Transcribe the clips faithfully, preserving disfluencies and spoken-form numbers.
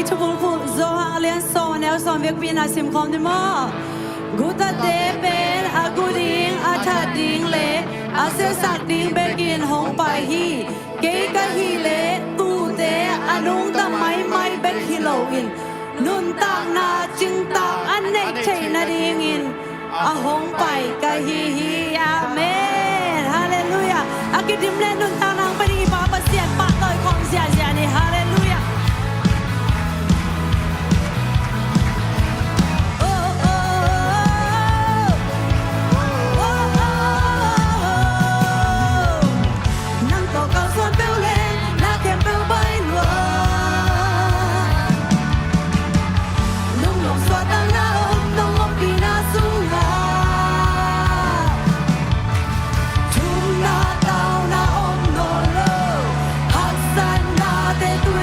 Thubulphuh Johan a lian sawm, a neu sawm, biakpiakna sim khawm ni maw? Gutate pen a gu ding, a that ding le a siasak ding bekin hong pai hi. Kei ka hih leh tuute a nungta maimai bek hi loin nuntakna cingtak a neih theih nadingin a hong pai ka hi hi. Amen. Halleluiah. A kidim le nuntakna hong pai ding i Pa Pasian pahtawi khawm ziahziah ni. Halleluiah. Oh, oh, oh, oh. Oh, oh, oh, oh. Nang tawh kalsuan peuh le na khempeuh bai lua. Lunglawm suahtakna om nong ompihna sungah. Thumna tauna om nawn lo, haksatnate tui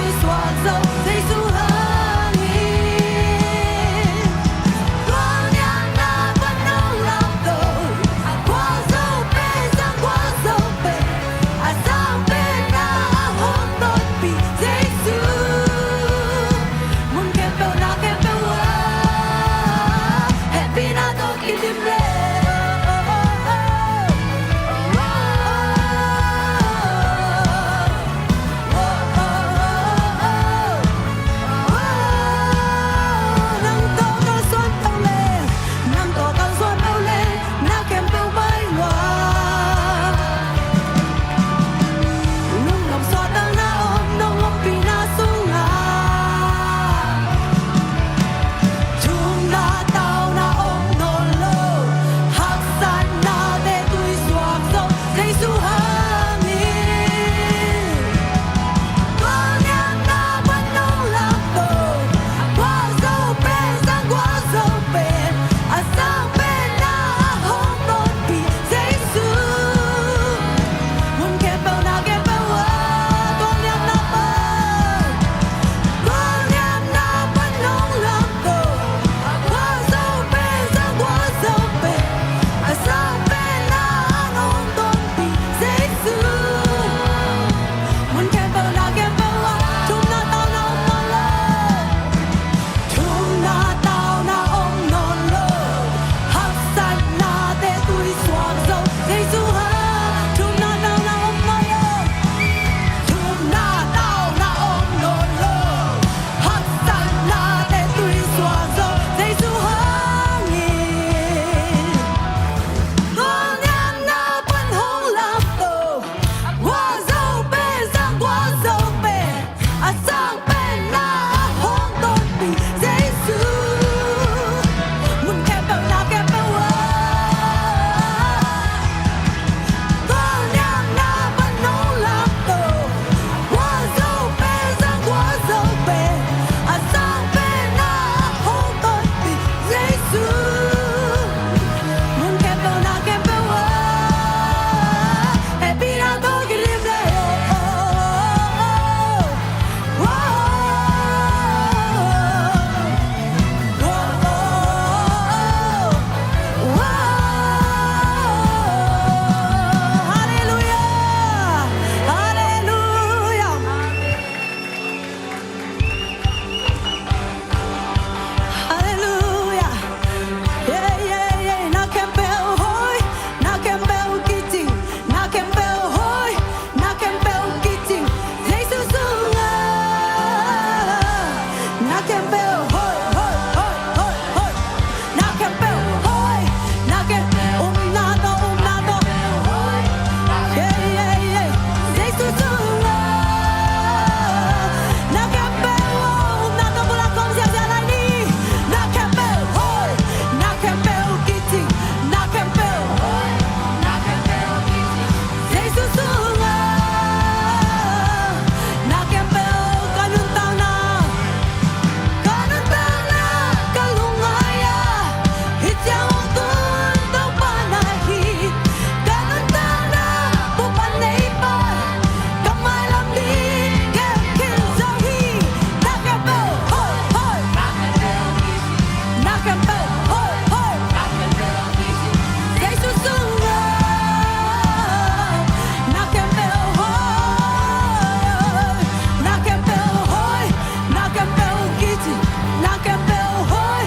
Na khempeuh hoi,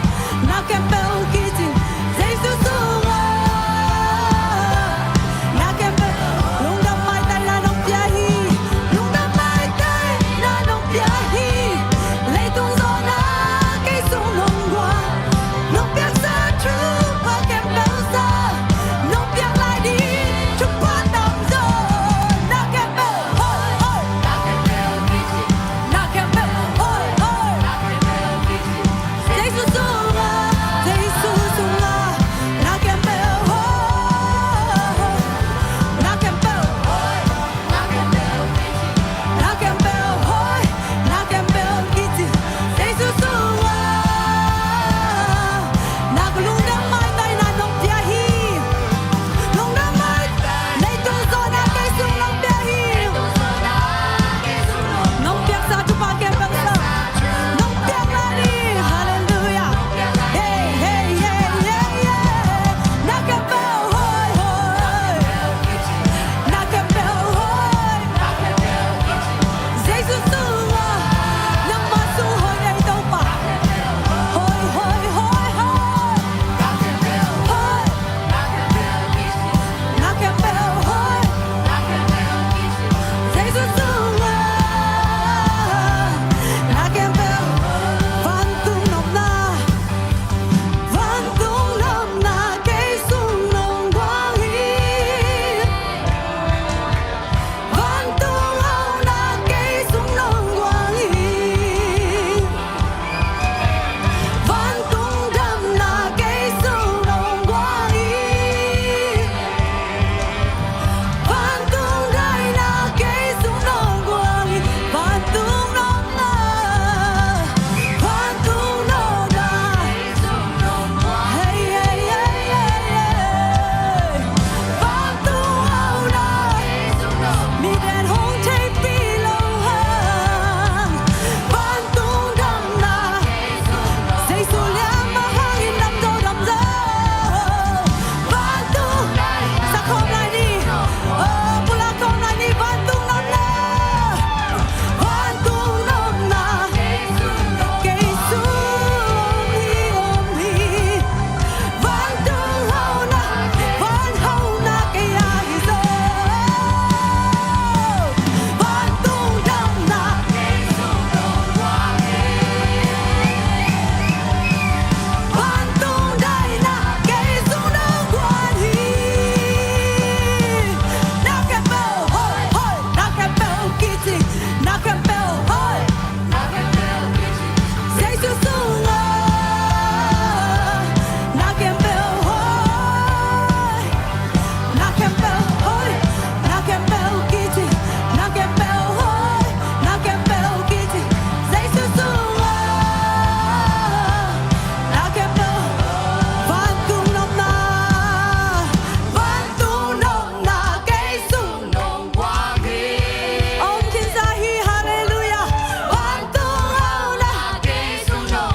na khempeuh kici, Jesu sungah. Na khempeuh lungdam maitaina nong pia hi, lungdam maitaina nong pia hi. Leitung zawhna kei sung nong guan, nong piaksa thupha khempeuh sa, nong piak lai ding thupha tamzaw. Na khempeuh hoi, hoi. Na khempeuh hoi, hoi. Jesu sungah, Jesu sungah. Na khempeuh hoi, hoi. Na khempeuh hoi. Na khempeuh hoi, na khempeuh kici, Jesu sungah. Na lungdam maitaina nong pia hi. Lungdam mai, leitung zawhna kei sung nong pia hi. Nong piaksa thupha khempeuh sa, nong piak lai ni. Halleluiah. Hey, hey, hey, hey, hey. Na khempeuh hoi, hoi. Na khempeuh hoi. Jesu sungah, nangma sung hoi ei Topa. Hoi, hoi, hoi, hoi. Hoi. Na khempeuh hoi. Jesu sungah. Na khempeuh. Vantung nopna. Vantung nopna kei sung nong guang hi. Vantung hauhna kei sung nong guang hi. Vantung damna kei sung nong guang hi. Vantung daina kei sung nong guang hi. Vantung nopna. Vantung nopna. Hey, hey, hey, hey, hey. Vantung hauhna. Miten hong theihpih loh hang. Vantung damna. Jesu lian mah hangin damzaw, damzaw. Vantung. Sa khawm lai ni. Oh, pulak khawm lai ni. Vantung nopna. Vantung nopna. Kei sung hi, om hi. Vantung hauhna, van hauhna kei a hi zaw. Vantung damna, vantung daina kei sung nong guan hi. Na khempeuh hoi, hoi, na khempeuh kici, na khempeuh hoi. Jesu sungah. Na khempeuh hoi. Na khempeuh hoi. Na khempeuh kici. Na khempeuh hoi. Na khempeuh kici. Jesu sungah. Na khempeuh. Vantung nopna. Vantung nopna kei sung nong guang hi. Om khinsa hi, halleluiah. Vantung hauhna kei sung nong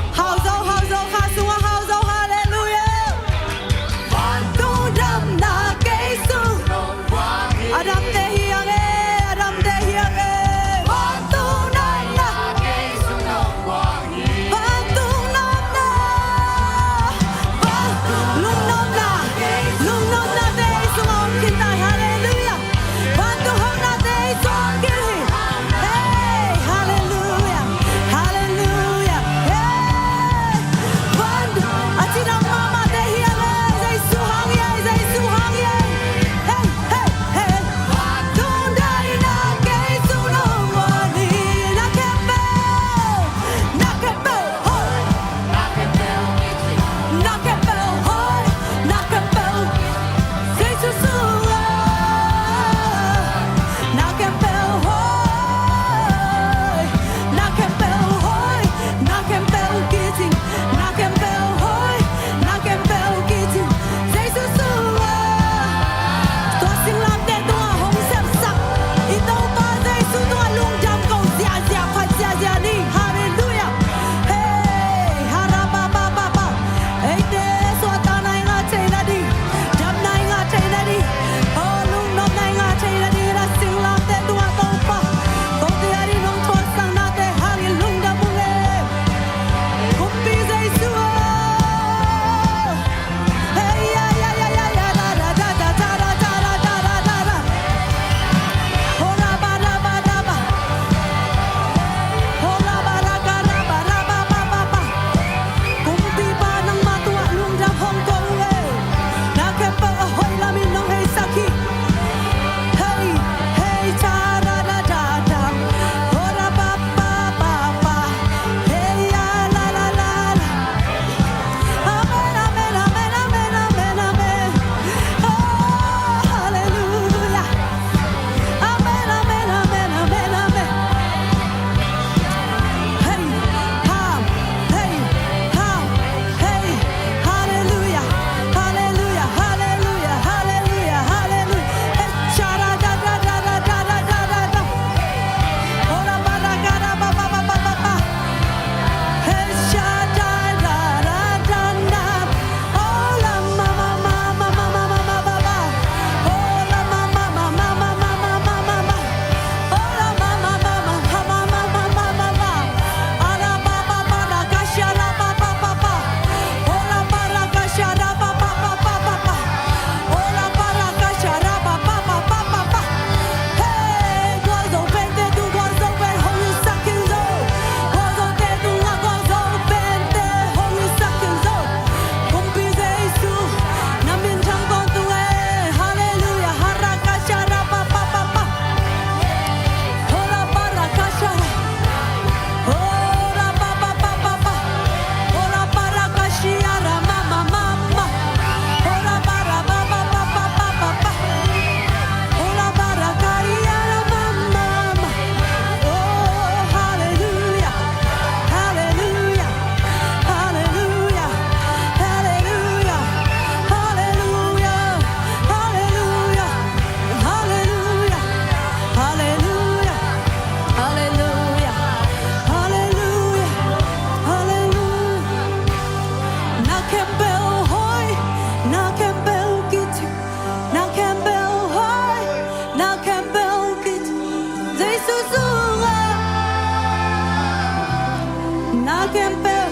Na khempeuh,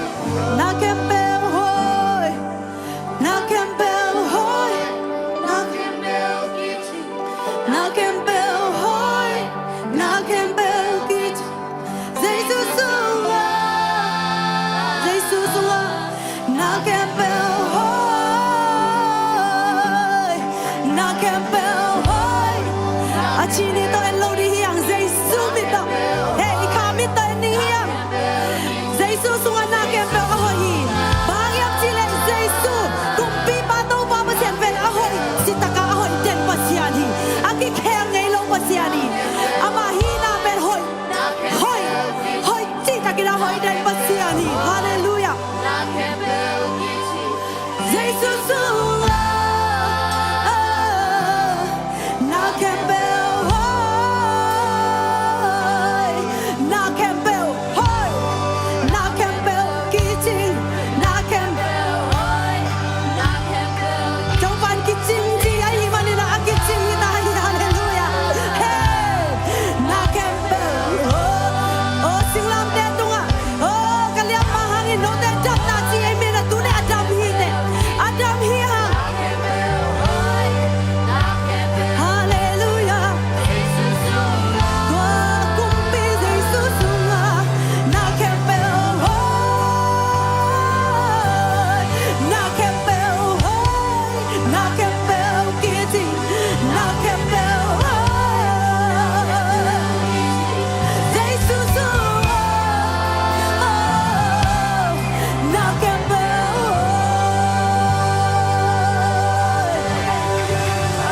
na khempeuh hoih, na khempeuh hoih, na khempeuh kicing, na khempeuh hoih, na khempeuh kicing. Jesu sungah, Jesu sungah, na khempeuh hoih, na khempeuh hoih. A ci ni tawh en lo ding hi hang, Jesu min tawh. Hei, i kha min tawh en ding hi hang. Jesu sungah na khempeuh a hoih hi. Bang hang hiam cih leh Jesu, kumpipa Topa Pasian pen a hoih, citakin a hoih den Pasian hi. A kikhel ngei lo Pasian hi. Amah hihna pen hoih, hoih, hoih, citakin a hoih den Pasian hi. Halleluiah. Jesu sungah na khempeuh hoih, na khempeuh hoih, na khempeuh kicing, na khempeuh hoih, na khempeuh. Topa'n kicing ci ahih manin a kicing hi ta hi. Halleluiah. Hey! Na khempeuh hoih. Oh, singlamteh tungah. Oh, ka liamma hangin note damna ci ei min a tuni a dam hi ne. A dam hi hang. Halleluiah. Tua kumpi Jesu sungah na khempeuh hoih, na khempeuh hoih, na khempeuh kicing, na khempeuh hoih. Jesu sungah na khempeuh hoih.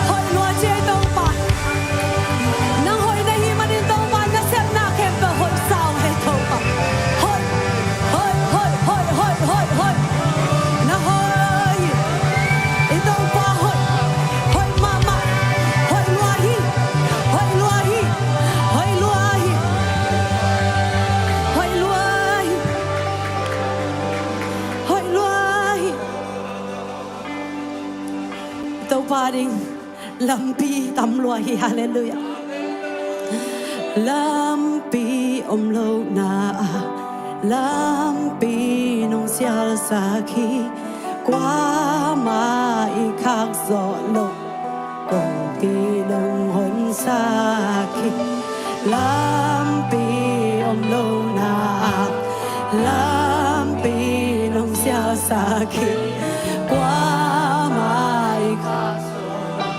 Hoih lua ci ei Topa. Nang hoih na hih manin Topa, na sepna khempeuh hoih sa ung ei Topa. Hoih, hoih, hoih. Na hoih. I Topa hoih. Hoih mahmah. Hoih lua hi. Hoih lua hi. Hoih lua hi. Hoih lua hi. Hoih lua hi. Topa ding lampi tam lua hi. Halleluiah. Lampi om lohna ah, lampi nong sialsak hi. Kuamah i khak zawh loh, kongpi nong honsak hi. Lampi om lohna ah, lampi nong sialsak hi. Kuamah i khak zawh loh,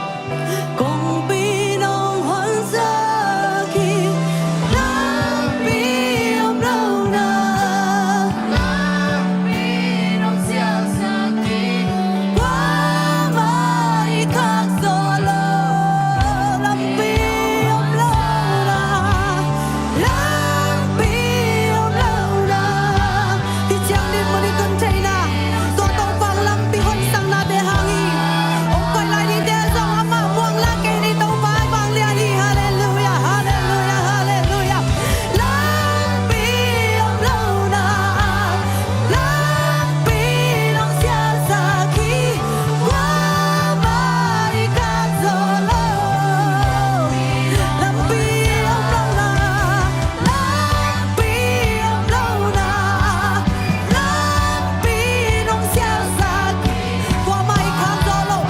kongpi nong honsak hi. Lampi om lohna, lampi nong sialsak hi. Kuamah i khak zawh loh, lampi om lohna, lampi om lohna. Hih ciang dinmun i tun theihna, tua Topa lampi honsakna bek hang hi. Hong koih lai dingte zong amah muang la kei ni. Topa vanglian hi. Halleluiah, halleluiah, halleluiah. Lampi om lohna, lampi nong sialsak hi. Kuamah i khak zawh loh, lampi om lohna, lampi om lohna, lampi nong sialsak hi. Kuamah i khak zawh loh,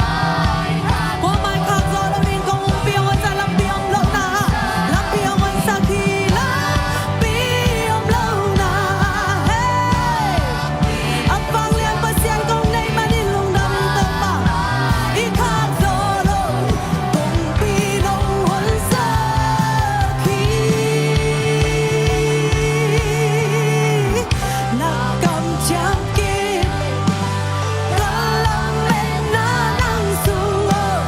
kuamah i khak zawh loh ding kong umpi hong honsak, lampi om lohna, lampi hong honsak hi. Lampi om lohna, hey. A vanglian Pasian kong neih manin lungdam, Topa. I khak zawh loh kongpi nong honsak hi. Na kamciam kik, ka lametna nang sung, oh.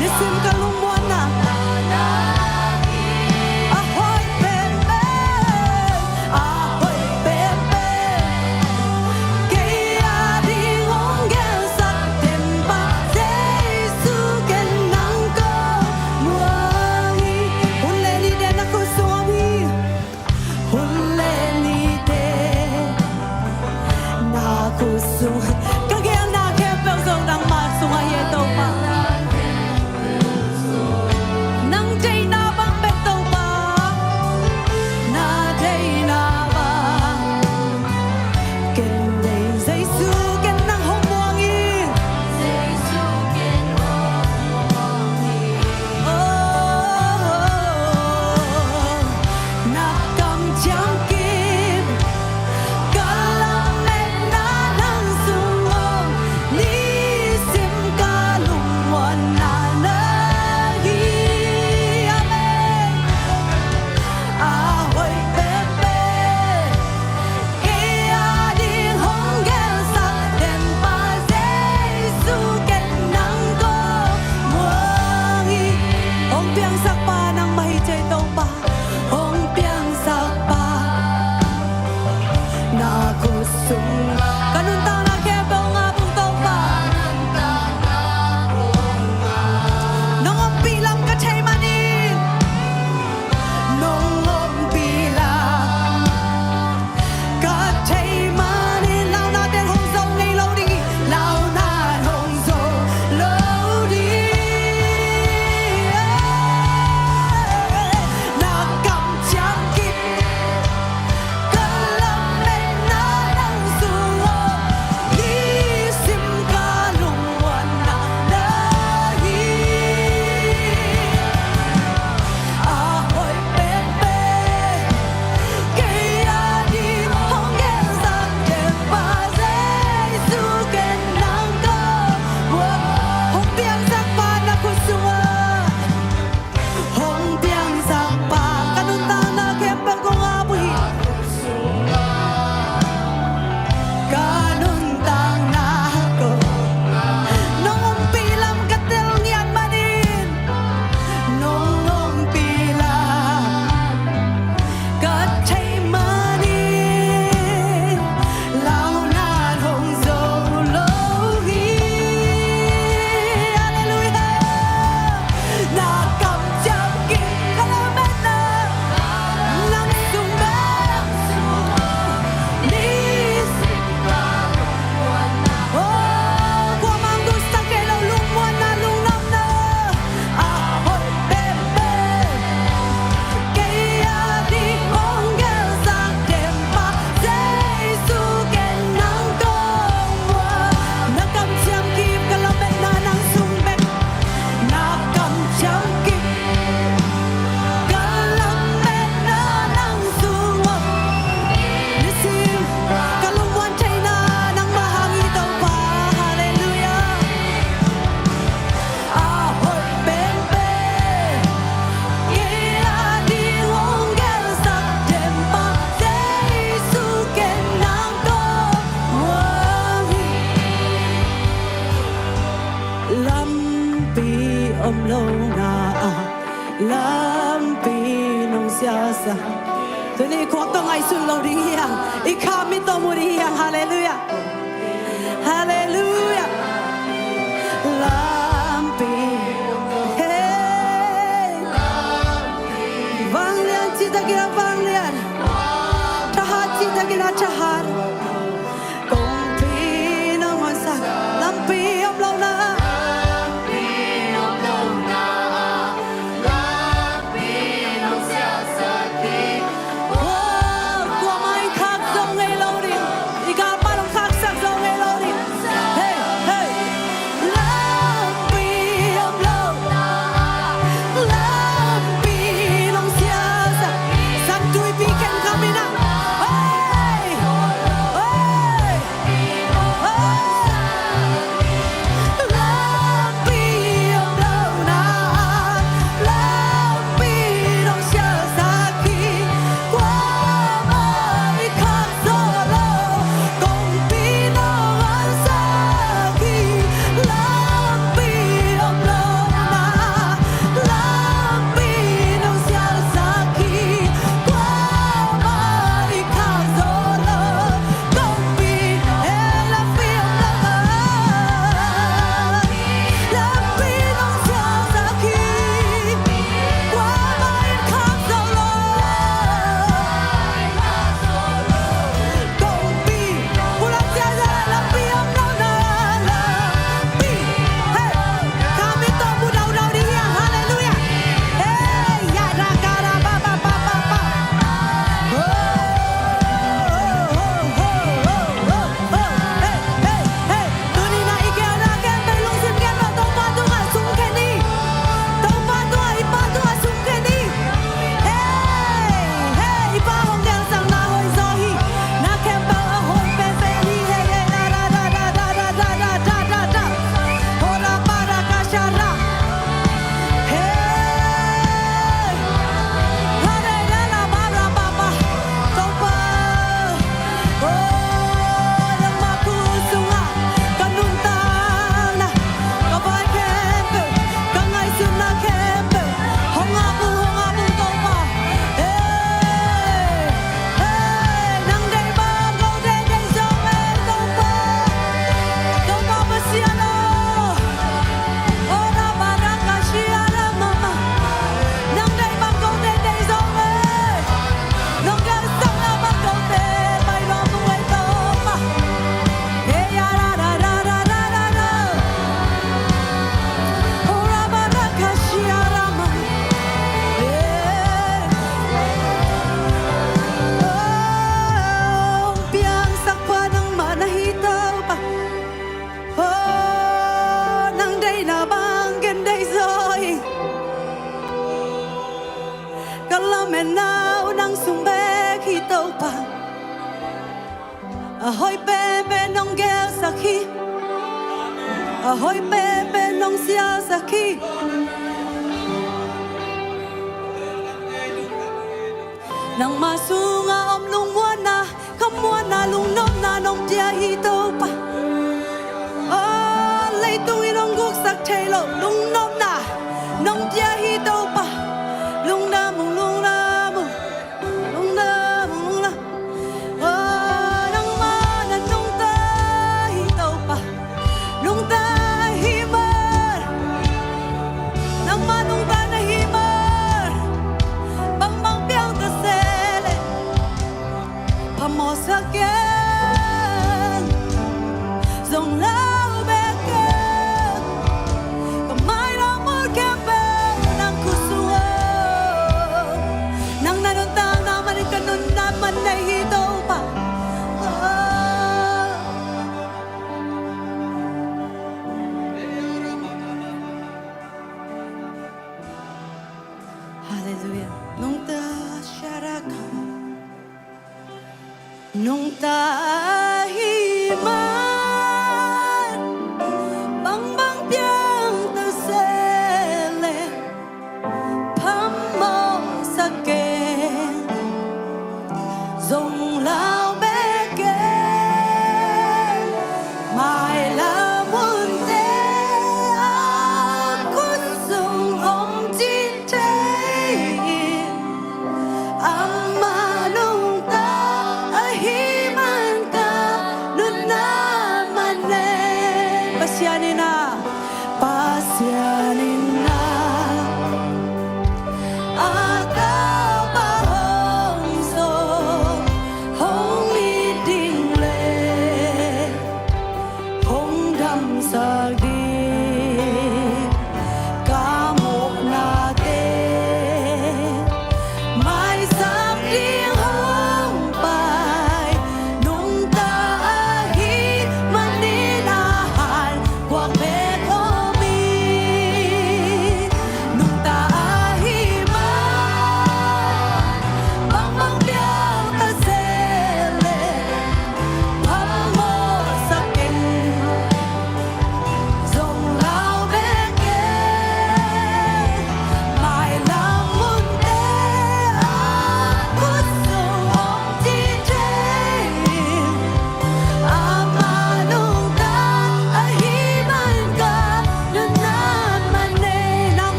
Nisim ka lungmuanna, a hoih penpen, a hoih penpen. Kei a ding hong gelsak Tenpa Jesu, ken nang ko muang hi. Hun le nite na khut sung om hi. Hun le nite na khut sung. Ka gelna khempeuh zong nangma sungah hi, Topa. Nang deihna bang bek, Topa. Na deihna bang Tuni i khuak tawh ngaihsun lo ding hi hang. I kha mit tawh mu ding hi hang. Halleluiah. Halleluiah. Lampi. Hey. Vanglian cih takin a vanglian. Thahat cih takin a thahat. Kongpi nong honsak. Lampi om lo na. Kuamah in khak zo ngei lo ding. I galpa nong khaksak zo ngei lo ding. Hey, hey. Lampi om lo. Lampi nong siasak. San tuipi ken khamin ah. Hey, hey. Tuni na i gel na khempeuh lungsim khempeuh Topa tungah sung khen ni. Topa tungah, i Pa tungah sung khen ni. Hey, hey, i Pa hong gelsakna hoih zaw hi. Na khempeuh a hoih penpen hi. Hey, hey, da, da, da. Hora para kashara. Hey. Hare la la ba la ba ba. Topa. Oh, nangmah khutsungah ka nuntakna, ka vai khempeuh, ka ngaihsutna khempeuh hong ap ung, hong ap ung Topa. Hey, hey, nang deih bang ko deih deih zong e Topa. Topa Pasian aw. Ora baraka shia la mama. Nang deih bang kote deih zong e. Nong gelsakna bang kote pai lawm ung ei Topa. Hey, ya, ra, ra, ra. Ora baraka shia la mama. Hey. Oh, piangsak pa nangmah na hi Topa. Oh, nang deihna bang ken deih zaw hi. Ka lametna uh nang sung bek hi Topa. A hoih penpen nong gelsak hi. A hoih penpen nong siasak hi. Nangmah sungah om lungmuanna, khamuanna, lungnopna nong pia hi Topa. Oh, leitung in hong guksak thei lo lungnopna nong pia hi Topa. Lungdam ung, lungdam ung, lungdam ung, lungdam. Oh, nangmah na nungta hi Topa. Nungta hi mah. Nangmah nungta na hi mah. Bangbang piang ta se leh phamawh sa keng. Zong lau bek keng. Ka mailam mun khempeuh nang khut sung aw. Nang na nuntakna manin ka nuntakna man nei hi Topa. Halleluiah. Nungta sharaka. Nungta hi man, bangbang piang ta se leh phamawh sa keng. Zong lau bek keng. Mailam munte a khut sung om cih thei in, a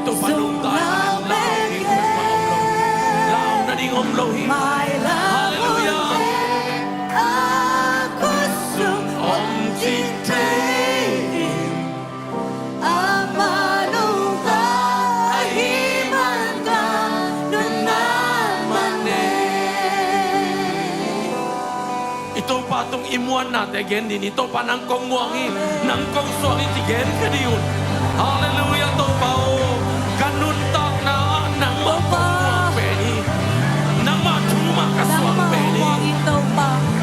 Topa nungta in, la om nading om lo hi. Halleluiah. Om cih thei in, amah nungta ahih man ka nunna mah ne. I Topa tung i muannate gen ding, i Topa nang kong muang hi, nang kong suang hi ci genkhia ding un. Halleluiah, Topa aw, ka nuntakna ah nangmah kong muang pen hi. Nangmah thu mah ka suang pen hi.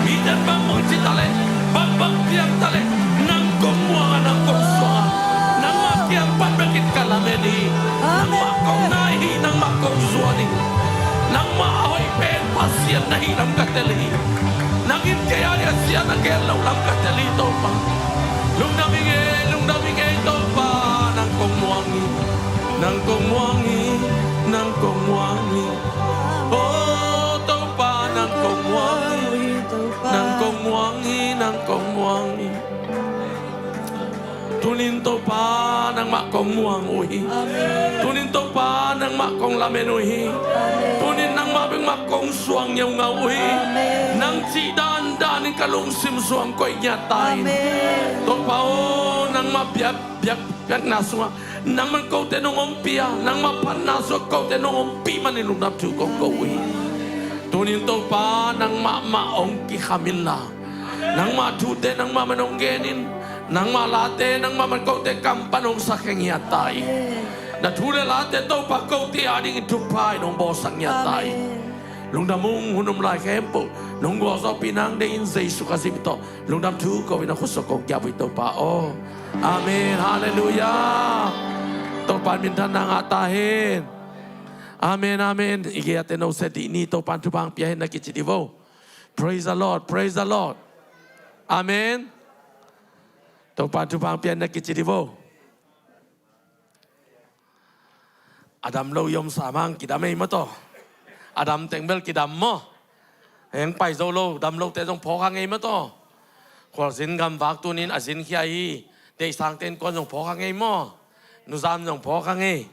Mite bangbang ci taleh, bangbang piang taleh, nang kong muang a, nang kong suang a, nangmah kiang pan bekin ka lamen hi. Nangmah kong nai hi, nangmah kong zuan hi. Nangmah a hoih pen Pasian na hi lam ka tel hi. Nang in kei a dia sia na gen lo lam ka tel hi, Topa. Lungdam ing ei, lungdam ing ei, Topa, nang kong muang hi. Nang kong muang hi, nang kong muang hi. Oh, Topa, nang kong muang hi. Nang kong muang hi, nang kong muang hi. Tunin Topa nangmah kong muang uh hi. Tunin Topa nangmah kong lamen uh hi. Tunin nangmah bek mah kong suang ngeungau uh hi. Nang cih dandan in ka lungsim suang koih ngiat ta in. Topa aw, nangmah biak, biak, biakna sungah nangman kote nong ompih a, nangmah phatna sungah kote nong ompih manin lungdam thu kong ko uh hi. Tunin Topa nangmah mah hong kikham inla, nangmah thute nangmah man hong gen in, nangmah late nangmah man kote kam pan hong sakhe ngiat ta in. Na thu le late Topa kote adingin thupha in hong bawlsak ngiat ta in. Lungdam ung, hun um lai khempeuh nong gualzawhpih nang deih in, Jesu Khazih min tawh lungdam thu ko in, a khut sung kong kiap uh hi, Topa aw. Amen. Halleluiah. Topa in minthanna ngah ta hen. Amen, amen. I gei-ate no se dih ni, Topa in thupha hong pia hen na kici dih vo. Praise the Lord, praise the Lord. Amen. Topa in thupha hong pia hen na kici dih vo. A dam lo i om sam hang, kidam ei maw taw. A dam teng bel kidam maw. Hong pai zo lo, dam lote zong phawk hang ei maw taw. Khualzin gamvak tunin a zinkhia hi. Deihsangte innkuan zong phawk hang ei maw. Nuzam zong phawk hang ei.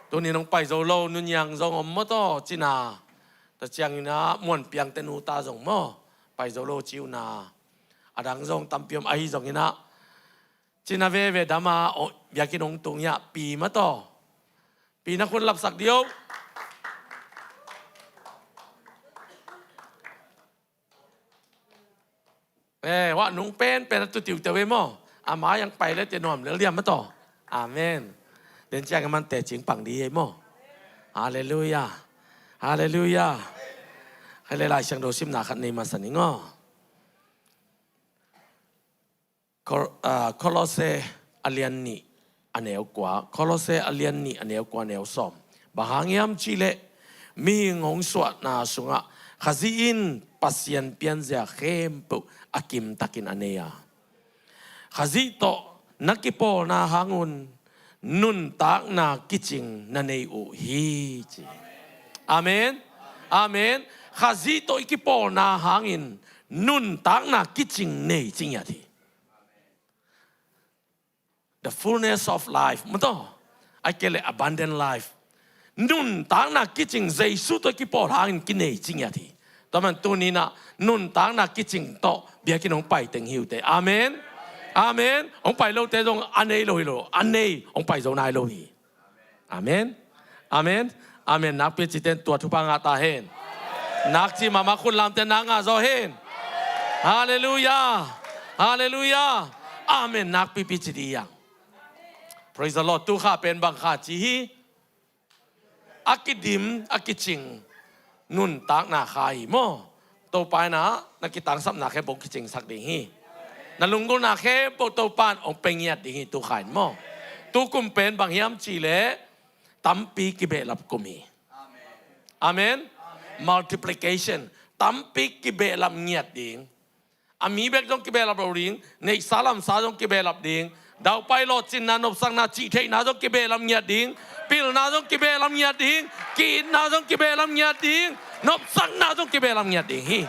Tunin hong pai zo lo, nuniang zong om maw taw, cina. Tua ciangin ah muanpiangte nuta zong maw, pai zo lo ci uh na. A dang zong tampi om ahi zongin ah, cina veve dam a, oh, biakinn hong tung hi a, pi maw taw. Pi na khut lapsak dih o. Eh, wah nung penpen a tu tiuteu e maw. A mai hong pai le te nuam lel diam maw taw. Amen. Den ciang a man tecing pang dih e maw. Halleluiah. Halleluiah. Khai le Lai Siangtho simna khat nei masa ning aw. Kol-, ah, Kolose a lian nih a neu kua, Kolose a lian nih a neu kua, neu sawm. Bang hang hiam cihleh, mihing hong suahna sungah Khazih in Pasian pianzia khempeuh a kimtakin a nei a, Khazih tawh na kipawlna hangun nuntakna kicing na nei uh hi, ci. Amen. Amen. Khazih tawh i kipawlna hangin nuntakna kicing nei ci ngiat hi. The fullness of life maw taw. Ahih kei leh abundant life. Nuntakna kicing Jesu tawh kipawl hangin kinei ci ngiat hi. Tua man tuni-in ah nuntakna kicing tawh biakinn hong pai teng hi uh teh. Amen. Amen. Hong pai lote zong a nei lo hi lo. A nei hong pai zo nai lo hi. Amen. Amen. Amen. Nakpi cite in tua thupha ngah ta hen. Nakci mahmah khut lamte nak ngah zaw hen. Halleluiah. Halleluiah. Amen. Nakpipi ci dih hiang. Praise the Lord. Tu kha pen bang kha ci hi. A kidim, a kicing nuntakna kha hi maw. Topa in ah na kitangsapna khempeuh kicingsak ding hi. Na lunggulhna khempeuh Topa in hong pia ngiat ding hi tu kha in maw. Tu kum pen bang hiam cihleh tampi kibehlap kum hi. Amen. Multiplication. Tampi kibehlap ngiat ding. A mi bek zong kibehlap lo ding, neihsa lamsa zong kibehlap ding, daupai lawhcinna, nopsakna, cihtheihna zong kibehlap ngiat ding, pilna zong kibehlap ngiat ding, ki-itna zong kibehlap ngiat ding, nopsakna zong kibehlap ngiat ding hi.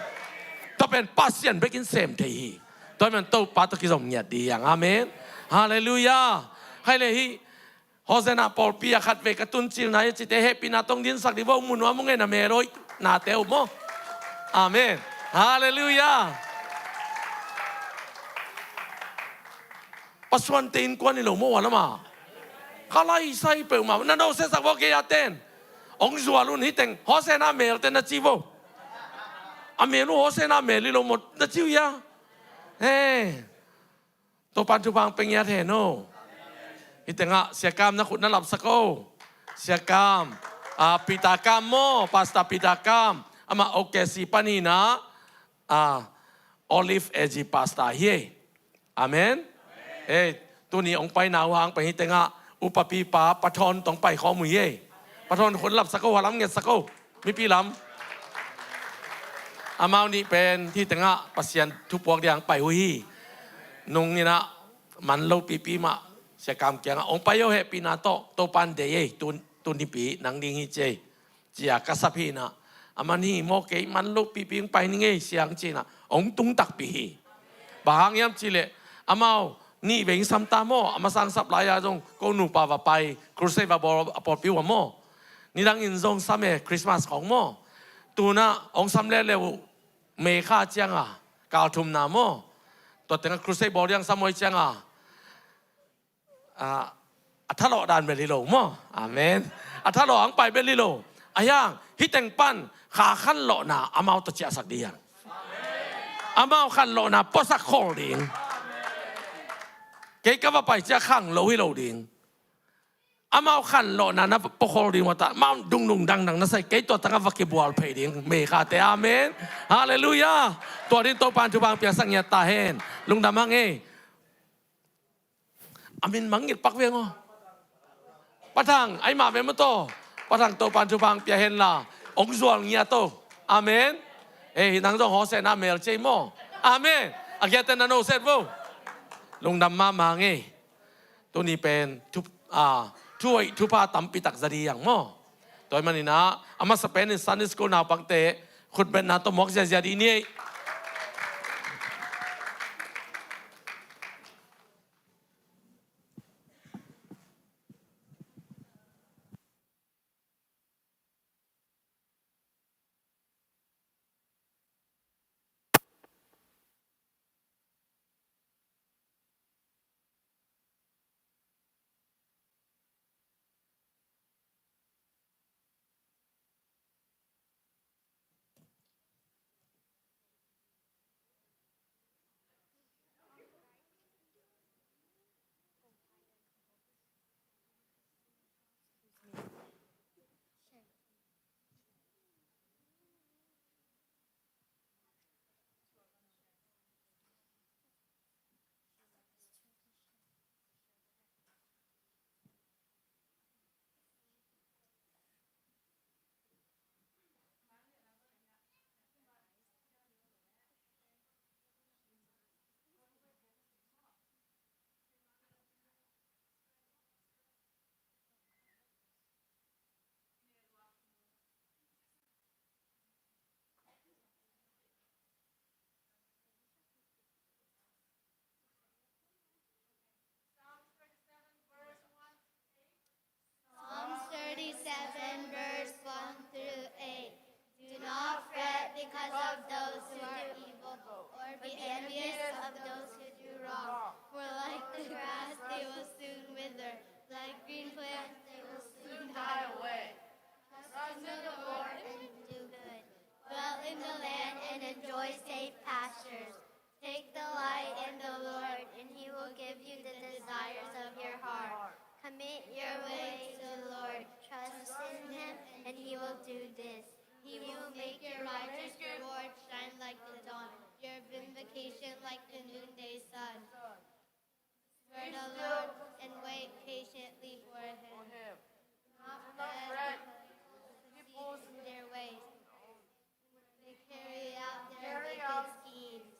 Tua pen Pasian bekin sem thei hi. Tua pen Topa tawh kizom ngiat ding hi hang. Amen. Halleluiah. Khai le hih Hosanna pawlpi ah khatvei ka tun cil na hi a cite hehpihna tawh hong dinsak dih vo, mu nuam ung ei, na mel hoih nate uh maw. Amen. Halleluiah. Pasuante innkuan hi lo maw, a lam ah. Ka laisai peuhmah, na no siasak vo, kei a ten. Hong zual un, hih teng Hosanna mel te na ci vo. A mel uh Hosanna mel hi lo maw na ci uh hia? He. Topa'n thupha hong pia ngiat hen aw. Hih tengah Sia Kam na khut na lapsak aw. Sia Kam, ah, Peter Kam maw, Pastor Peter Kam. Amah O K C pan hi-in ah, ah, Olive A G Pastor hi ei. Amen. Ei, tuni hong paina uh hang pen hih tengah upapipa Pa Thawn tawh hong paikhawm uh hi ei. Pa Thawn khut lapsak aw, a lam ngetsak aw. Mipi lam. Amau nih pen hih tengah Pasian thu puak ding hong pai uh hi. Nung in ah man lopipi mah Sia Kam kiangah, hong pai aw, hehpihna tawh, Topa'n deih ei, tu, tu nipi nang ding hi ci ei, ci-a ka sap hi-in ah. Aman hi maw, kei man lopipi hong pai ning ei, Sia, hong ci-in ah hong tung takpi hi. Bang hang hiam cih leh amau nih vei hong sam ta maw, a masa hong sap lai-a zong ko nupa va pai, crusade va bawl a pawlpi uh ah maw. Nidangin zong sam e, Christmas khawng maw. Tu-in ah hong sam leuleu uh, May kha ciang a, kal thumna maw. Tua tengah crusade bawl ding hong sam uh ahih ciang a, ah, a thalawh dan bel hi lo maw. Amen. A thalawh hong pai bel hi lo. Ahih hang hih teng pan kha khanlawhna amau tawh ciahsak ding hi hang. Amau khanlawhna puasak khol ding. Kei ka va pai ciang khang lo hi lo ding. Amau khanlawhna na puakhol ding uh a, amau dungdung dangdang na sai, kei tua tangah va kibual phei ding, May khate. Amen. Halleluiah. Tua ding Topa'n thupha hong piaksak ngiat ta hen. Lungdam hang ei. A min mang ngit pak veng aw. Pa Thang, ai mah ve maw taw. Pa Thang, Topa'n thupha hong pia hen la, hong zual ngiat aw. Amen. Ei, nang zong Hosanna mel ci ei maw. Amen. A giaten na no set vo. Lungdam mahmah hang ei. Tuni pen thu, ah, thu hoih thupha tampi tak za ding hi hang maw. Tua ahih manin ah, a masa pen in Sunday school naupangte khutbetna tawh muak ziazia ding ni ei. Psalms thirty-seven, verse one through eight. Do not fret because of those who do evil, or be envious of those who do wrong. For like the grass, they will soon wither. Like green plants, they will soon die away. Trust in the Lord and do good. Dwell in the land and enjoy safe pastures. Take delight in the Lord, and he will give you the desires of your heart. Commit your way to the Lord. Trust in him, and he will do this. He will make your righteous reward shine like the dawn, your vindication like the noonday sun. Fear the Lord and wait patiently for him. Do not fret because of evil succeeds in their ways. They carry out their wicked schemes.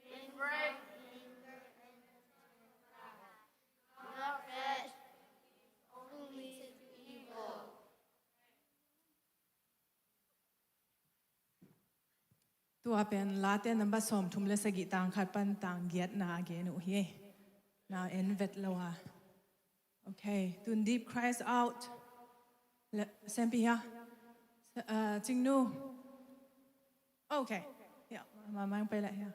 Bring wrath, anger, and wrath. Do not fret only to do evil. Tua pen Late number sawmthum le sagih, tang khat pan tang giatna a gen uh hi. Na en vet lo a. Okay, to deep cries out. Le, Sempi hia? Uh, Cingnu. Okay. Yeah, ma, ma, ma, pay le hia.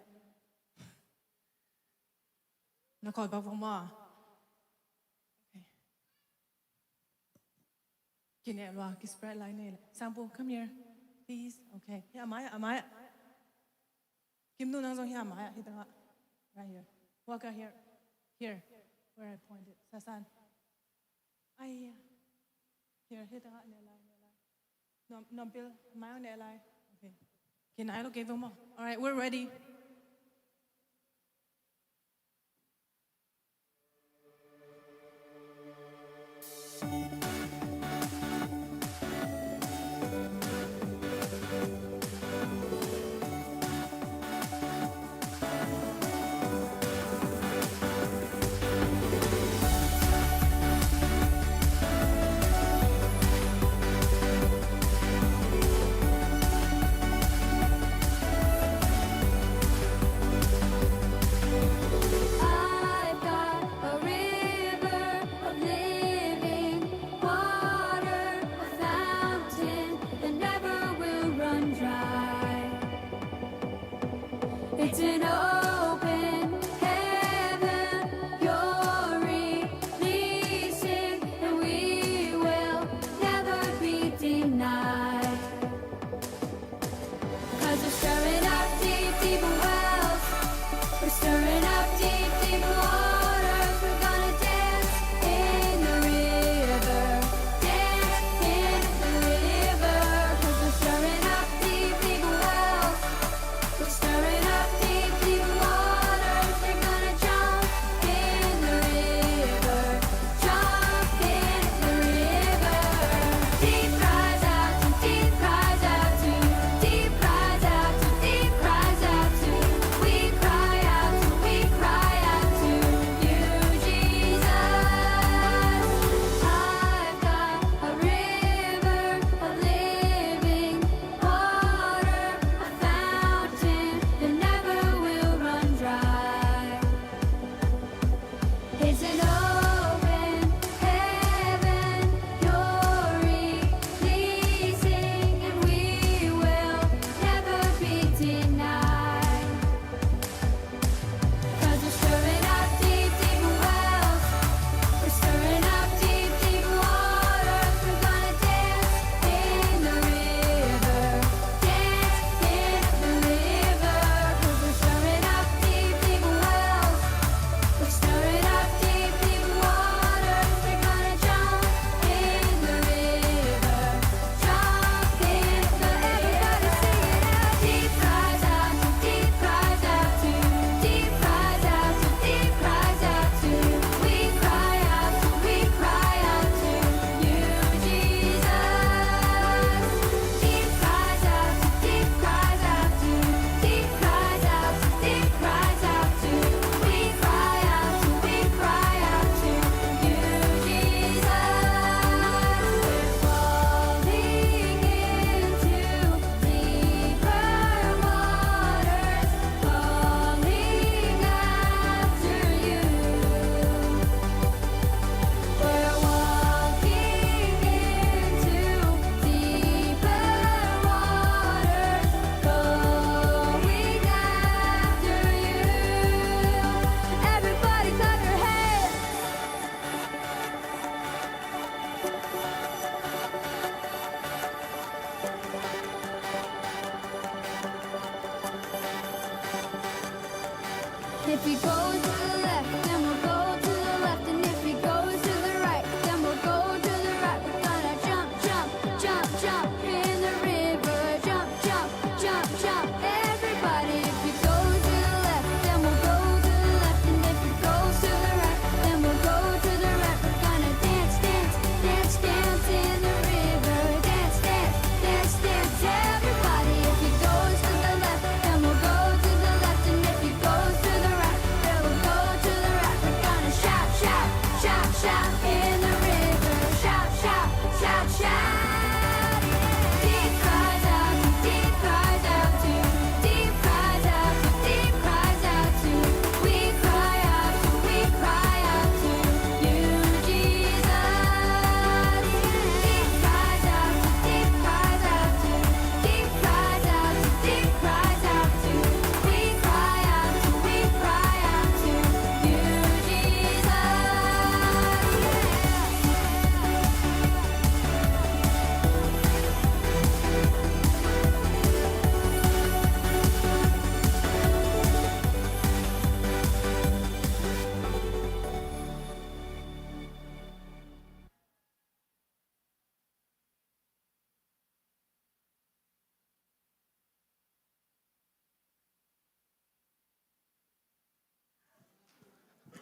Na call bak vong ma. Okay. Kine lua, ki spread lai ne le. Sangpu, come here, please. Okay. Hia mai, a mai. Kimnu nang zong hia mai, hita nga. Right here. Walker here. Here. Where I pointed. Sasan. Ai, here, hita nga, ne lai, ne lai. Nuam, Nuam Pil, mai ang ne lai. Okay. Kine lo kei vong ma. All right, we're ready. I've got a river of living water, a fountain that never will run dry. It's an open heaven you're releasing, and we will never be denied. 'Cause we're stirring up deep, deep wells. We're stirring up deep, deep waters. We're gonna dance in the river. Dance in the river. 'Cause we're stirring up deep, deep wells. We're stirring up deep, deep waters. We're gonna jump in the river. Jump in the river. Deep cries out to, deep cries out to, deep cries out to, deep cries out to. We cry out to, we cry out to you, Jesus. I've got a river of living water, a fountain that never will run dry. It's an open heaven you're releasing, and we will never be denied. 'Cause we're stirring up deep, deep wells. We're stirring up deep, deep waters. We're gonna dance in the river. Dance in the river. 'Cause we're stirring up deep, deep wells. We're stirring up deep, deep waters. We're gonna jump in the river. Jump in the, everybody sing it out. Deep cries out to, deep cries out to, deep cries out to, deep cries out to. We cry out to, we cry out to you, Jesus. Deep cries out to, deep cries out to, deep cries out to, deep cries out to. We cry out to, we cry out to you, Jesus. We're falling into deeper waters, calling after you. We're walking into deeper waters, going after you. Everybody clap your hands. If he goes to the left, then we'll go to the left. And if he goes to the right, then we'll go to the right. We're gonna jump, jump, jump, jump in the river. Jump, jump, jump, jump. Everybody, if he goes to the left, then we'll go to the left. And if he goes to the right, then we'll go to the right. We're gonna dance, dance, dance, dance in the river. Dance, dance, dance, dance. Everybody, if he goes to the left, then we'll go to the left. And if he goes to the right, then we'll go to the right.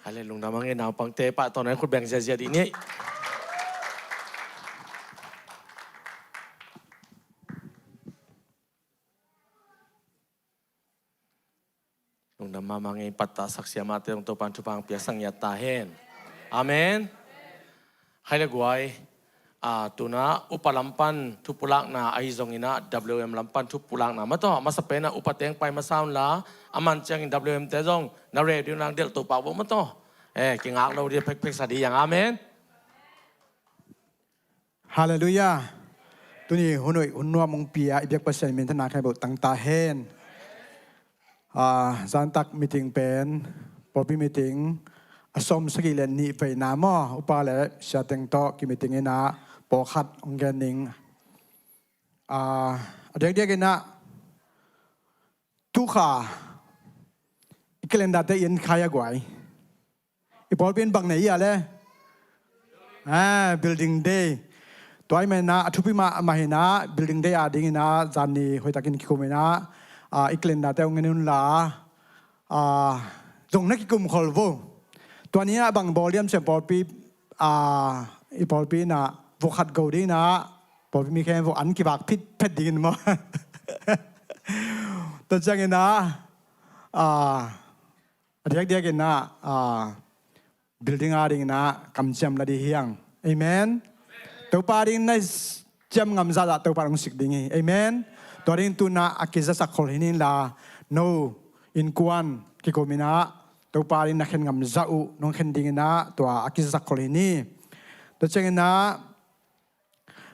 Hale, lungdam hang ei naupangte, pahtawi na khut beng ziazia dih ni. Lungdam mahmah hang ei, pattah sak siamahte zong Topa'n thupha hong piaksak ngiat ta hen. Amen. Hai le guai, a, tu-in ah upa lam pan thupulakna ahi zongin ah W M lam pan thupulakna maw taw, a masa pen ah upa teng pai masa un la, a man ciangin W M te zong na ready un ah delh to pah vo maw taw. Eh, kingak lo dih, phekphek sa dih hi hang. Amen. Halleluiah. Tuni hun hoih hun nuam hong pia i biak Pasian min thang kha bawh tang ta hen. Ah, zantak meeting pen, pawlpi meeting a sawm sagih le nih veina maw, upa le siateng tawh ki-meeting in ah pawlkhat hong gen ning. Ah, a diakdiak in ah tu kha i calendar te i en kha a guai. I pawlpi in bang nei a le? Ah, building day. Tua ahih manin ah a thupi mahmah in ah building day a dingin ah zan ni hoihtakin kikum in ah, ah, i calendar te hong en un la, ah, zong na kikum khol vo. Tua ni ah bang bawl diam cih leh pawlpi, ah, i pawlpi in ah vok khat go dingin ah pawlpi mi khempeuh an kivak phitphet dingin maw. Tua ciangin ah, ah, a diakdiak in ah, ah, building a dingin ah kamciam la ding hi hang. Amen. Topa dingin na ciam ngam zahzah Topa in hong sik ding hi. Amen. Tua dingin tu-in ah a kizasak khol hi ni la, no innkuan kikum in ah Topa dingin na khen ngam zah uh nong khen dingin ah tua a kizasak khol hi ni. Tua ciangin ah,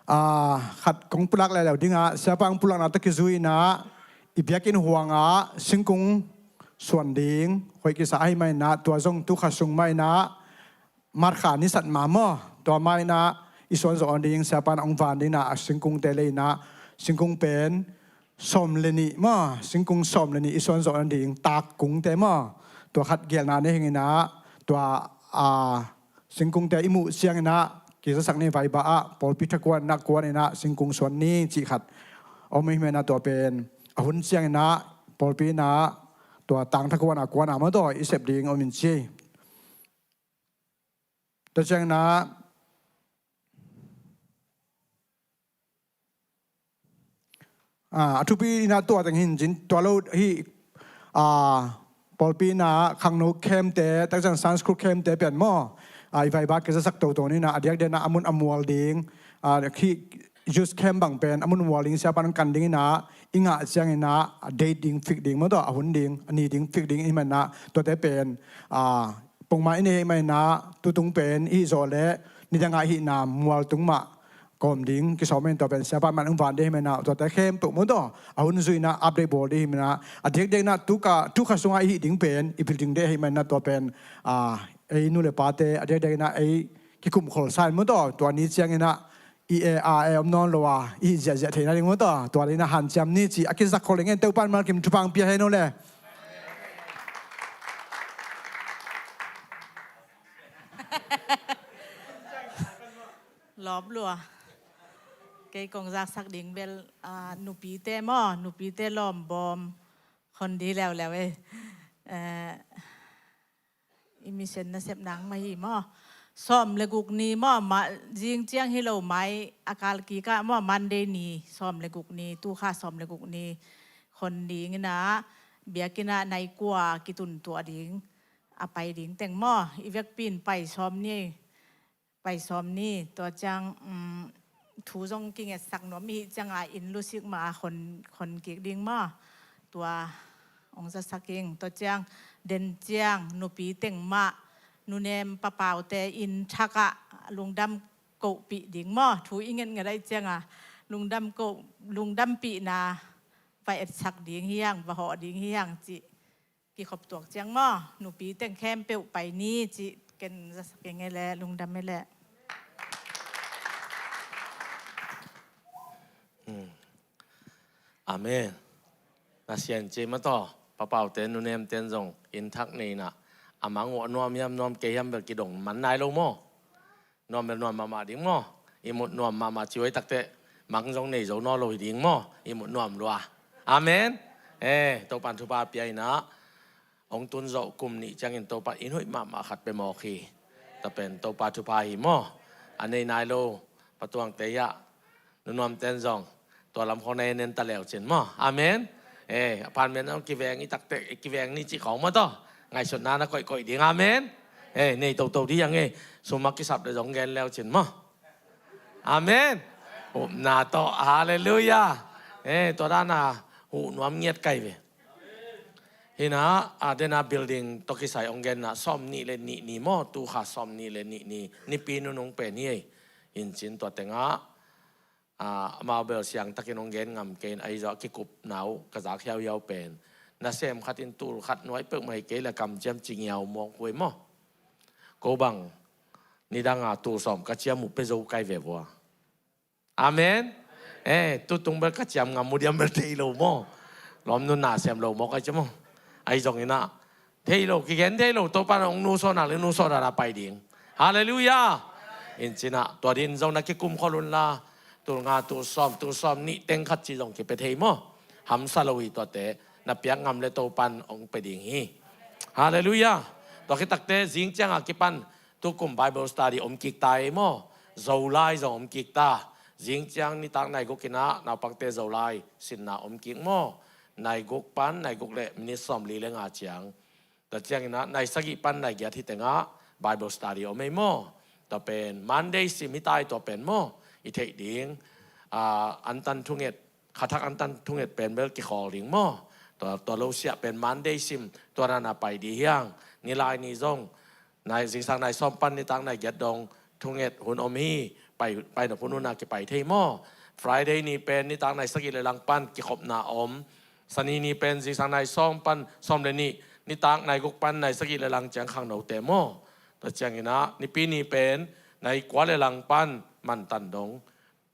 ah, khat kong pulak leuleu ding ah, siapa hong pulakna tawh kizui in ah i biakinn huang ah singkung suan ding hoih kisa ahih manin ah tua zong tu kha sung mah in ah March kha ni sat mah maw, tua mah in ah i suan zawh ding, siapa in hong van dingin ah a singkungte lei in ah singkung pen sawm le nih maw, singkung sawm le nih i suan zawh ding, tak kungte maw. Tua khat gelna nei hi ing in ah, tua, ah, singkungte i muh ciangin ah kizasak ni, vaiba ah pawlpi thakuan in ah kuan in ah singkung suan ni cih khat om ahih manin ah tua pen a hun ciangin ah pawlpi in ah tua tang thakuan a kuan a maw taw i sep ding om in ci. Tua ciangin ah, ah, a thupi in ah tua teng hi in cin, tua lo hi, ah, pawlpi in ah khangno camp te, takciang Sunday school camp te pen maw, ah, i vaiba kizasak toto ni in ah, a diakdiak in ah a mun a mual ding, ah, khi youth camp bang pen a mun a mual ding, siapa in hong kan dingin ah i ngah ciangin ah a date ding fix ding maw taw, a hun ding, a ni ding fix ding ahih manin ah tuate pen, ah, pongmawh i nei ahih manin ah tutung pen i hih zawh leh nidang a i hihna mual tung mah kawm ding kisawm in, tua pen siapa in hong van ding ahih manin ah tuate khempeuh maw taw a hun zui in ah update bawl ding ahih manin ah, a diakdiak in ah tu kha, tu kha sungah i hih ding pen i building day ahih manin ah tua pen, ah, ei nu le pate a diakdiak in ah ei kikum khol sa in maw taw, tua ni ciangin ah i e a e om nawn lo a i hih ziahziah theihna ding maw taw, tua dingin ah hanciam ni ci a kizasak khol ing e. Topa in mal kim thupha hong pia hen aw le. Lawm lua. Kei kong zaksak ding bel, ah, nupite maw, nupite lawmbawm hon ding leuleu e. Eh, i mission nasep nang mah hi maw. Sawm le guk ni maw, ma, zing ciang hi lo mai, a kal kik ah maw, Monday ni, sawm le guk ni, tu kha sawm le guk ni hon dingin ah biakinn ah nai kua kituntuah ding, a pai ding teng maw, i vekpi in pai sawm ni, pai sawm ni, tua ciang, um, thu zong kingetsak nuam i hih ciang a inn lusik mah a hon, hon kik ding maw. Tua hong zasak ing, tua ciang den ciang nupi teng mah nunem papaute inn thak ah lungdam kohpih ding maw. Thu i ngetnget ahih ciang a lungdam koh, lungdampihna va etsak ding hi hang, va hawh ding hi hang cih kikhop tuak ciang maw, nupi teng khempeuh pai ni cih ken zasak ing e le, lungdam e le. Hmm. Amen. Na sian ci maw taw, papaute nunemte in zong inn thak nei in ah, a mang uh a nuam hiam nuam kei hiam bel kidong man nai lo maw. Nuam bel nuam mahmah ding maw. I mut nuam mahmah ci hoih tak teh mang zong nei zo nawn lo hi ding maw. I mut nuam lua. Amen. Eh, Topa'n thupha pia in ah. hong tun zawh kum nih ciangin Topa in hoih mahmah khat pia mawk hi. Tua pen Topa thupha hi maw. A nei nai lo patuangte hiah nunuamten zong tua lam khawng na en en ta leu cin maw. Amen. Eh, a phan men zong kiveng i takte kiveng ni cih khawng maw tawh ngaihsutna na koihkoih ding. Amen. Eh, nei toto dih ang e. Sum a kisap le zong gen leu cin maw. Amen. Upna tawh. Halleluiah. Eh, tua dana huh nuam ngiat kai ve. Hina a dena building tawh kisai hong genna sawm nih le nih ni maw, tu kha sawm nih le nih ni, nipi nunung pen hi ei. Hincin tua tengah amau bel siangtakin hong gen ngam kei in, ahi zawh a kikupna uh ka zak hiauhiau pen nasem khatin tul khat nuai peuhmah hi kei le kamciam cingiau mawk huai maw. Ko bang nidanga tul sawm ka ciam uh pia zo kai ve vua. Amen. Eh, tutung bel ka ciam ngam uh diam bel thei lo maw. Lawm nunna sem lo maw kai ciam uh. Ahi zongin ah thei lo, kigen thei lo, Topa na hong nusawn a le nusawn a pai ding. Halleluiah. Hincin ah tua din zong na kikum khol unla tul nga, tul sawm, tul sawm nih teng khat ci zong kipia thei maw. Hamsa lo hi tuate, na piak ngam le Topan hong pia ding hi. Halleluiah. Tua khitakte zing cianga kipan tukum Bible study om kik ta ei maw. Zolai zong om kik ta. Zing ciang nitak nai guk inah naupangte Zolai sinna om kik maw. Nai guk pan nai guk le minit sawm li le nga ciang. Tua cianginah nai sagih pan nai giat hi tengah Bible study om ei maw. Tua pen Monday sim hi ta ei, tua pen maw i theih ding. Antan thunget, khathak antan thunget pen bel kikhawl ding maw. Tua, tua lo siah pen Monday sim tua dana pai dih hiang. Nilai ni zong nai, zingsang nai sawm pan nitak nai giat dong thunget hun om hi. Pai, pai nop hun huna kipai thei maw. Friday ni pen nitak nai sagih le lang pan kikhopna om. Sani ni pen zingsang nai sawm pan sawm le nih nitak nai guk pan nai sagih le lang ciang khangnote maw. Tua cianginah nipi ni pen nai kua le lang pan mantan dong.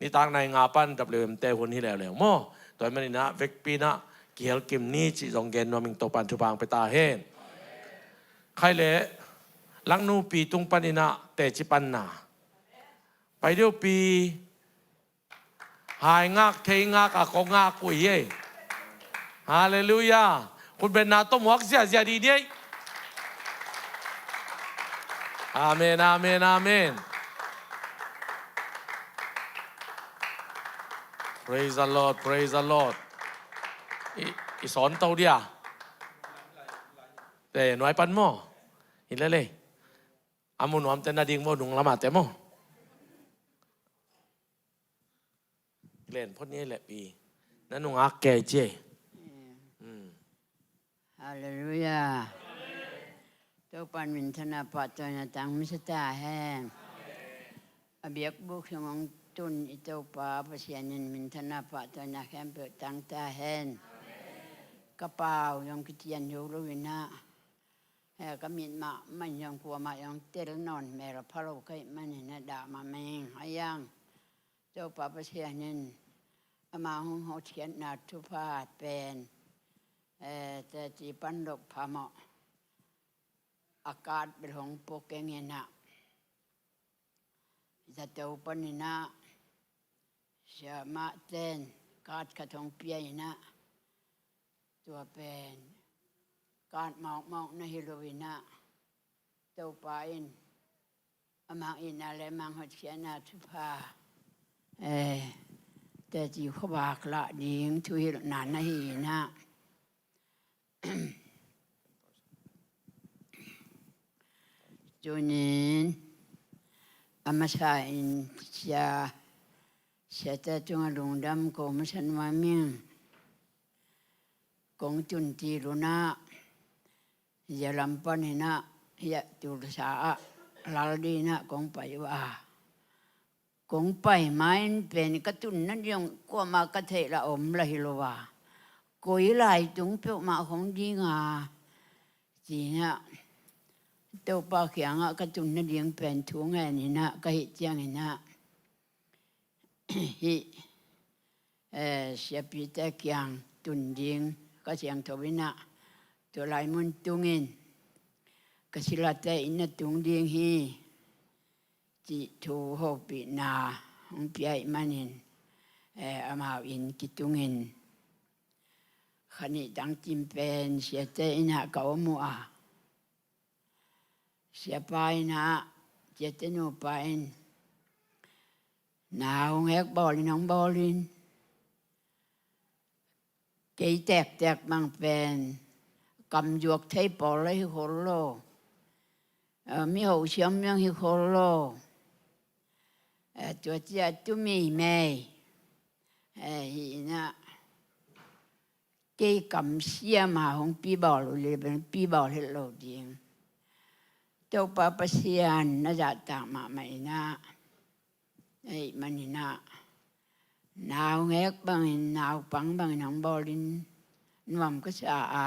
Nitak nai nga pan W M te hun hi leuleu maw. Tua hi maninah vekpi inah kihelkim ni cih zong gen nuam ing, Topan thupha hong pia ta hen. Khai le Laknupi tung paninah teci panna. Pai deuhpi. Hai ngak, thei ngak a ko ngak uh hi ei. Halleluiah. Khutbetna tawh muak ziahziah dih ni ei. Amen, amen, amen. Praise the Lord, praise the Lord. I, i sawn to dia. Te nuai pan maw. Hi lele. A mu nuamte na ding maw, nung lamate maw. Len phot ni leh pi. Na nungak kei ci ei. Halleluiah. Topan minthanna pahtawina tang masa ta hen. A biakbuk sung hong tun i Topa Pasian in minthanna pahtawina khempeuh tang ta hen. Ka pau zong kician zo lo inah, he, ka mit mahmah in zong kuamah zong tel nawn mel a pha lo ka hih maninah dah mahmah ing. A iang Topa Pasian in ama hong hotkhiatna thupha pen, eh, teci pan dok phamawh. A kat bel hong pua keng inah, zato paninah siamahten kat khat hong pia inah, tua pen kat mawkmawk na hi lo inah, Topa in amah itna le amah hotkhiatna thupha, eh, teci khuavak lah ding thuhilhna na hi inah. Tunin a masa in sia, siate tungah lungdam ko masa nuam ing. Kong tun til unah, zia lam paninah hiah tulsa ah lal dinah kong pai uh a, kong pai ma in pen ka tunna ding kuamah ka theih lah om lah hi lo a, koi lai tung peuhmah khong dinga cinah Topa kiangah ka tunna ding pen thu ngen inah ka hih cianginah hih, eh, siapite kiang tun ding ka siangtho inah, tua lai mun tungin ka silate inn a tung ding hi cih thu hopihna hong pia ih manin, eh, amau inn kitungin Kha nih tang cim pen siate inn ah ka om uh a, siapa inn ah, siate nupa in na hong hek bawlin hong bawlin, kei tektek bang pen kamzuak thei pawl la hi khol lo. Eh, mi ho siam miang hi khol lo. Eh, tua cia tu meimei, eh, hi inah kei kamsiam a hong pibawl uh le pen pibawl het lo ding. Topa Pasian na zahtak mahmah inah, ei man inah, naungek bangin naupang bangin hong bawlin nuam ka sa a,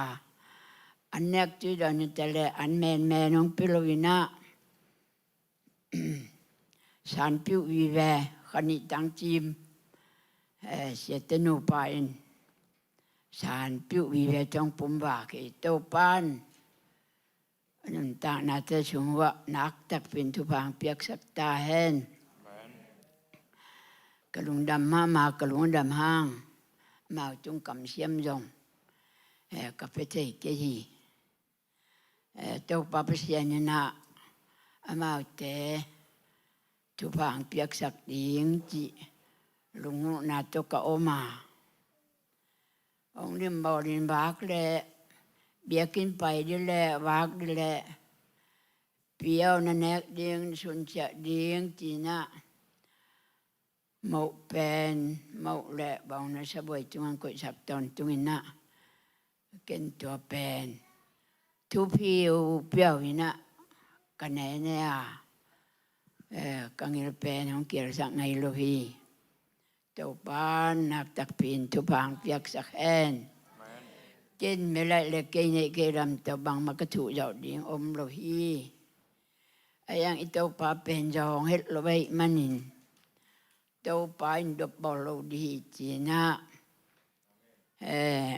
an nek tui dawn hi ta le an menmen hong pia lo inah, sanpiuh vive, kha nih tang cim, eh, siate nupa in sanpiuh vive tawng pumva kei Topan nuntaknate sung uah naktakpin thupha hong piaksak ta hen. Amen. Ka lungdam mahmah, ka lungdam hang amau tung kamsiam zong, eh, ka pia thei kei hi. Eh, Topa Pasian inah amaute thupha hong piaksak ding cih lungnopna tawh ka om a, hong lim bawlin vak leh biakinn pai dih leh vak dih leh piau na nek ding, sunciah ding ci inah moh pen, moh le bawngna sabuai tungah koihsak tawntung inah, ken tua pen thuphiu piau inah ka nene a, eh, ka ngil pen hong kielsak ngei lo hi. Topan naktakpin thupha hong piaksak hen. Amen. Ken melaih le kei neih kei lam tawh bangmah ka thuh zawh ding om lo hi. Ahi hang i Topa pen zawng het lo ahih manin Topa in dop bawl lo dih hi ci inah, eh,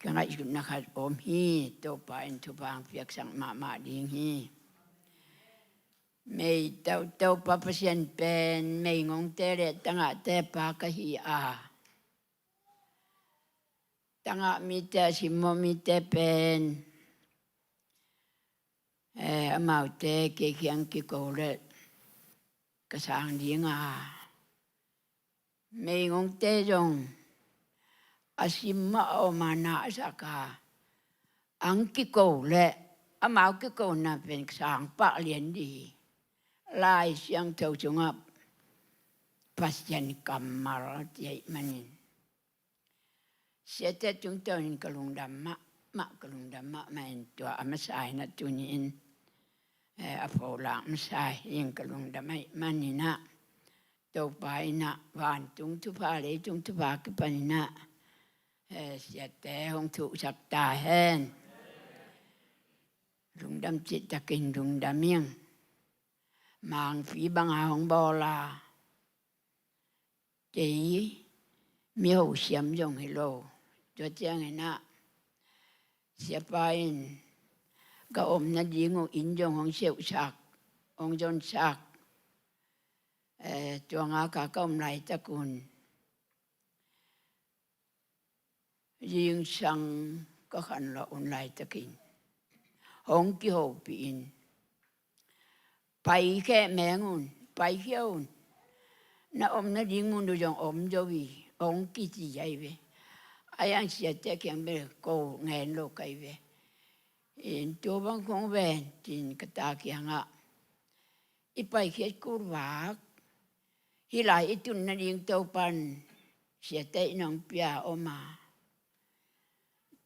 ka ngaihsutna khat om hi. Topa in thupha hong piaksak mahmah ding hi. Mei to, Topa Pasian pen meingongte le tangahte pa ka hi a, tangah mite, a simmawh mite pen, eh, amaute kei kiang kiko le ka sang ding a, meingongte zong a simmawh a om a na a sak a, ang kiko le amau kikona pen ka sang pah lian dih hi. Lai Siangtho sungah Pasian kammal ci ahih manin siate tungtawnin ka lungdam mahmah, ka lungdam mahmah in tua a masa inah tuni in, eh, a pholak masa hi in ka lungdam ahih man inah Topa inah vantung thupha leitung thupha kipan inah, eh, siate hong thuhsak ta hen. Lungdam cihtakin lungdam ing. Mangpi banga hong bawl a, kei miho siam zong hi lo. Tua ciang inah siapa in ka omna ding uh inn zong hong siauhsak, hong zonsak. Eh, tua nga ka ka om laitak un zingsang ka khanlawh un laitakin hong kihopih in, paikhia meng un, paikhia un, na omna ding mun uh zong om zo hi, hong kici ahi ve. Ahi hang siate kiang bel ko ngen lo ka hi ve. In tua bang kong ven cin ka ta kiangah i paikhiat kul vak, hih lai i tun nading Topan siate in hong pia om a,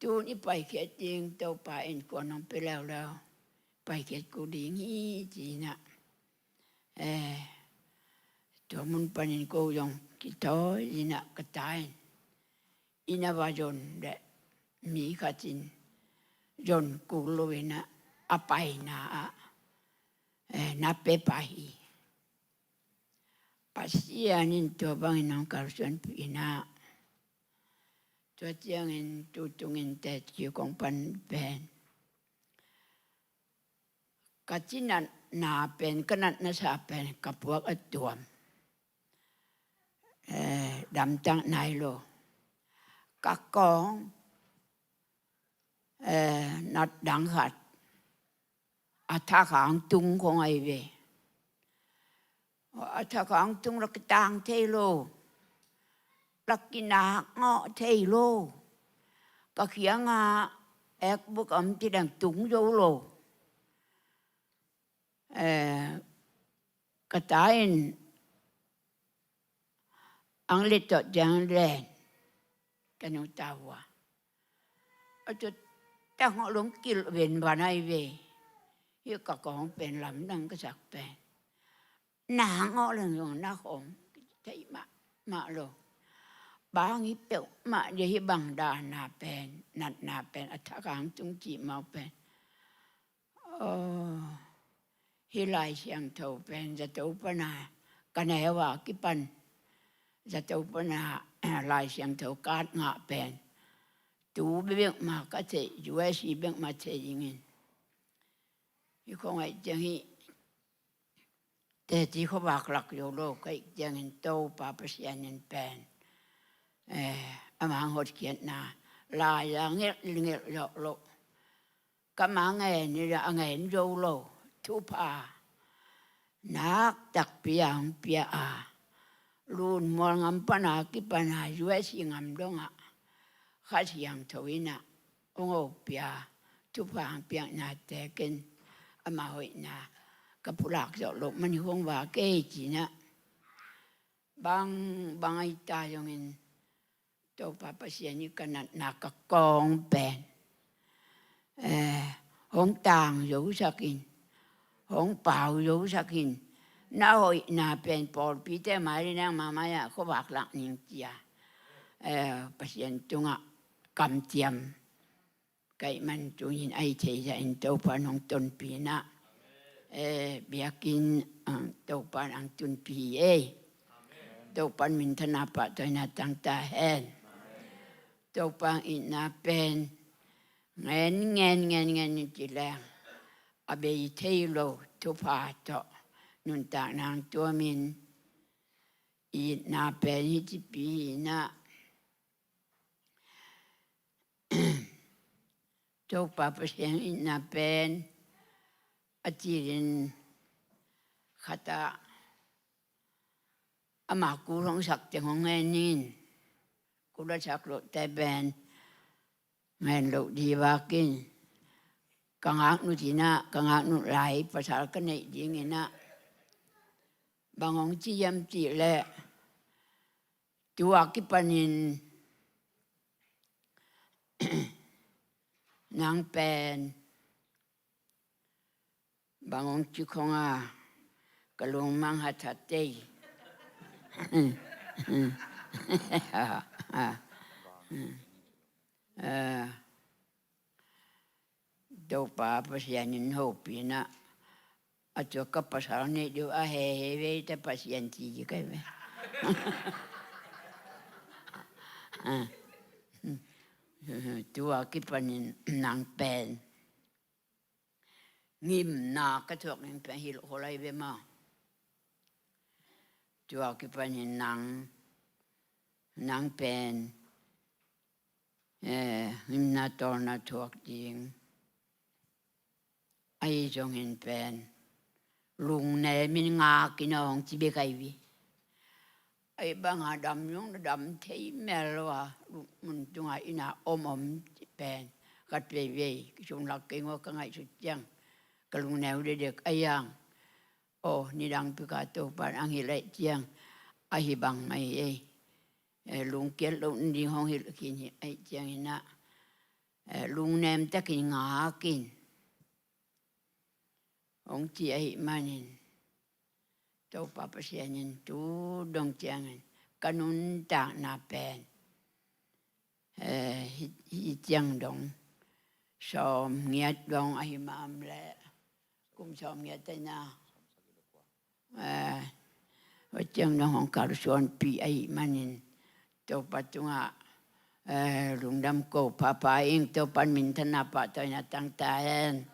tun i paikhiat ding Topa in kuan hong pia leuleu, paikhiat kul ding hi ci inah, eh, tua mun panin ko zong kithawi inah ka ta in, inn a va zon le mi khat in zon kul lo inah a paina ah, eh, na pia pah hi. Pasian in tua bangin hong kalsuanpih inah, tua ciangin tutungin teci kong pan pen ka cinatna pen, ka natna sa pen ka puak a tuam, eh, damtak nai lo. Ka kawng, eh, nat dang khat, a thak hang tung khong ahi ve. A thak hang tung la kitang thei lo, la kinak ngawh thei lo. Ka khiang ah ekbuk om ci dang tung zo lo. Eh, ka ta in ang le tawh ciang len, ka nu ta hua. A cu ta ngawh long kilh ven van ai ve. Hi ka kawng pen lamdang ka sak pen. Na ngawh leng zong na hong thei mahmah lo. Bang hi peuhmah dia hi bang dana pen, natna pen, a thak hang tung cih mau pen. Aw, hi Lai Siangtho pen zato pana ka neu a kipan, zato pana Lai Siangtho ka ngah pen tu bek mah ka thei, U S bek mah thei dingin. Hi khong aih ciang hi teci khuavak lak zo lo ka ih ciangin Topa Pasian in pen, eh, a mang hotkhiatna lai a ngelh ngelh zawh loh. Ka mang ngen ni a ngen zo lo thupha nak takpi a hong pia a, Lunmual ngam pana kipana U S ngam dongah Kha Siangtho inah hong hopia thupha hong piakna tekin ama hoihna ka pulak zawh loh man hi hong va kei cinah bang bang aita zongin Topa Pasian i ka natna ka kawng pen, eh, hong tang zosakin, hong pau zosakin, na hoihna pen pawlpite mai le nang mamai ah khuavak lak ning cia, eh, Pasian tungah kamciam kaih man tungin aih thei zahin Topa nong tonpina, eh, biakin, ah, Topa nang tunpi ei. Topa minthanna pahtawina tangta hen. Topa itna pen ngen ngen ngen ngen in ci leng a bei thei lo thupha tawh nuntak nang tuamin itna pen hi cipi inah Topa Pasian itna pen a cirin khatah ama kul hong sak teng hong ngen in, kul a sak loh te pen ngen loh di vakin ka ngaknu cinah ka ngaknu lai pasal ka neih dinginah bang hong ci hiam cih leh tua kipanin nang pen bang hong ci khong a ka lungmang hathat tei. Eh, Topa Pasian in hopina a tua ka pasal nei diu a hehe vei ta Pasian ci kai ve. Tua kipanin nang pen ngimna ka thuak ning pen hilh kholai ve ma. Tua kipanin nang nang pen, eh, ngimna tawlna thuak ding ahi zongin pen lungnemin ngakin a hong ci bek ahi vi. Ahi banga dam zong na dam thei mel lo a mun tunga ina om om ci pen khat veivei kisum lak kei ngua ka ngaihsut ciang ka lungneu dedek ahi ang. Aw, nidang pika Topan ang hilh aih ciang ahi bang mai ei. Eh, lungkiat loh nading hong hilh khin hi aih cianginah, eh, lungnem takin ngakin hong ci ahi manin Topa Pasian in tu dong ciangin ka nuntakna pen, eh, hi, hi ciang dong sawm ngiat dong ahi ma am leh kum sawm ngiat aina, eh, hi ciang dong hong kalsuanpih ahi manin Topa tungah, eh, lungdam ko phapha ing. Topan minthanna pahtawina tangta hen.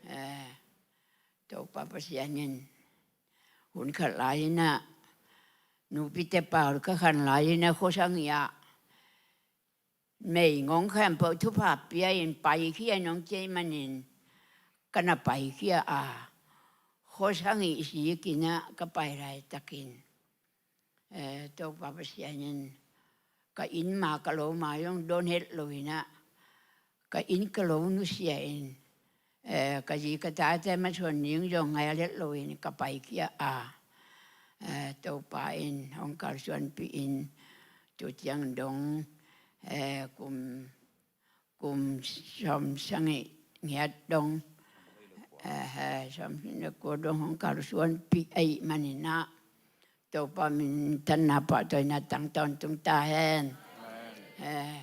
Eh, Topa Pasian in hun khat lai inah nupite pau ka khan lai inah khuasang i ah meigong khempeuh thupha pia in paikhia in hong ci ahih manin ka na paikhia a, khuasang ihsi kinah ka pai laitakin, eh, Topa Pasian in ka inn ma ka lo ma zong don het lo inah, ka inn ka lo nusia in, eh, ka zi ka tate masuan ding zong ngaih a let lo in ka paikhia a, eh, Topa in hong kalsuanpih in tu ciang dong, eh, kum, kum sawm sagih ngiat dong, eh, eh, sawm sagih le kua dong hong kalsuanpih ahih maninah Topa min thanna pahtawina tang tawntung ta hen. Eh,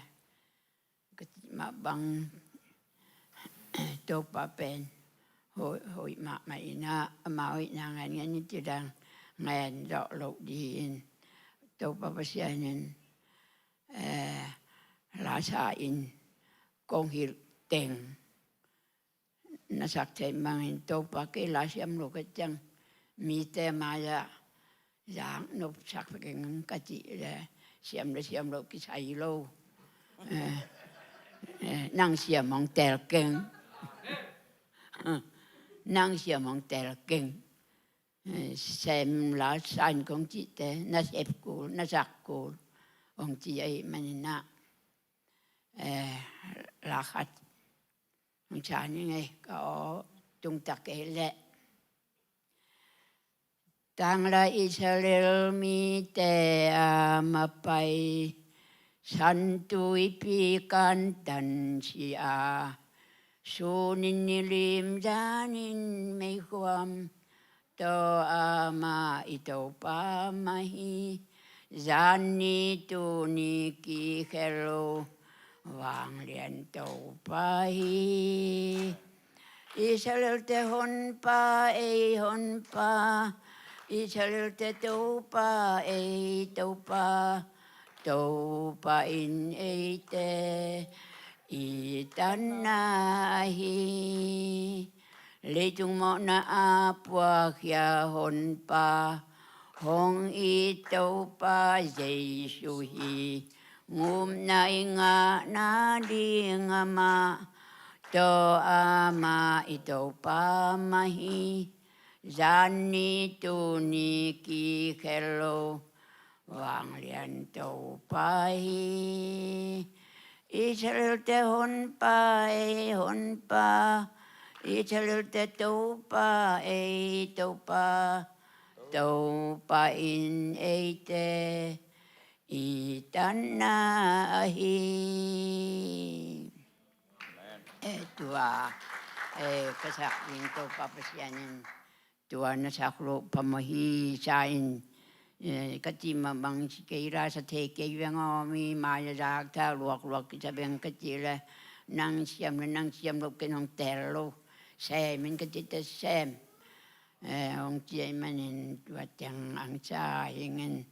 ka cih mah bang, Topa pen hoih, hoih mahmah inah, ama hoihna ngen ngen in tidang ngen zawh loh dingin Topa Pasian in, eh, lasa in kong hilh teng na sak theih mangin Topa kei la siam lo ka ciang mite mai-ah zak nopsak keng ka cih le siam le siam lo kisai lo. Eh, eh, nang siam hong tel keng. Nang siam hong tel keng. Eh, sem la san kong cihte na sep kul, na sak kul hong ci ahih maninah, eh, la khat hong sa ning ei, ka aw tungtak kei leh. Tanglai Israel mite a mapai, San Tuipi kantan si a, sunin nilim zanin meikhuam, Topa amah i Topa mah hi. Zan ni tuni kikhel lo, vanglian Topa hi. Israelte Honpa, ei Honpa, Israelte Topa, ei Topa, Topa in eite i tanna hi. Leitung mawhna a puakhia Honpa, hong it Topa Jesu hi. Ngupna i ngahna ding amah, Topa amah i Topa mah hi. Zan ni tuni kikhel lo, vanglian Topa hi. Israelte Honpa, ei Honpa, Israelte Topa, ei Topa, Topa in eite i tanna hi. Eh, tua, eh, ka sak ding Topa Pasian in tua na sak loh phamawh hi sa in, eh, ka cih mah bang si kei la sa thei kei veng aw, mi mai-ah zak tha luakluak kisa veng ka cih le nang siam le nang siam loh ken hong tel lo, sem in ka cihte sem. Eh, hong ci ahih manin tua ciang ang sa hingin,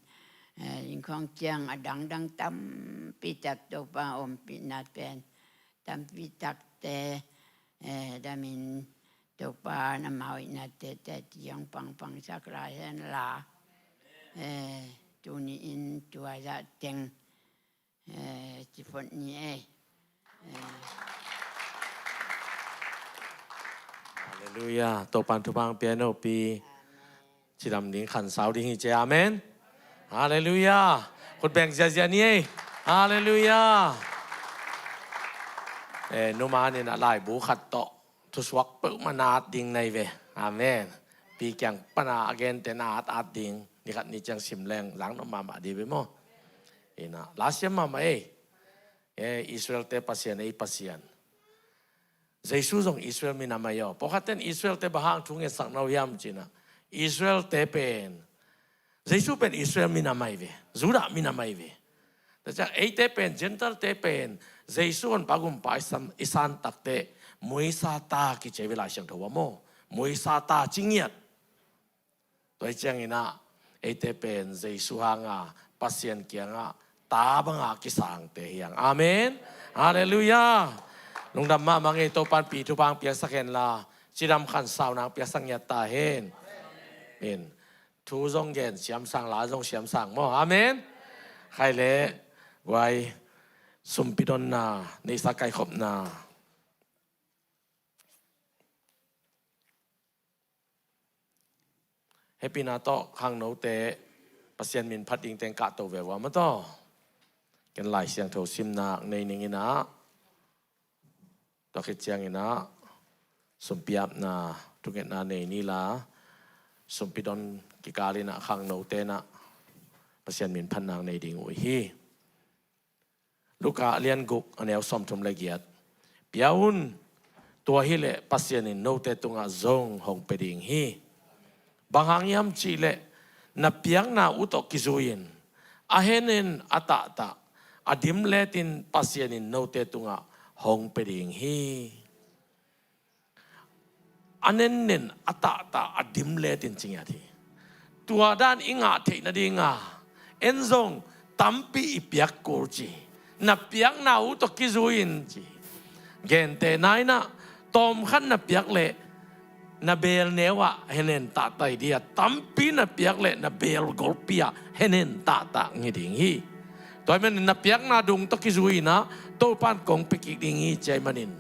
eh, hing khawng ciang a dangdang tampi tak Topa ompihna pen tampi takte, eh, damin Topa na mawhna tete ciang pangpangsak lai hen la. Eh, tuni in tua zah teng, eh, ci phot ni ei. Eh. Halleluiah. Topan thupha pia no pi. Amen. Cidam ding khansau ding hi ci. Amen. Halleluiah. Khut beng ziazia ni ei. Halleluiah. Eh, numan in a laibu khat tawh thusuak peuhmah na at ding na hi ve. Amen. Pi kiang pana a gente na at at ding. Ni khat ni ciang sim leng zang nop mahmah dih ve maw. Ina, la siam mahmah ei. Eh, Israelte Pasian, ei Pasian. Jesu zong Israel minam ahi aw. Pawlkhatte in Israelte bang hang thu ngetsak na uh hiam ci-in ah, Israelte pen, Jesu pen Israel minam ahi ve, Judah minam ahi ve. Tua ciang eite pen, Gentile-te pen, Jesu Honpa Gumpa i san, i san takteh, muisa ta kici ve Lai Siangtho ah maw. Muisa ta ci ngiat. Tua hi ciangin ah, eite pen Jesu hanga Pasian kiangah ta banga kisangte hi hang. Amen. Halleluiah. Lungdam mahmah ing ei. Topan pi thupha piaksak hen la, cidam khansauna piaksak ngiat ta hen. Amen. Thu zong gen siamsang, la zong siamsang maw. Amen. Khai leh guai. Sumpi donna, neihsa kaikhopna. Hehpihna tawh khangnote Pasian min phat ding teng kahto ve ua maw taw. Ken Lai Siangtho simna nei ning in ah, tua khit ciangin ah sumpi apna, thungetna nei ni la, sumpi don kikal in ah khangnote in ah Pasian min phatna nei ding uh hi. Luka a lian guk, a neu sawmthum le giat. Pia un, tua hileh Pasian in note tungah zong hong pia ding hi. Bang hang hiam cihleh, na piakna uh tawh kizui-in, a hennen a tahtah, a dim letin Pasian in note tungah hong pia ding hi. A nennen, a tahtah, a dim letin ci ngiat hi. Tua dan i ngah theih nadinga en zong tampi i piak kul ci. Na piakna uh tawh kizui-in ci. Gentehna in ah, tawmkhat na piak leh na beel neu ah hennen tahtah hi ding a, tampi na piak leh na beel golpi ah hennen tahtah ngi ding hi. Tua ahih manin na piakna dung tawh kizui-in ah Topa'n kong pia kik ding hi ci ahih manin,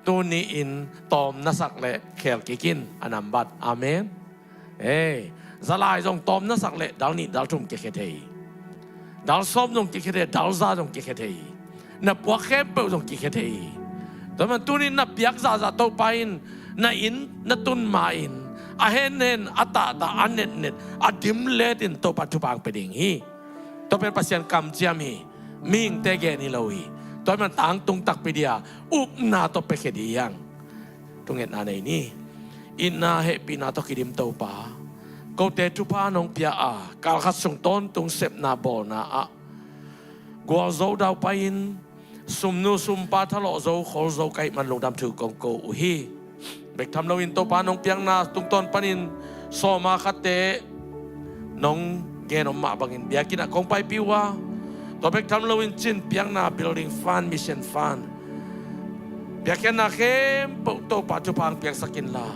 tuni-in tawm na sak leh khel kik in, a nambat. Amen. Ei, zalai zong tawm na sak leh dal nih dal thum kikhia thei hi. Dal sawm zong kikhia thei hi, dal za zong kikhia thei hi. Na puak khempeuh zong kikhia thei hi. Tua ahih manin tuni-in na piak zahzah Topa in na inn na tun ma-in, a hennen, a tahtah, a netnet, a dim letin Topa thupha hong pia ding hi. Tua pen Pasian kamciam hi. Mihingte gen hi lo hi. Tua ahih manin tangtung takpi ding a, upna tawh piakhia ding hi hang. Thungetna nei ni. Itna hehpihna tawh kidim Topa, kote thupha nong pia a, kalkhat sung tawntung sepna bawlna ah gualzo daupai-in, sumnu sumpa thalawh zo, khol zo ka hih man lungdam thu kong ko uh hi. Bek tham loin Topa nong piakna tungtawn panin sawma khatte nong gen om mah bangin biakinn ah kong paipih uh a, tua bek tham loin cin piakna, building fund, mission fund, piakkhiatna khempeuh Topa thupha hong piaksak inla,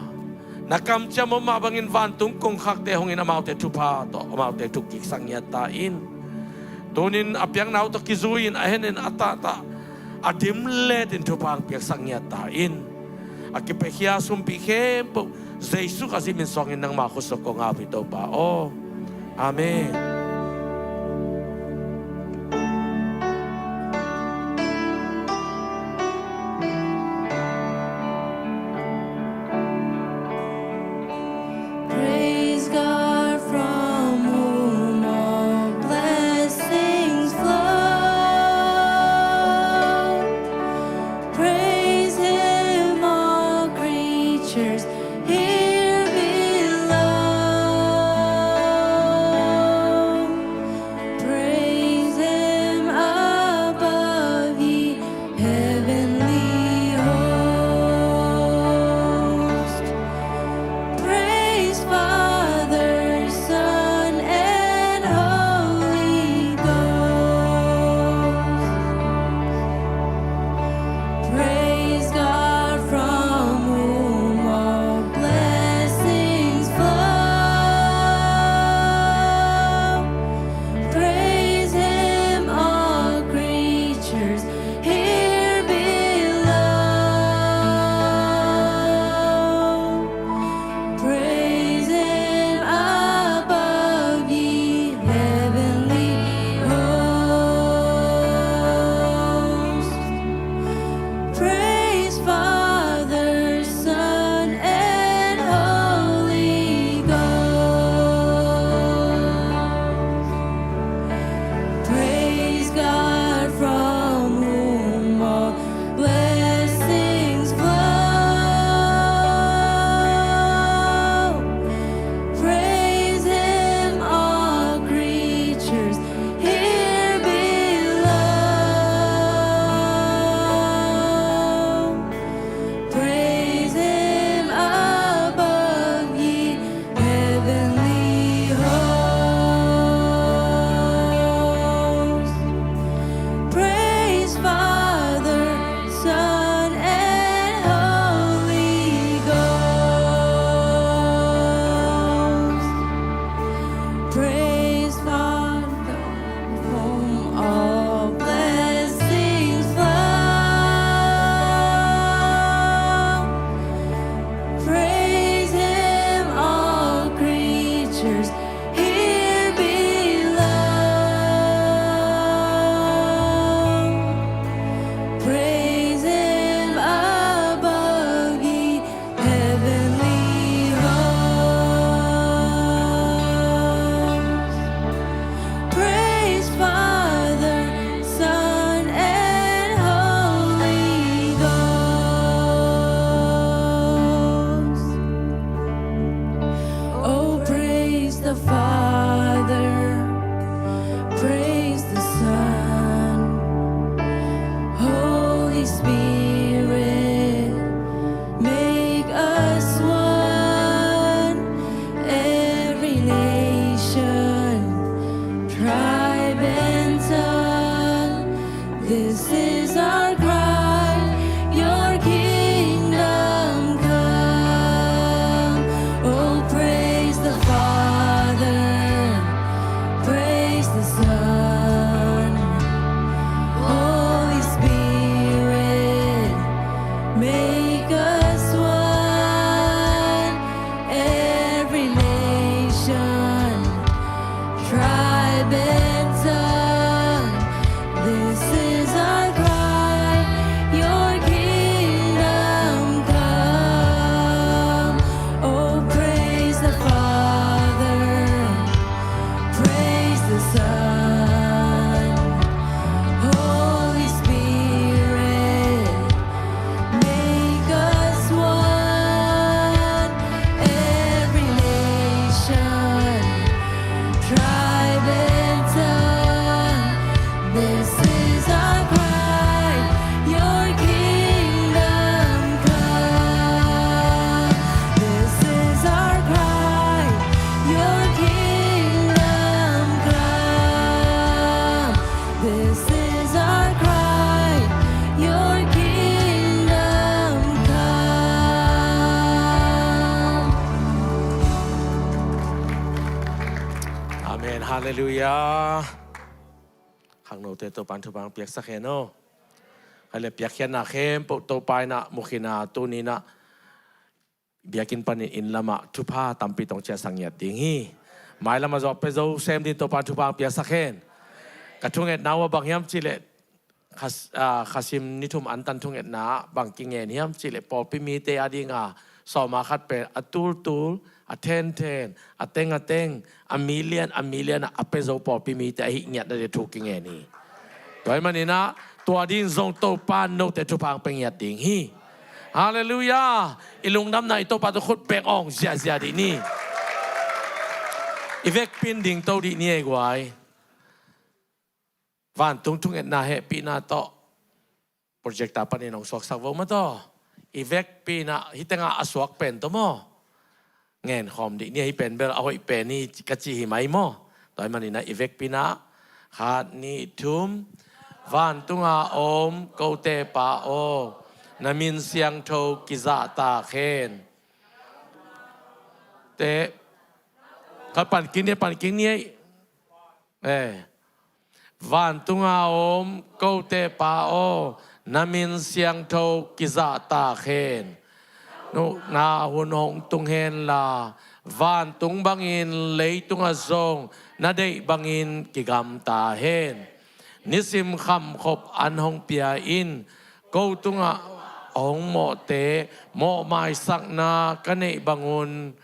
na kamciam om mah bangin vantung kongkhakte hongin amaute thupha tawh amaute thuk kiksak ngiat ta in. Tuni-in a piakna uh tawh kizui-in a hennen a tahtah, a dim letin thupha hong piaksak ngiat ta in. A kipiakhia sumpi khempeuh Jesu Khazih min suangin nangma khut sungah kong ap hi Topa aw. Amen. Praise God from whom all blessings flow. Praise him, all creatures here below. Praise him above, ye heavenly host. Praise Father, Son, and Holy Ghost. Praise God from whom all Halleluiah. Khangnote Topan thupha piaksak hen aw. Hale piakkhiatna khempeuh Topa in ah mukhina tuni in ah biakinn panin inn lamah thupha tampi tong ciahsak ngiat ding hi. Mailamah zawh pia zo sem ding Topan thupha piaksak hen. Ka thungetna uh a bang hiam cihleh Khas-, ah, Khasim ni thum antan thungetna ah bang kingen hiam cihleh pawlpi mite a dinga sawma khat pen a tultul, a thenthen, a teng a teng, a million a million a pia zo pawlpi mite ahi ngiatna ding thu kingen hi. Tua ahih manin ah tua ding zong Topa note thupha pia ngiat ding hi. Halleluiah. I lungdamna i Topa tawh khut beng awng ziahziah dih ni. I vekpi in dingto dih ni ei guai. Vantung thungetna hehpihna tawh projector panin hong suaksak vo maw taw. I vekpi in ah hih tengah a suak pen tawh maw, ngenkhawm dih ni. Hih pen bel a hoih pen hi ka ci hi mai maw. Tua ahih manin ah i vekpi in ah khat nih thum. Vantunga om kote Pa aw, na min siangtho kizahtak hen. Te, khat pan kik ni, pan kik ni. Eh. Vantunga om kote Pa aw, na min siangtho kizahtak hen. Na hun hong tung hen la, vantung bangin leitungah zong na deih bangin kigamta hen. Nisim khamkhop an hong pia in, ko tungah hong mawhte mawhmaisakna ka neih bangun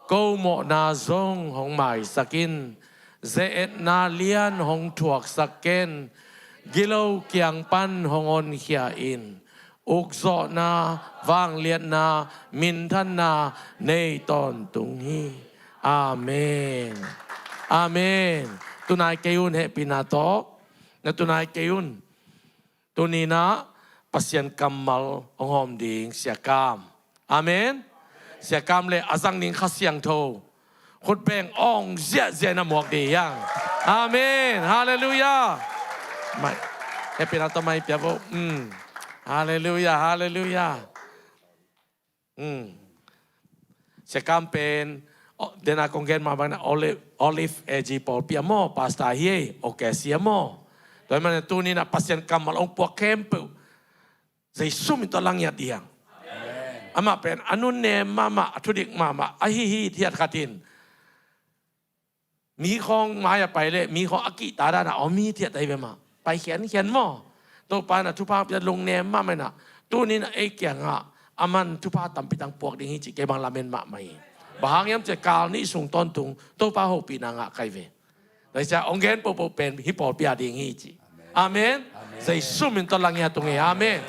ko mawhna zong hong maisak in. Ze-etna lian hong thuaksak ken, gilo kiang pan hong honkhia in. Ukzawhna, vangliatna, minthanna nei tawntung hi. Amen. Amen. Tunai kei un, hehpihna tawh na tunai kei un. Tuni in ah Pasian kammal hong hawm ding Sia Kam. Amen. Sia Kam le a zang ding Kha Siangtho khut beng awng ziahziah in a muak dih hiang. Amen. Halleluiah. Mai, hehpihna tawh mai pia vo. Mm. Halleluiah. Halleluiah. Mm. Sia Kam pen, oh, dena kong gen mah bangin ah Olive, Olive A G pawlpi ah maw, pastor hi ei, O K C ah maw. Tua ahih manin tuni in ah Pasian kammal hong puak khempeuh Jesu min tawh la ngiat dih hiang. Amah pen a nunnem mahmah, a thudik mahmah, a hihit hiat khat in mi khawng mai-ah pai leh mi khawng a kihta dan a om hithiat ahi ve mah. Pai khiankhian maw. Topa in ah thupha pia, lungnem mahmah in ah, tuni in ah ei kiangah aman thupha tampi tang puak ding hi cih kei bang lamen mahmah hi. Bang hang hiam cih leh kal nih sung tawntung Topa hopihna ngah ka hi ve. Tua hi ciang hong gen pohpoh pen hih pawlpi a ding hi ci. Amen. Amen. Jesu min tawh la ngiat tung hi. Amen.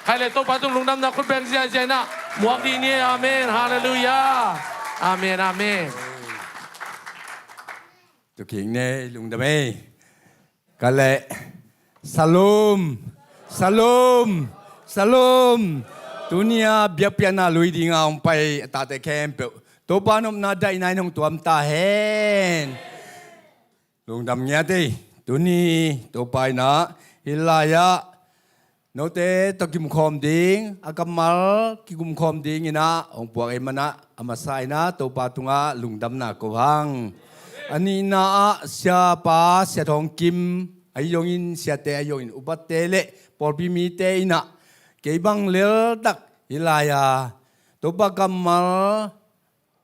Khai le Topa tung lungdamna khut beng ziahziah in ah muak dih ni. Amen. Halleluiah. Amen. Amen. Tu kik ni, lungdam ei. Ka leh, Shalom. Shalom. Shalom. Tuni a biakpiakna lui dinga hong pai a tate khempeuh Topa nopna daihna in hong tuam ta hen. Lungdam ngiat ei. Tuni Topa in ah hih lai-ah note tawh kikumkhawm ding, a kammal kikumkhawm dingin ah hong puak ahih manin ah a masa in ah Topa tungah lungdamna ko hang. A nihna ah siapa, Sia Thawng Kim ahi zongin, siate ahi zongin, upate le pawlpi mite in ah kei bang leltak hih lai-a Topa kammal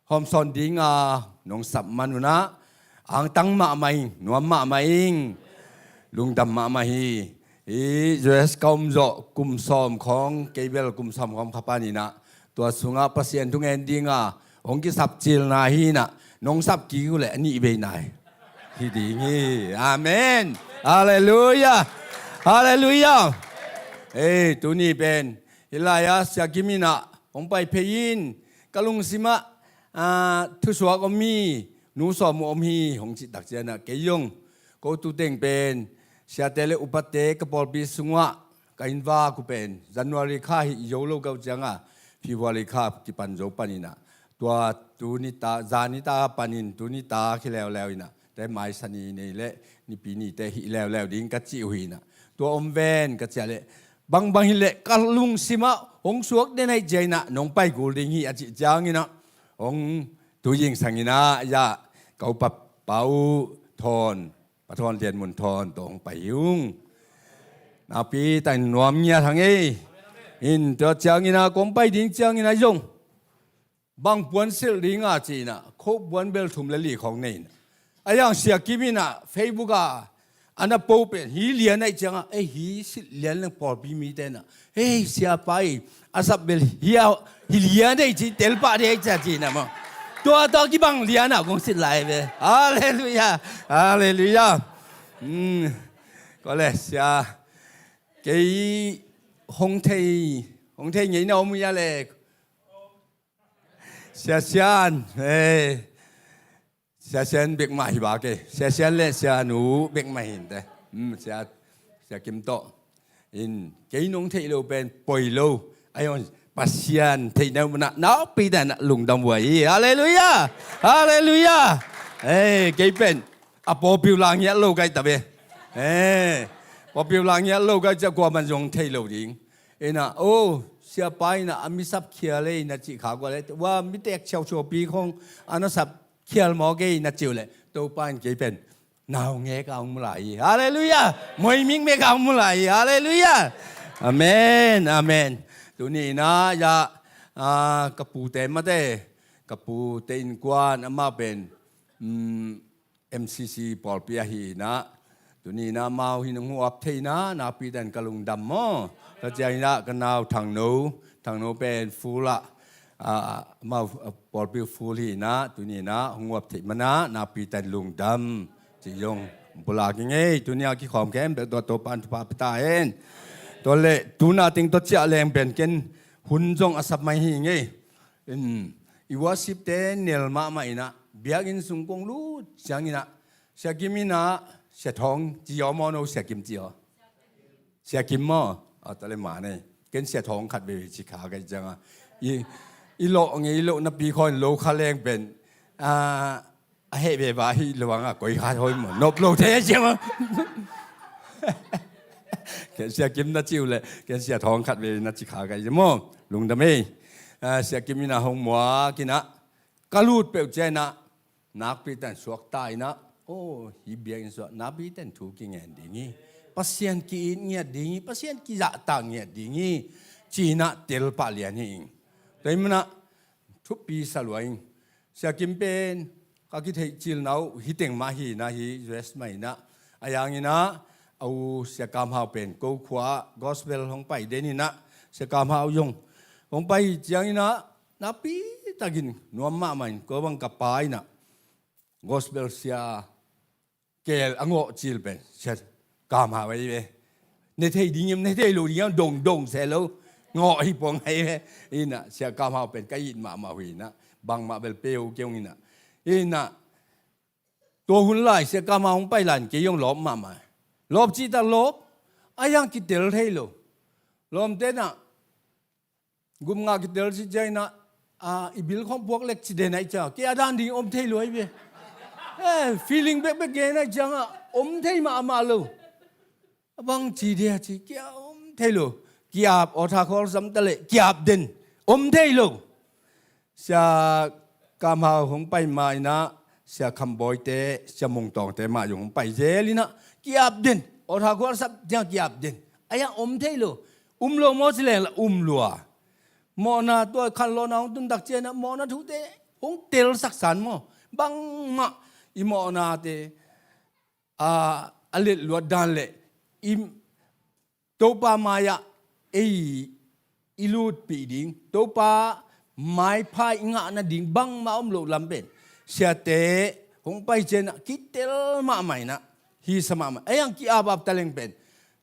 hawmsawn dinga nong sap man un ah angtang mahmah ing, nuam mahmah ing, lungdam mahmah hi. Hih U S ka om zawh kum sawm khawng, kei bel kum sawm khawng kha pan in ah, tua sungah Pasian thungen dinga hong kisap cilna hi in ah, nong sap kik uh leh a nih vei nai hi ding hi. Amen. Halleluiah. Halleluiah. Ei, tuni pen hih lai-a Sia Kim in ah hong pai phei in, ka lungsimah, aa, thusuak om hi, nu sawm uh om hi, hong cih tak ciangin ah kei zong ko tu teng pen siate le upate ka pawlpi sungah ka inn vak uh pen January kha hih zo lo kawh ciangin February kha kipan zo pan in ah, tua tu nitak, zan nitak panin tu nitak hi leuleu in ah, te mai Sani ni le Nipi ni te hih leuleu ding ka cih uh hi in ah, tua om ven ka cih leh, bangbang hi leh ka lungsimah hong suak den ahih ciangin ah nong pai kul ding hi a cih ciangin ah, hong tu zingsang in ah, ya, ka upa Pa U Thawn, Pa Thawn Lian Mun Thawn tawh hong pai hi ung. Nakpi takin nuam ngiat hang ei. In tua ciangin ah kong pai ding ciangin ah zong bang puan silh ding a ci-in ah, kho puan bel thum le li khawng nei in ah. A yang Sia Kim in ah Facebook ah a na po pen hi lian ahih ciangah, ei hi silh lian leng pawlpi mite in ah, ei siapa i a sap bel hi a, hi lian ei ci, tel pah ding ei cia ci-in ah maw. Tua tawh kibang lian ah kong silh lai ve. Halleluiah. Halleluiah. Kawle sia, kei hong thei, hong thei ngei na om uh ia le. Sia Sian, eh, Sia Sian bek mah hi bak e. Sia Sian le Sia Nu bek mah hi inteh. Sia, Sia Kim tawh in kei nong theih loh pen poi lo. Ai on, Pasian theih na uh mah nakpi takin ah lungdam uh hi. Halleluiah. Halleluiah. Eh, kei pen a popular ngiat lo ka hi ta ve. Eh, popular ngiat lo ka hi ciah kuaman zong thei lo ding. In ah, oh, siapa in ah a misap khial ei na cih kha kua le, wa, mi tek ciauciaupi khong a na sap khial mawk ei na ci uh leh, Topa in kei pen naungek a hong mu lai hi. Halleluiah. Moi mikmek a hong mu lai hi. Halleluiah. Amen. Amen. Tuni in ah, ya, ah, ka pute mate, ka pute innkuan amau pen, mm, M C C pawlpi ahi in ah, tuni in ah amau hi nong huap thei in ah nakpi takin ka lungdam maw. Tua ciangin ah ka nau Thangno, Thangno pen full ah, ah, amau, ah, pawlpi full hi in ah, tuni in ah hong huap theih man ah nakpi takin lungdam. Ci zong pulak ing ei, tuni a kikhawm khempeuh tawh Topa in thupha pia ta hen. Tua leh tuna teng tawh ciah leng pen ken hun zong a sap mai hi ing ei. In, i worship te nel mahmah in ah, biakinn sung kong lut ciangin ah, Sia Kim in ah, Sia Thawng ci aw maw, no Sia Kim ci aw? Sia Kim maw? A, tua le ma nei. Ken Sia Thawng khat veve ci kha ka hih ciangah, i, i lawh ngei loh napi khaw in lo kha leng pen, ah, a heh veve ahi lo ang a koi kha hoi maw, nop lo thei a cia maw. Ken Sia Kim na ci uh leh ken Sia Thawng khat veve na ci kha ka hih cia maw. Lungdam ei. Ah, Sia Kim in ah hong muak in ah, ka lut peuh ciang in ah, nakpi takin suakta in ah, oh, hih biakinn sungah nakpi takin thu kingen ding hi, Pasian ki-it ngiat ding hi, Pasian kizahtak ngiat ding hi, ci-in ah tel pah lian hi ing. Tua ahih man ah thupi sa lua ing. Sia Kim pen ka kitheih cilna uh hih teng mah hi in ah, hih U S mah in ah, a yang in ah, a u Sia Kam Hau pen ko khua ah gospel hong pai den in ah, Sia Kam Hau zong hong pai ciangin ah, nakpi takin nuam mahmah in, ko bang ka pa in ah gospel sia keel a ngawh cil pen Sia Kam Hau ahi ve. Ne thei ding hiam, ne thei lo ding hiam, dong dong se lo, ngawh hi puang ahi ve. In ah Sia Kam Hau pen ka it mahmah uh hi in ah, bangmah bel pe uh kei ung in ah. In ah tua hun lai Sia Kam Hau hong pai lai in kei zong lawp mahmah. Lawp cih tak lawp, a yang kitel thei lo. Lawmte in ah gum nga kitel cih ciang in ah, ah, i bil khawng puak lek ci den ahih ciang, kei a dan ding om thei lo ahi ve. Eh, feeling bekbek gen ahih ciangah om thei mahmah lo. A bang ci dia ci, ki-ap om thei lo. Ki-ap, awtha khual sam ta leh ki-ap den, om thei lo. Sia Kam Hau hong pai ma in ah, Sia Kham Bawi te, Sia Mung Tawng te mah zong hong pai zel in ah, ki-ap den, awtha khual sam ciang ki-ap den. A yang om thei lo. Um lo maw ci leng lah um lua. Mawhna, tua khanlawhna hong tun tak ciang in ah mawhna thute hong telsak san maw. Bangmah i mawhnate, a, a letluat dan leh i Topa mai-ah ei i lutpih ding, Topa maipha i ngah nading bangmah om loh lam pen siate hong pai ciang ah kitel mahmah in ah, hisa mahmah. A yang ki-ap ap ta leng pen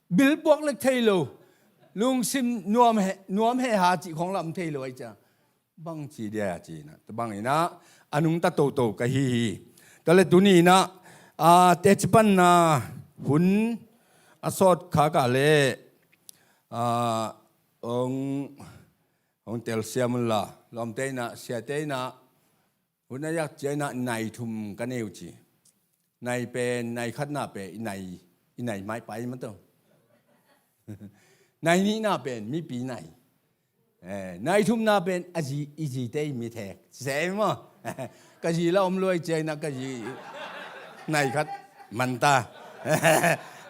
bil puak lek thei lo, lungsim nuam he, nuam he ha cih khawng lah om thei lo ahih ciang, bang ci dia ci in ah, tua bang in ah a nungta toto ka hi hi. Tua leh tuni in ah, ah, teci panna hun a sawt khak leh, ah, hong, hong telsiam un la. Lawmte in ah, siate in ah, hun a yak ciang in ah nai thum ka nei uh ci. Nai pen, nai khatna pen i nai, i nai mai pai mah tawh. Nai nihna pen mipi nai. Eh, nai thumna pen a zi, i zite i mithek. Seh maw. Ka zi lah om lua ahih ciang in ah ka zi nai khat. Manta.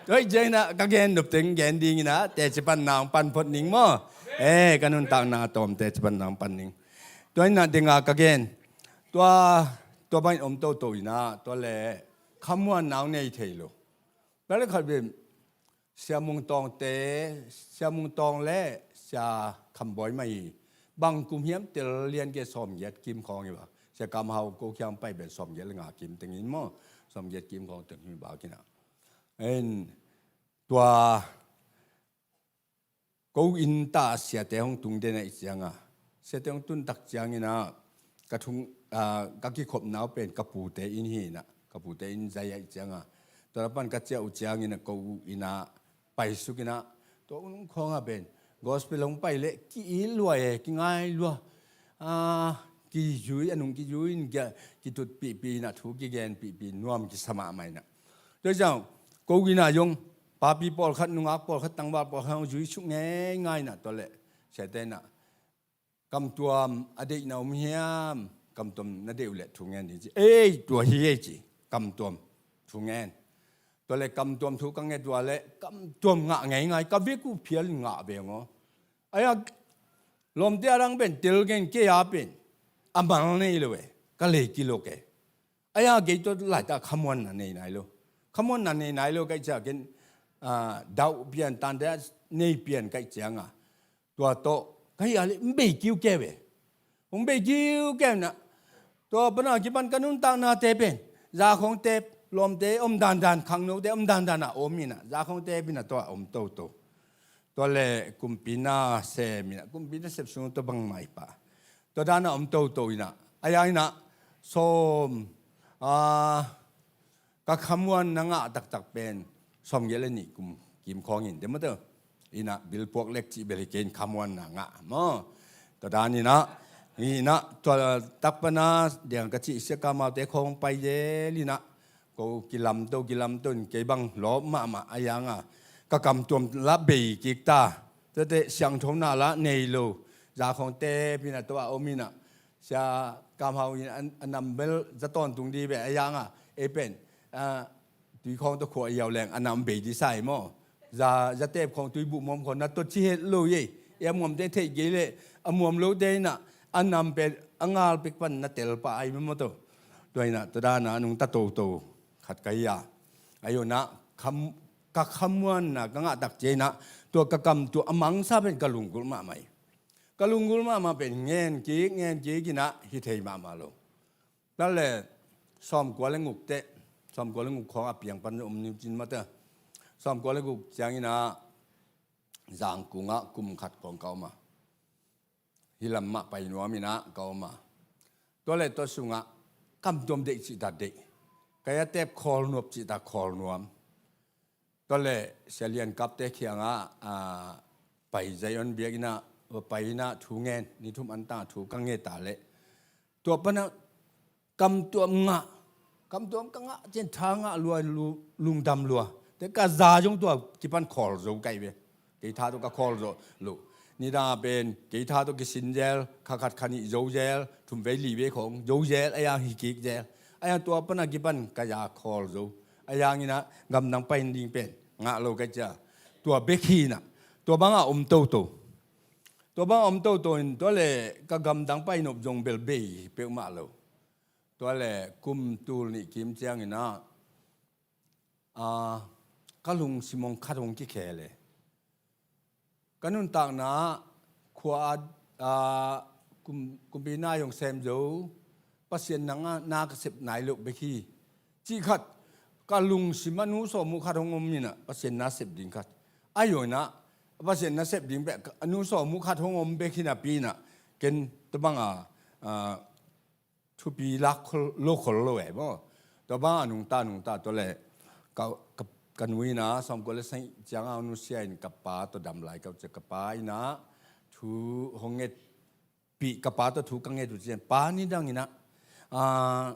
Tua hi ciangin ah ka gen nop teng gen dingin ah teci panna hong pan phot ning maw. Eh, ka nuntakna tawm teci panna hong pan ning. Tua in ah ding ah ka gen. Tua, tua bangin om toto in ah, tua leh khamuanna hong nei thei lo. Tua leh khat vei Sia Mung Tawngte, Sia Mung Tawng le Sia Kham Bawi mah hi. Bang kum hiam, tel lian ke sawmgiat kim khawng hi ba. Sia Kam Hau ko kiang pai pen sawmgiat le nga kim teng in maw. Sawmgiat kim khawng teng hi ba kina. En tua ko inn ta siate hong tung den ahih ciangin, siate hong tun tak ciangin ah, ka thung, ah, ka kikhopna uh pen ka pute inn hi in ah, ka pute inn zai ahih ciangin, tua pan ka ciah uh ciangin ah, ko inn ah paisuk in ah, tua inn khawng ah pen gospel hong pai leh ki-it lua e, kingai lua. Ah, kizui, a nung kizui in kia, kitutpihpih in ah, thu kigenpihpih nuam kisa mahmah in ah. Tua hi ciang, ko inn ah zong papi pawlkhat, nungak pawlkhat, tangval pawlkhat hong zuisuk ngeingai in ah, tua leh siate in ah, kamtuam a deihna om hiam, kamtuam na deih uh leh thu ngen ding ci. Ei, tua hi ei ci, kamtuam thu ngen. Tua leh kamtuam thu ka nget uh leh kamtuam ngah ngeingai, ka vek uh phial in ngah ve ngaw. Ahi a, lawmte a dang pen tel gen, kei a pen a mal nei lo e, ka lei kilok e. Ahi a, kei tua laitak khamuanna nei nai lo. Khamuanna nei nai lo ka hih ciang ken, ah, dauh pian, tante a nei pian ka hih ciangin, tua tawh ka hih a leh hong bei kiukiau e. Hong bei kiukiau in ah, tua pan a kipan ka nuntaknate pen za khawng tep, lawmte om dandan, khangnote om dandan ah om in ah, za khawng tep in ah tua om toto. Tua leh kumpi na sem in ah, kumpi na sep sung tua bangmah hi pah. Tua dan a om toto in ah, ahi a in ah, sawm, ah, ka khamuanna ngah taktak pen sawmgiat le nih kum kim khawng hi inteh maw te. In ah bilpuak lek cih bel hi kei in, khamuanna ngah maw. Tua dan in ah, in ah, tua tak pan a diang ka cih Sia Kam Haute khawng pai zel in ah, ko kilamto, kilamto in kei bang lawp mahmah, ahi zongin ka kamtuam lah bei kik ta. Tuate siangthona lah nei lo, za khawng tep in ah tua om in ah, Sia Kam Hau in a, a nam bel za tawntung ding ve, ahi zongin ei pen, ah, tui khawng tawh khua a ziau leng a nam bei ding sa hi maw. Za, za tep khawng, tui buh muam khawng na tawh ci het lo hi ei. A muamte theih kei leh, a muam lote in ah a nam pen a ngal pek pan na tel pah ahi maw tawh. Tua in ah tua dan a nungta toto khat ka hi a. Ahi zongin ah kham, ka khamuanna ka ngah tak ciangin ah, tua ka kamtuam a mangsa pen ka lunggulh mahmah hi. Ka lunggulh mahmah pen ngen kik, ngen kik in ah hi thei mahmah lo. Tua leh sawmkua le guk teh, sawmkua le guk khawng a piang pan om ni cin maw te. Sawmkua le guk ciangin ah Zangkung ah kum khat khawng ka om a. Hih lam mah pai nuam in ah ka om a. Tua leh tua sungah kamtuam deih cih ta deih, ka ya tep khawl nuam cih ta khawl nuam. Tua leh Sia Lian Kapte kiangah, ah, pai Zion biakinn ah, pai in ah thu ngen, ni thum an tang thu ka nget ta leh, tua pan ah kamtuam ngah, kamtuam ka ngah ciang tha ngah lua, lu-, lungdam lua. Te ka za zong tua kipan khawl zo ka hi ve. Kei tha tawh ka khawl zo lo. Nidang a pen kei tha tawh kisin zel, kha khat kha nih zo zel, thum vei li vei khawng zo zel, ahi zongin hi kik zel. Ahi zongin tua pan a kipan ka za khawl zo. Ahi zongin ah gamdang pai ding pen ngah lo ka hih ciang, tua bek hi in ah, tua bang a om toto. Tua bang a om toto in, tua leh ka gamdang pai nop zong bel bei peuhmah lo. Tua leh kum tul nih kim ciangin ah, ah, ka lungsim hong khat hong kikhel e. Ka nuntakna ah khua ah, ah, kum, kumpi na hong sem zo, Pasian na, na ka sep nai loh bek hi cih khat, ka lungsim ah nu sawm uh khat hong om in ah, Pasian na sep ding khat. Ahi zongin ah Pasian na sep ding bek, a nu sawm uh khat hong om bek hi napi in ah, ken tua bang a, ah, thupi lak khol, lo khol lo e maw. Tua bang a nungta, nungta tua leh ka, ka, ka nu in ah sawmkua le sagih ciang a nusia in ka pa tawh dam lai ka uh ciang, ka pa in ah thu hong ngetpih, ka pa tawh thu ka nget uh ciang, pa, nidang in ah, ah,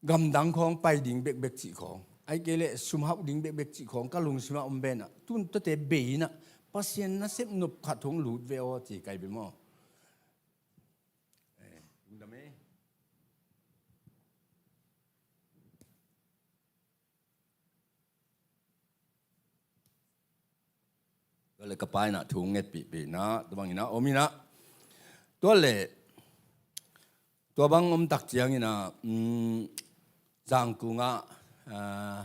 gamdang khawng pai ding bekbek cih khawng, ahih kei leh sum hauh ding bekbek cih khawng ka lungsim ah om pen ah, tun tuate bei in ah Pasian nasep nop khat hong lut ve aw ci ka hi ve maw. Eh, lungdam e. Tua le ka pa in ah thu ngetpihpih in ah, tua bang in ah om in ah. Tua le tua bang om tak ciangin ah, um, Zangkung ah, ah,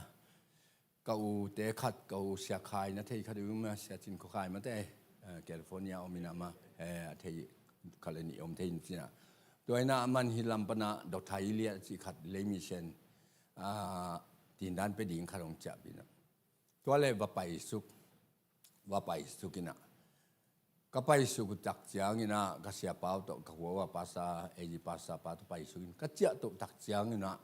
ka ute khat, ka u Sia Khai na thei khat um a, Sia Cin Khua Khai mate, ah, California om in ah ma, eh, a thei khat le nih om thei in cin ah. Tua in ah aman hi lam pan ah Doctor Eliot cih khat lei mission, ah, tindan pe ding khat hong ciahpih in ah. Tua le va paisuk, va paisuk in ah. Ka paisuk uh tak ciangin ah, ka siapa uh tawh, ka khua uh a pastor, A G pastor pa tawh paisuk in. Ka ciah toh tak ciangin ah,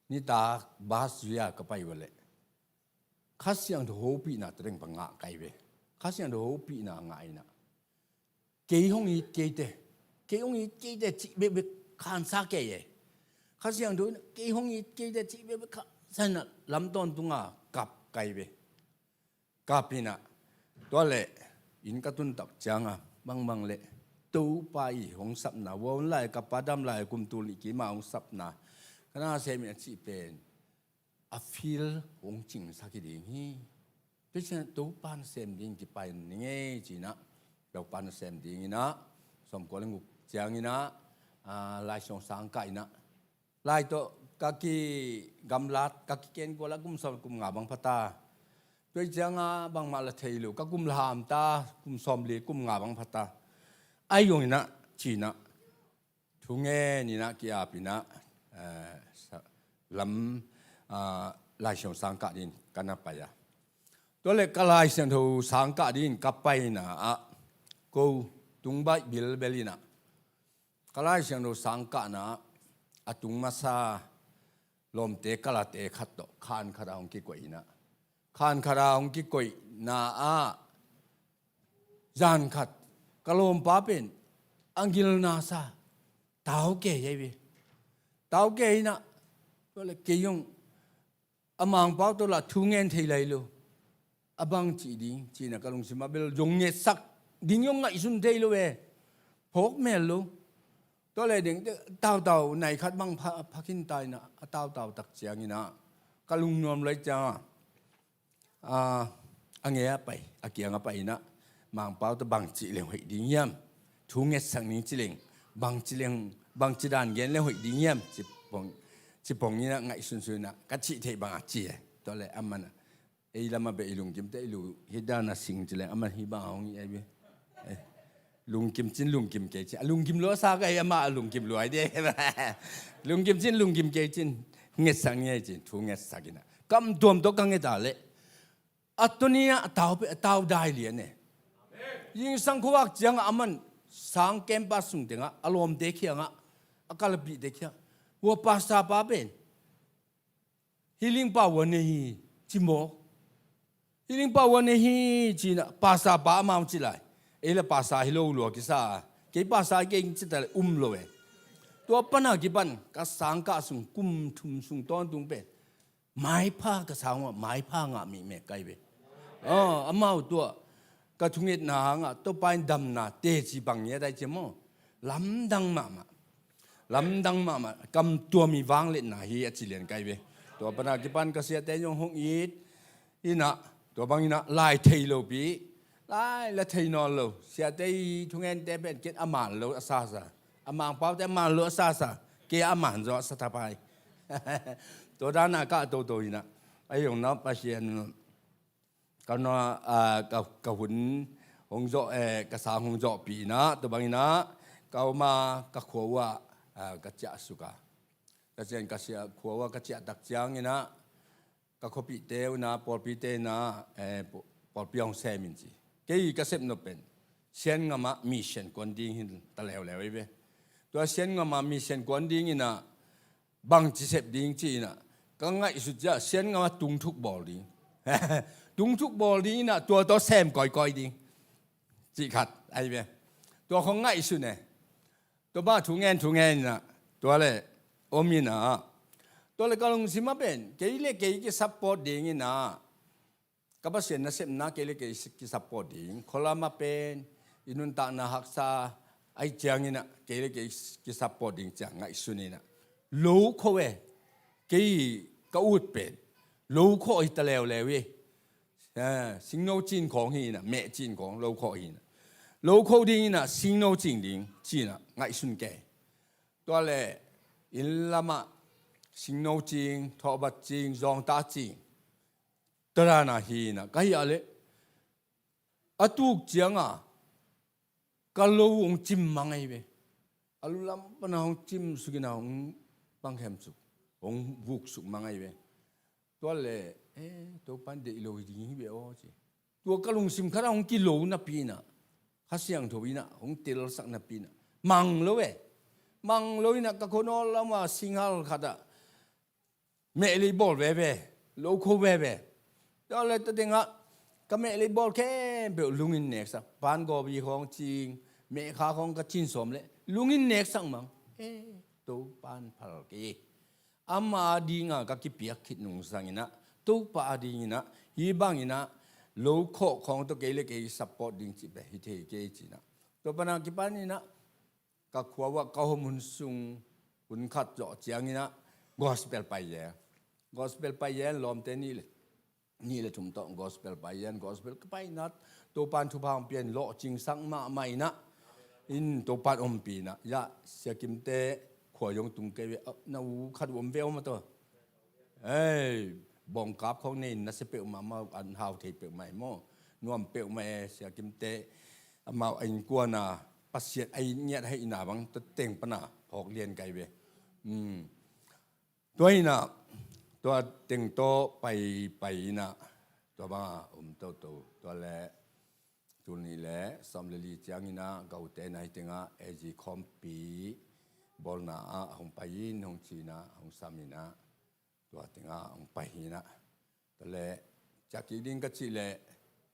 nitak bus zui a ka pai uh a leh, Kha Siangtho hopihna tadeng pa ngah kai ve. Kha Siangtho hopihna ngah in ah, kei hong it kei te, kei hong it kei te cih bekbek khansa kei e. Kha Siangtho in ah, kei hong it kei te cih bekbek khansa in ah, lam tawntung a kap kai ve. Kap in ah, tua le inn ka tun tak ciang a, bangbang le Topa i hong sapna, vua hun lai ka pa dam lai kum tul nih kim a hong sapna, ka na sem in a cih pen a feel hong cingsak hi ding hi. Tua ciang Topa nasem ding kipai ning ei ci in ah, Topa nasem ding in ah, sawmkua le guk ciangin ah, ah, Lai Siangtho sang kah in ah, lai tawh ka kigamlat, ka kikenkual a kum sawm kum nga bang pha ta. Tua ciang a bangmah la thei lo, ka kum la ham ta, kum sawmli kum nga bang pha ta. Ahi zongin ah, ci in ah, thu ngen in ah ki-ap in ah, eh, sa-, lam, ah, Lai Siangtho sang kah ding ka na pai a. Tua le ka Lai Siangtho sang kah ding ka paina ah, ko tung baih bilbel in ah, ka Lai Siangtho sang kahna ah, a tung masa lawmte kalate khat tawh khan khat ah hong kikoih in ah, khan khat ah hong kikoihna ah, zan khat ka lawmpa pen a gilna sa tau kei hi ve. Tau kei in ah, tua le kei zong a Mangpau tawh lah thu ngen thei lai lo. A bang cih ding ci in ah ka lungsim ah bel zong ngetsak ding zong ngaihsun thei lo ve. Phawk mel lo. Tua le ding tautau nai khat bang pha, pha khin ta in ah, a tautau tak ciangin ah, ka lungnuam lai ciang a, a, a nge a pai, a kiang a pai in ah, Mangpau tawh bang cih leng hoih ding hiam? Thu ngetsak ning ci leng, bang ci leng, bang ci dan gen leng hoih ding hiam? Ci pong, ci pong in ah ngaihsunsun in ah, ka cih theih bang a ci e. Tua le aman ah, ei lam ah beh i lungkim te i lu, hih dan a sing ci leng, aman hih bang a hong i ai ve. Eh. Lungkim cin lungkim kei cin. A lungkim lo a sa ka hi, amah a lungkim lo ai de. Lungkim cin lungkim kei cin. Ngetsak ni ai cin, thu ngetsak in ah. Kam tuam tawh ka nget a leh, a tuni ah a tau pe, a tau dai lian e. Zingsang khuavak ciang ah aman sang campus sung teng ah, a lawmte kiang ah, a kalapihte kiang ah, vua pastor pa pen Healing power nei hi, ci mawk. Healing power nei hi, ci in ah pastor pa amau ci lai. Ei la pastor hi lo lua kisa. Kei pastor hi keng ci ta le um lo e. Tua pan a kipan ka sang kah sung kum thum sung tawntung pen maipha ka sang uh ah, maipha ngah mihmeh kai ve. Ah, amau tua ka thungetna hangah Topa in damna teci bang ngiat ai ci maw? Lamdang mahmah. Lamdang mahmah. Kam tuam i vangliatna hi a ci lian kai ve. Tua pan a kipan ka siate zong hong it in ah, tua bang in ah lai thei lopi. Lai la thei nawn lo. Siate i thungente pen ken a man lo a sasa. A Mangpaute a man lo a sasa. Kei a man zaw a sa thapai. Tua dan a kah toto in ah, a zong na Pasian ka na, ah, ka, ka hun hong zawh, eh, ka sang hong zawhpih in ah, tua bang in ah, ka om a, ka khua uh ah, ah, ka ciah suk a. Ka ciah, ka ciah, khua uh ah ka ciah tak ciang in ah, ka khuapihte uh in ah, pawlpite in ah, eh, paw-, pawlpi hong sem in ci. Kei ka sep nop pen Sian ngam ah mission kuan ding hi ta leuleu hi ve. Tua Sian ngam ah mission kuan ding in ah, bangci sep ding ci in ah, ka ngaihsut ciah Sian ngam ah tungthuk bawl ding. Tungthuk bawl ding in ah, tua tawh sem kawikawi ding. Cih khat, ahi ve. Tua khong ngaihsun e. Tua bang thu ngen, thu ngen in ah, tua le om in ah. Tua le ka lungsim ah pen, kei le kei kisupport ding in ah, ka Pasian nasepna kei le kei kisupport ding. Khualam ah pen i nuntakna haksa ahih ciangin ah kei le kei kisupport ding ci a ngaihsun in ah, lo khawh e. Kei ka ut pen lo khawh hi ta leuleu hi. Eh, singno cin khawng hi inah, meh cin khawng, lo khawh hi inah, lo kho ding inah, singno cing ding ci inah ngaihsun kei. Tua le inn lamah singno cing, thawhbat cing, zawngta cing, tua dan a hi inah ka hih a leh a tuk cianga ka lo hong cim mang ahi ve. A lu lam pana hong cim suk inah hong pangkhem suk, hong vuk suk mang ahi ve. Tua le, eh, Topan deih lo hi ding hi ve aw ci. Tua ka lungsim khatah hong kilo napi inah, Kha Siangtho inah hong telsak napi inah mang lo e. Mang lo inah ka khua nawl lamah singhal khatah mehlei bawl veve, lo kho veve. Tua le tua tengah ka mehlei bawl khempeuh lungin neksak, pan gawbi khawng cing, mehkha khawng ka cin sawm le lungin neksak mang. Eh, Topan phal kei. Ama dinga ka kipiak khit nungsang inah, Topa a ding inah, hih bang inah lo khawh khawng tawh kei le kei support ding cih bek hi thei kei ci inah. Tua pana kipan inah ka khua uah ka hom hun sung hun khat zawh ciang inah gospel pai ye. Gospel pai ye, lawmte nih le, nih le thum tawh gospel pai ye, gospel ka pai inah Topan thupha hong pia in lawhcingsak mahmah inah, in Topan ompih inah, ya, Sia Kimte khua zong tung kei ve, na u khat uh om ve aw maw tua. Ei, bawngkap khawng nei in nasia peuhmah, amau an hau thei peuhmah hi maw. Nuam peuhmah e, Sia Kimte amau a innkuan a Pasian a it ngiat ahihna bang tua teng pana phawk lian kai ve. Hmm. Tua inah, tua teng tawh pai, pai inah, tua banga om toto, tua le tul nih le sawm le li ciang inah Gaute nai tengah A G khawmpi bawlna ah hong pai in hong ci inah, hong sam inah, tua tengah hong pai hi inah. Tua le ciah kik ding ka cih leh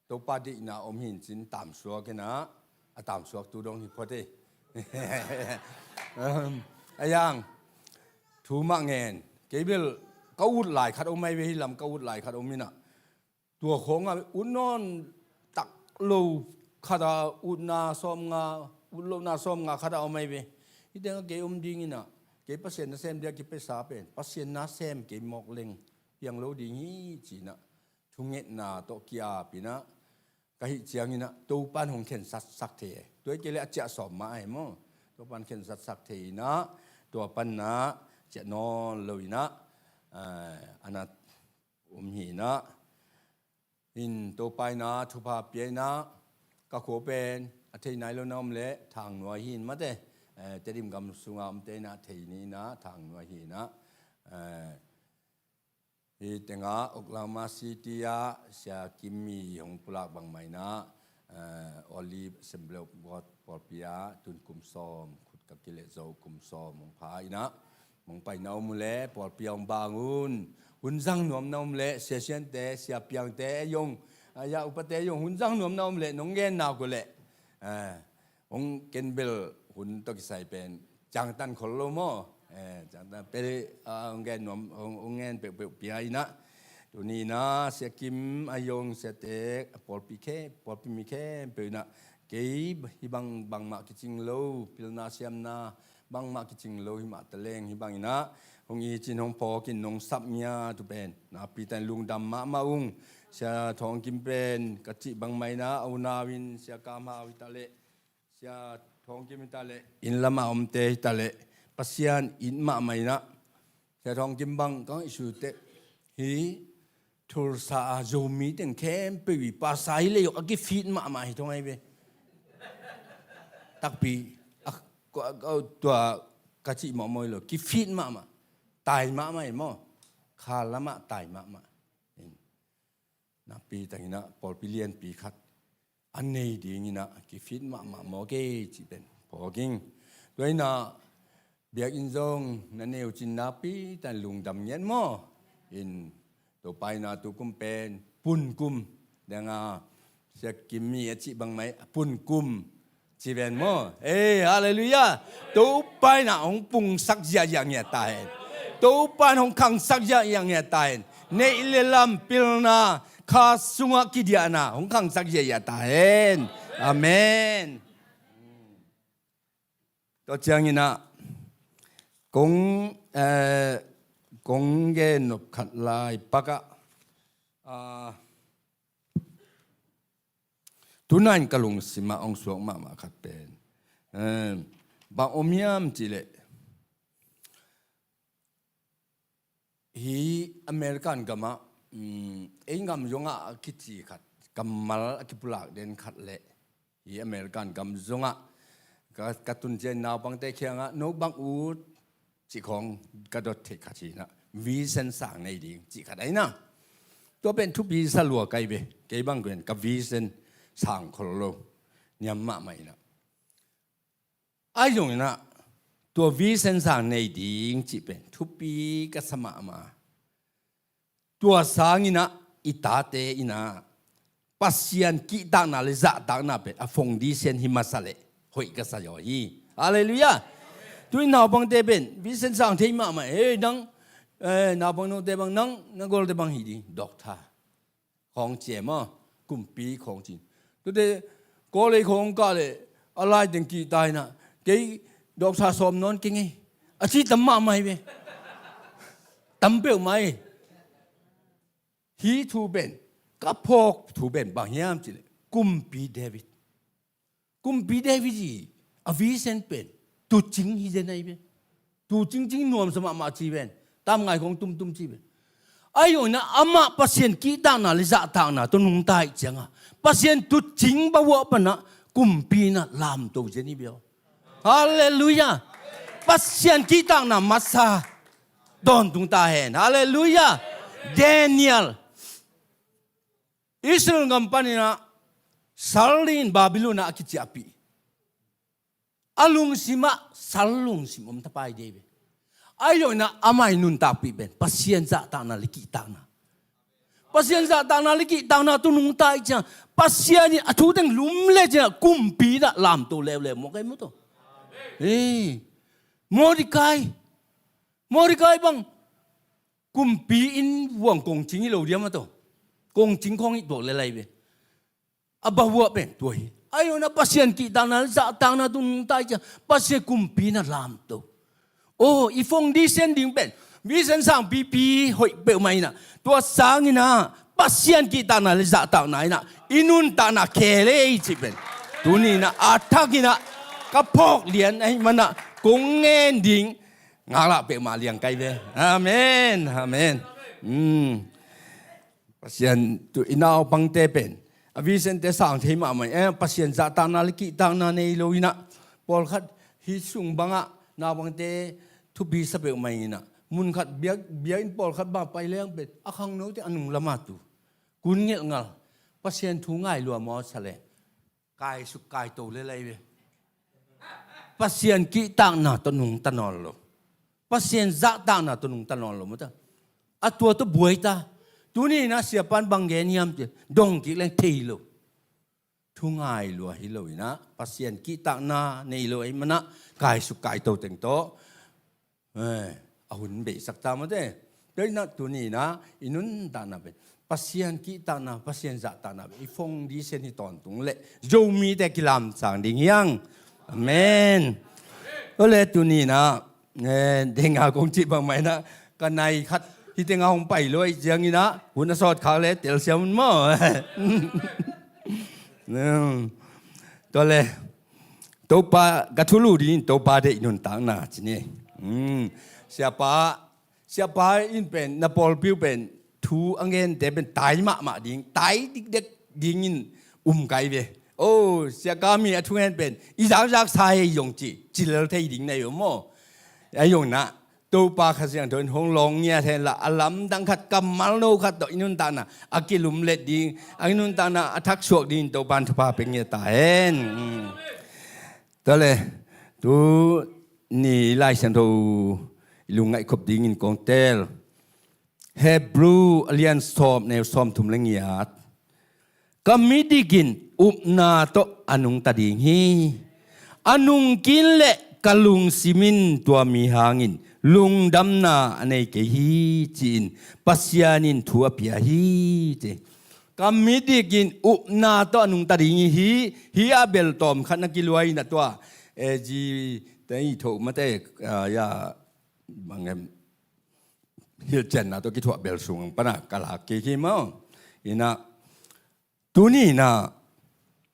Topa deihna om hi in cin tamsuak inah, a tamsuaktu dong hi phot e. Um, a yang, thu mah ngen, kei bel ka ut lai khat om ahi ve, hih lam ka ut lai khat om inah. Tua khawngah ut nawn tak lo khatah utna sawmnga, ut lohna sawmnga khatah om ahi ve. Hih tengah kei om ding inah, kei Pasian nasem dia kipiasa pen, Pasian nasem kei mawk leng piang lo ding hi ci inah thungetna tawh ki-ap inah ka hih ciang inah Topan hong khensatsak thei e. Tua hi kei le a ciah sawm mah ahi maw. Topan khensatsak thei inah tua panah ciah nawn lo inah, eh, a na om hi inah, in Topa inah thupha pia inah ka khua pen a thei nai lo na om leh Thangnuai hi in mate, eh, Tedim gam sunga omte inah thei ni inah Thangnuai hi inah, eh, Hih tengah Oklahoma City ah Sia Kimmi hong pulak bangmah inah, eh, Olive Assembly of God pawlpi ah tun kum sawm, khut ka kileh zo kum sawm hong pha inah, hong paina om uh leh pawlpi ah hong bang un. Hun zang nuam na om leh Sia Siante, Sia Piangte zong, ah, ya upate zong hun zang nuam na om leh nong gen nak uh leh, eh, hong ken bel hun tawh kisai pen ciangtan khol lo maw? Eh, ciangtan peuh, ah, hong gen nuam, hong, hong gen peuhpeuh pia inah. Tuni inah Sia Kim a zong Sia Tek, pawlpi khe, pawlpi mi khempeuh inah kei hih bang bangmah kicing lo, pilna siamna bangmah kicing lo himah taleng hih bang inah hong i cin hong phawk in nong sap ngiat uh pen napi tan lungdam mahmah ung. Sia Thawng Kim pen ka cih bangmah inah a unau in Sia Kam Hau hi ta leh, Sia Thawng Kim hi ta leh, inn lamah omte hi ta leh, Pasian it mahmah inah, Sia Thawng Kim bang kang i sute hi, Tulsa a Zomi teng khempeuh i pasa hi leh zong a kifit mahmah hi thong ahi ve. Takpi, a, ko, a, ko, tua ka cih mawhmawh hi lo, kifit mahmah, tai mahmah hi maw, kha lamah tai mahmah. Napi tanginah pawlpi lianpi khat a nei dinginah kifit mahmah maw kei cih pen phawk ing. Tua inah biakinn zong na nei uh cin napi tan lungdam ngiat maw? In Topa inah tukum pen punkum danga Sia Kimmi a cih bangmah punkum ci ven maw? Ei, halleluiah. Topa inah hong pungsak ziahziah ngiat ta hen. Topa in hong khangsak ziahziah ngiat ta hen. Neih le lam pilna kha sungah kidiahna hong khangsak ziahziah ta hen. Amen. Tua cianginah kong, eh, kong gen nop khat lai pakah, ah, Tuna in ka lungsim ah hong suak mahmah khat pen, eh, bang om hiam cih leh, hi American gam ah, um, ei gam zong ah a kici khat, kammal a kipulak den khat leh, hi American gam zong ah ka, ka tun ciang naupangte kiangah, no bang ut cih khawng ka dot theih khat hi na, vision sang nei ding cih khat ahi na. Tua pen thupi sa lua ka hi ve. Kei bang pen ka vision sang khol lo, niam mahmah hi na. Ahi zongin ah, tua vision sang nei ding cih pen thupi ka sa mahmah. Tua sangin ah, i tate in ah Pasian kihtakna le zahtakna pen a foundation hi masa leh hoih ka sa zaw hi. Halleluiah. Tu-in naupangte pen vision sang thei mahmah. Hei, nang, eh, naupang note bang, nang na golte bang hi ding, doctor khawng ci e maw, kumpi khawng ci. Tute college khawng kah leh a lai teng kihtak in ah, kei doctor sawm nawn keng e, a ci tam mahmah hi ve. Tam peuhmah hi. Hih thu pen, ka phawk thu pen bang hiam cih leh, Kumpi David. Kumpi David i a vision pen tuucing hi zen ahi ve. Tuucing cing nuamsa mahmah ci ven. Tamngai khawng tumtum ci ven. Ahi zongin ah amah Pasian kihtakna le zahtakna tawh nungta ahih ciangah, Pasian tuucing bavuah panah kumpi in ah lamto zen hi ve aw. Halleluiah. Pasian kihtakna masa tawntung ta hen. Halleluiah. Daniel, Israel gam panin ah sal dingin Babylon ah a kiciahpih. A lungsim ah sal lungsim om tapai dei ve. Ahi zongin ah amah i nuntakpih pen Pasian zahtakna le kihtakna. Pasian zahtakna le kihtakna tawh nungta ahih ciang, Pasian in a thu teng lum le ciang kumpi in ah lamto leuleu mawk ahi maw tawh. Hei, Mordecai. Mordecai bang kumpi inn vuang kongcing hi lo diam a tawh. Kongcing khawng hi tuak le lai ve. A bavuah pen tua hi. Ahi zongin ah Pasian kihtakna le zahtakna tawh nungta ahih ciang, Pasian kumpi in ah lamto. Oh, i foundation ding pen vision sangpipi hoih peuhmah in ah, tua sangin ah Pasian kihtakna le zahtakna in ah i nuntakna khel e cih pen tuni in ah a thak in ah ka phawk lian ahih man ah kong ngen ding ngaklah peuhmah liang ka hi ve. Amen. Amen. Mm. Pasian, tu i naupangte pen a vision te sang thei mahmah, eh, Pasian zahtakna le kihtakna nei lo in ah, pawlkhat hih sung bangah naupangte thupi sa peuhmah in ah, mun khat biak, biakinn pawlkhat bang pai leng pen a khangnote a nung lamah tu kun ngelhngal, Pasian thu ngai lua maw sa leh, kaisuk kaito le lai ve. Pasian kihtakna tawh nungta nawn lo. Pasian zahtakna tawh nungta nawn lo maw ta. A tua tawh buai ta. Tuni in ah siapa'n bang gen hiam cih dong kik leng thei lo. Thu ngai lua hi lo in ah, Pasian kihtakna nei lo ahih man ah kaisuk kaito teng tawh, eh, a hun beihsak ta maw te. Tua in ah tuni in ah i nuntakna pen Pasian kihtakna, Pasian zahtakna pen i foundation hi tawntung leh Zomite kilamsang ding hi hang. Amen. Tua leh tuni in ah, eh, deng a kong cih bangmah in ah, ka nai khat hih teng ah hong pai lua ahih ciangin ah, hun a sawt khak leh telsiam un maw. Tua leh Topa, ka thulu dingin Topa deih nuntakna ci ni. Hmm. Siapa, siapa in pen, na pawlpi uh pen, thu a gente pen tai mahmah ding, tai dikdek dingin um ka hi ve. Oh, Sia Kami a thungen pen i zakzak sa hi zong ci, ci lel thei ding na hi uh maw. A hi zong in ah Topa Kha Siangtho in hong lawng ngiat hen la, a lamdang khat, kammal no khat tawh i nuntakna a kilumlet ding, a i nuntakna a thaksuak dingin Topa in thupha pia ngiat ta hen. Mm. Tua leh, tuni Lai Siangtho i lungngaih khop dingin kong teel. Hebru a lian sawm, neu sawmthum le ngiat. Ka midik in upna tawh a nungta ding hi. A nungkik leh ka lungsim in tua mi hangin lungdamna a nei kei hi, ci-in Pasian in thu a pia hi, ci. Ka midik in upna tawh a nungta ding hi. Hih a bel tawm khat na kiluai in ah tua, eh, zi tei tho mate, ah, ya, bang em, hilhcianna tawh kithuah bel sung pan ah ka lak kik hi maw. In ah, tuni in ah,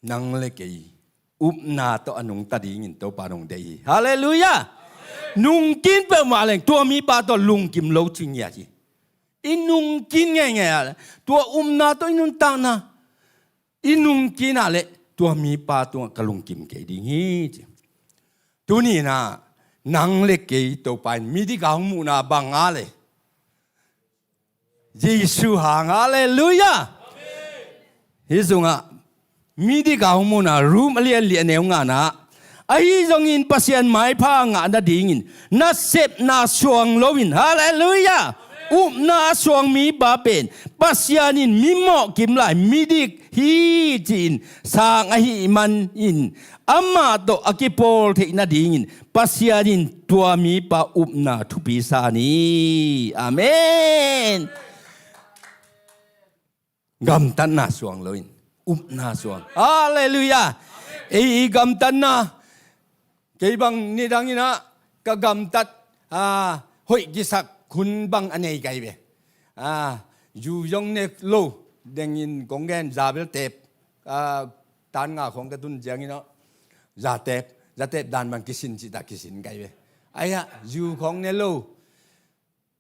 Nang le kei upna tawh a nungta dingin Topa nong deih hi. Halleluiah. Nungkin peuhmah leng tua mipa tawh lungkim lo ci ngiat hi. I nungkin ngeingei ah le tua upna tawh i nuntakna i nungkin ah le tua mipa tungah ka lungkim kei ding hi ci. Tuni in ah nang le kei Topa in midik a hong muhna bang a le Jesu hang, halleluiah. Hih sungah midik a hong muhna Rom a lian li a neu ngana ah, ahi zongin Pasian maipha ngah nadingin nasepna suang loin, halleluiah, upna a suang mipa pen Pasian in mi mawhkim lai midik hi ci-in sang ahih manin amah tawh a kipawl theih nadingin Pasian in tua mipa upna thupi sa ni. Amen. Gamtatna suang loin upna suang. Halleluiah. Ei i gamtatna, kei bang nidang in ah ka gamtat, ah, hoih kisak hun bang a nei kai ve. Ah, zu zong ne lo dengin kong gen, za bel teep, ah, tan nga khong ka tun ciangin ah za teep, za teep dan bang kisin cih ta kisin kai ve. Ai ah, zu khong ne lo.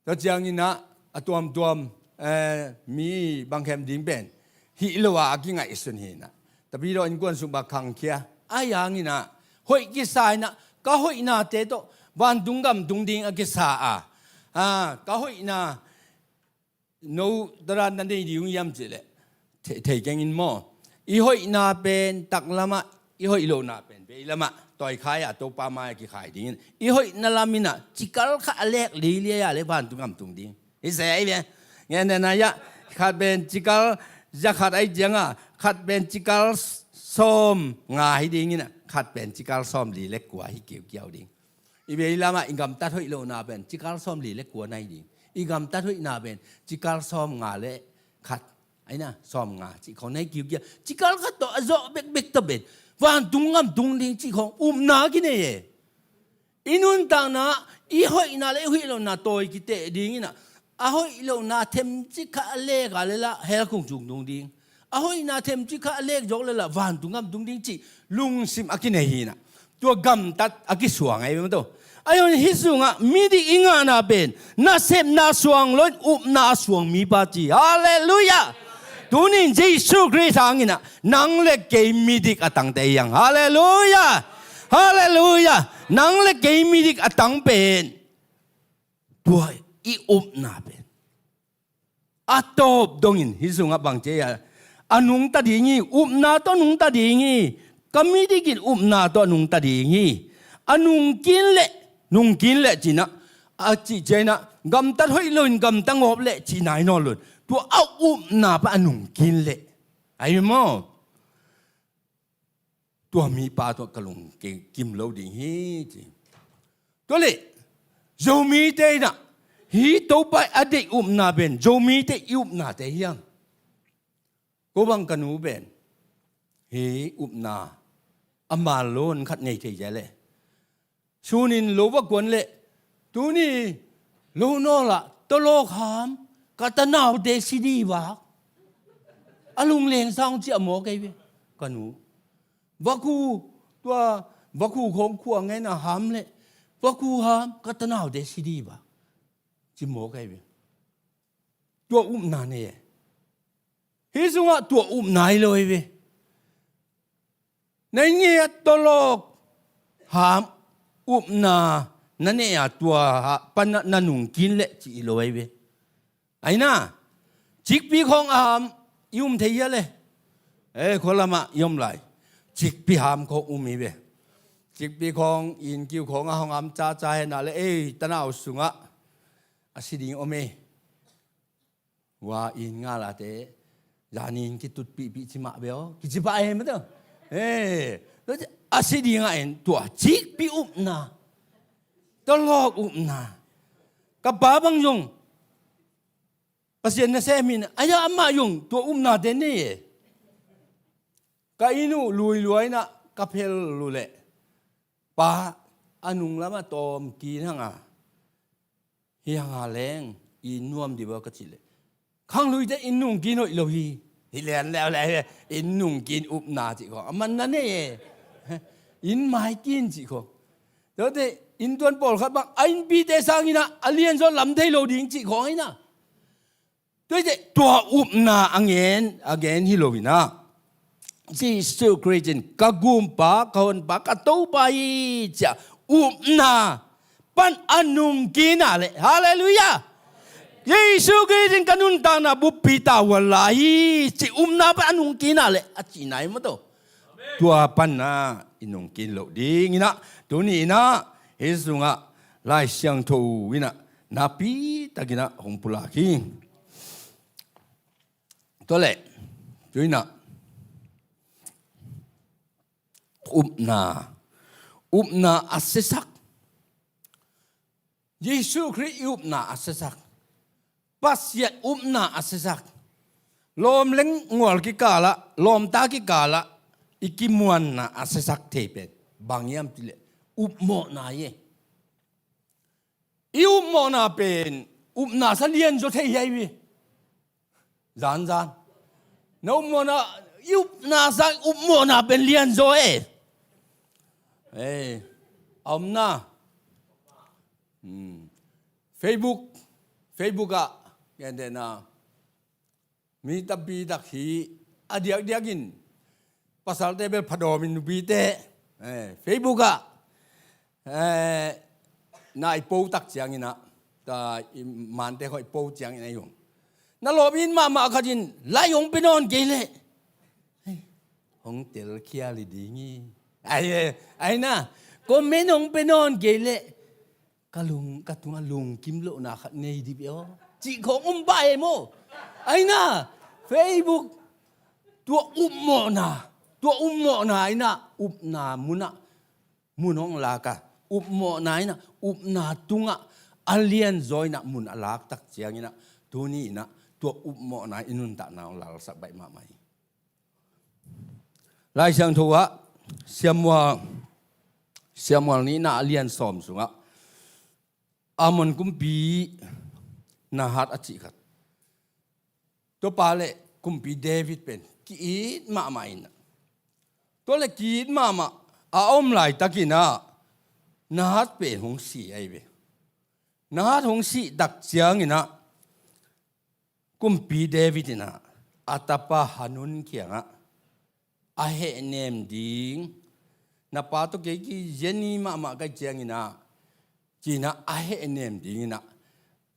Tua ciangin ah a tuamtuam, eh, mi bangkhem ding pen hih lo a a kingaihsun hi in ah, tapi daw innkuan sung bang khangkhia. Ai hangin ah hoih kisa in ah ka hoihnate tawh vantung gam tung ding a kisa a, ah, ka hoihna no tara na nei ding uh hiam cih leh thei, thei keng in maw? I hoihna pen taklamah, i hoih lohna pen veilamah tawikhai a Topa mai a kikhai dingin, i hoihna lam in ah cikal khat a lek liliai a le vantung gam tung ding. Hi se ai ve. Ngen nena ya, khat pen cikal za khat ai cianga, khat pen cikal sawm nga hi dingin ah, khat pen cikal sawm li le kua hi kiukiau ding. I veilamah i gamtat hoih lohna pen cikal sawm li le kua nai ding. I gamtat hoihna pen cikal sawm nga le khat, ai na, sawm nga cih khong nai kiukia. Cikal khat tawh a zawh bekbek tawh pen vantung gam tung ding cih khong upna kinei e. I nuntakna, i hoihna le i hoih lohna tawi kiteh dingin ah, a hoih lohna themcik khat a lek a le lah hell khong cung tung ding. A hoihna themcik khat a lek zawk le lah vantung gam tung ding cih lungsim a kinei hi in ah, tua gamtat a kisuang ai ve maw to. Ai hon hih sungah midik i ngahna pen nasepna suang loin upna a suang mipa ci. Halleluiah. Tunin Jesu Khrist hangin ah nang le kei midik a tangte hi hang. Halleluiah. Halleluiah. Nang le kei midik a tang pen tua i upna pen a tawp dongin hih sungah bang ci a, a nungta ding hi, upna tawh nungta ding hi. Ka midik in upna tawh nungta ding hi. A nungkin leh, nungkin leh ci in ah, a cih ciang in ah gamtat hoih loin gamta ngawp leh cih nai nawn loin, tua a upna pa a nungkin leh, ai maw? Tua mipa tawh ka lungkim lo ding hi ci. Tua leh Zomite in ah hih Topa a deih upna pen Zomite i upnate hi hang. Ko bang ka nu pen hih upna a man lo khat nei thei cia leh, sunin lo va kuan leh, tuni lo nawl ah tawlawk ham, ka tanaute si dih vak, a lungleng sang ciah maw kei ve. Ka nu vakhu, tua vakhu khawng khua ngen a ham leh, vakhu ham, ka tanaute si dih vak, ci maw kei ve. Tua upna nei e. Hih sungah tua upna hi lo hi ve. Na inn ngeia tawlawk ham upna na nei a, tua pan na nungkin leh ci hi lo hi ve. Ai na, cikpi khawng a ham i um thei hia leh? Eh, khua lamah i om lai. Cikpi ham khawng um hi ve. Cikpi khawng inn kiu khawng a hong ham caca hen a leh, ei, tanau sungah a si ding om ei. Wa in ngalate zanin kitutpihpih ci mah beo, kici pah e maw to. Eh, a si dingah en tua cikpi upna, tawlawk upna. Ka pa bang zong Pasian nasem hi in ah, ai-a amah zong tua upnate nei e. Ka inn uh luilua in ah ka phel uh leh, pa a nung lamah tawm kin hang a, hi hang a leng inn nuam dih bua ka cih leh, khangluite inn nung kin hoih lo hi. Hi lian leuleu hi, inn nungkin upna cih khawng a man na nei e. Inn maikin cih khawng. Tuate inntuan pawlkhat bang a innpite sanginah a lianzaw lam thei lo ding cih khawng ahi na. Tuate tua upna a ngen a ngen hi lo inah, Jesu Khrist in ka gumpa, ka honpa, ka Topa hi cia upna pan a nungkina le, halleluiah, Jesu Khrist in ka nuntakna buppi tavuan lai hi ci upna pan a nungkina le a cihna hi maw to. Tua panna i nungkin loh dinginah tuni inah hih sungah Lai Siangtho inah napi takinah hong pulak hi. Tua leh tu inah upna, upna a siasak, Jesu Khrist i upna a siasak, Pasian upna a siasak, lawm leng ngual kikalah, lawmta kikalah i kimuanna a siasak thei pen bang hiam cileh upmawhna hi e. I upmawhna pen upna sa lianzaw thei hi ai ve. Zanzan na upmawhna, i upna sa upmawhna pen lianzaw e. Ei, a omna, hmm, Facebook, Facebook ah gentehna mi tampi tak hi a diakdiakin pasalte bel phadawmin nupite, eh, Facebook ah, eh, na i po tak cianginah, ta i mante khawh i po ciangin a i hong na lawm in mahmah khatin lai hong pe nawn kei leh, hong telkhial hi ding hi. Ai, eh, ai na, comment hong pe nawn kei leh ka lung, ka tungah lungkim lohna khat nei dih aw cih khawng um pah e maw? Ai na, Facebook, tua upmawhna, tua upmawhna inah upna munah mun hong lak a, upmawhna inah upna tungah a lianzaw inah mun a lak tak cianginah tuni inah tua upmawhna i nuntakna hong lalsak baih mahmah hi. Lai Siangtho ah Samuel, Samuel nihna a lian sawm sungah Ammon kumpi Nahat a cih khat, tua pa le kumpi David pen ki-it mahmah inah, tua le ki-it mahmah a om laitakinah Nahat pen hong si ai ve. Nahat hong sih tak cianginah kumpi David inah a tapa Hanun kiangah a hehnem ding, na pa tawh kei kizia ni mahmah ka hih cianginah, cinah a hehnem dinginah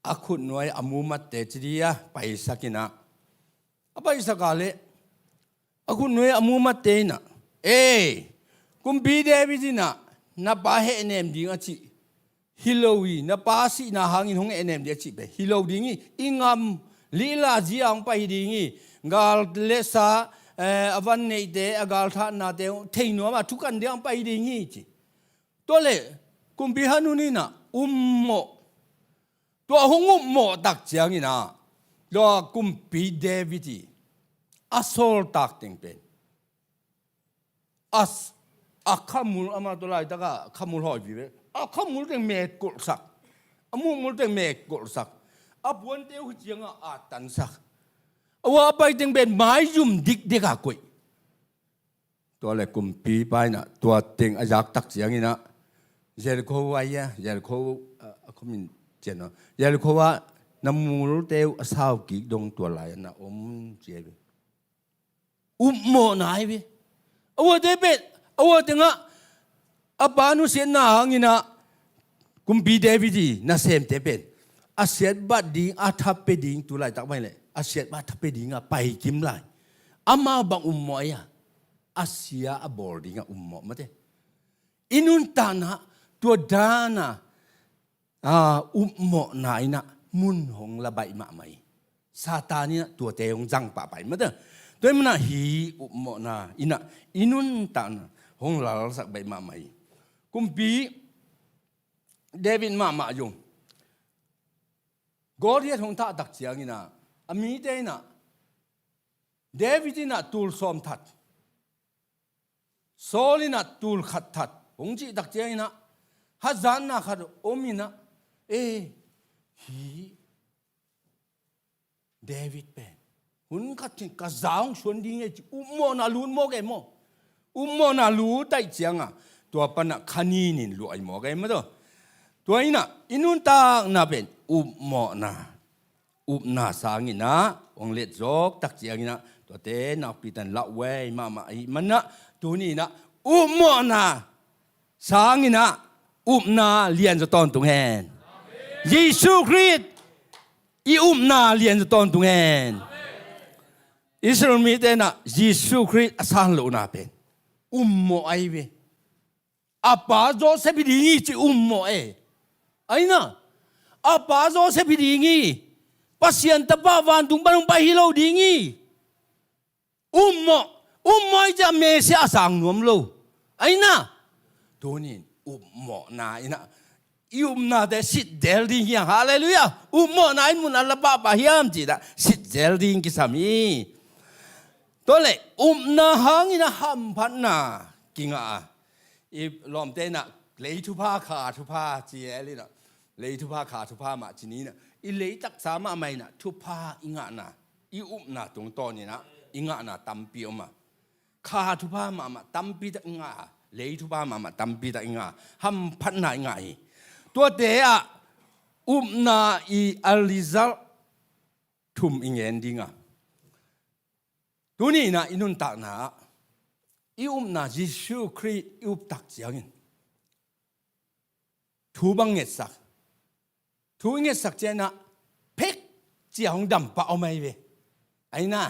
a khutnuai a mumatte ci dih a paisakinah, a paisak a leh a khutnuai a mumatte inah, ei, kumpi David inah na pa hehnem ding a cih hi lo hi, na pa sihna hangin hong hehnem ding a cih pen hi lo ding hi. I ngam lila zia hong pai hi ding hi. Gal le sa, eh, a van neihte a galthatnate theinuam a thukan ding hong pai hi ding hi ci. Tua le kumpi Hanun inah ummawh, tua hong upmawh tak cianginah tua kumpi David i a sawltak teng pen a, a khamul, amah tua laitakah khamul hawi vive, a khamul teng metkulhsak, a muhmul teng metkulhsak, a puante uh ciangah a tansak, a ua a pai teng pen maizum dikdek a koih. Tua le kumpipa inah tua teng a zak tak cianginah Jericho ah ia, Jericho, a, a khuamin cian aw, Jericho ah na multe uh a saukik dong tua lai-ah na om ci ai ve. Upmawhna ai ve. A uate pen, a ua tengah a pa nusiatna hanginah kumpi David i nasemte pen a siatbat ding a thape ding tu laitak mai leh a siatbat a thape dingah paikim lai. Amau bang ummawh ai a, a sia a bawl dingah ummawh mate. I nuntakna tua dana a, upmawhna inah mun hong la baih mahmah hi. Satan inah tuate hong zang pahpah hi mate. Tua hi manah hih upmawhna inah i nuntakna hong lalsak baih mahmah hi. Kumpi David mahmah zong Goliath hong thahtak cianginah a mite inah David inah tul sawm that, Saul inah tul khat that hong cihtak cianginah hazatna khat om inah, e, hih David pen Hun khat ciang ka za hong suan ding e ci, upmawhna lut mawk e maw. Upmawhna lut ahih ciangah tua panah kha ninin luah hi mawk e maw taw. Tua innah i nuntakna pen upmawhna, upna sanginah hong letzawk tak cianginah tuate nakpi tan lauhuai mahmah ahih manah tuni innah upmawhna sanginah upna lianzaw tawntung hen. Jesu Khrist i upna lianzaw tawntung hen. Israel mite innah Jesu Khrist a san lohna pen upmawh ahi ve. A pa Joseph hi ding hi ci upmawh e. Aina a pa Joseph hi ding hi. Pasian tapa vantung pan hong pai hi lo ding hi. Upmawh, upmawh i ciah Messiah a sang nuam lo. Aina tunin upmawhna innah i upnate sitzel ding hiam. Halleluiah. Upmawhna in mun a la pahpah hiam cih dah sitzel ding kisam hi. Tua leh upna hangin a hamphatna kingah a, i lawmte innah lei thupha kha thupha ci e linah, lei thupha kha thupha mah ci ninah i lei taksa mahmah innah thupha i ngahna, i upna tungtawninah i ngahna tampi om a, kha thupha mahmah tampi tak i ngah a, lei thupha mahmah tampi tak i ngah a, hamphatna i ngah hi. Tuate ah upna i a result thum i ngen ding a, tuni innah i nuntakna ah i upna Jesu Khrist i up tak ciangin thu bang ngetsak. Thu i ngetsak cianginah phek cia hong dampah om ahi ve. Aina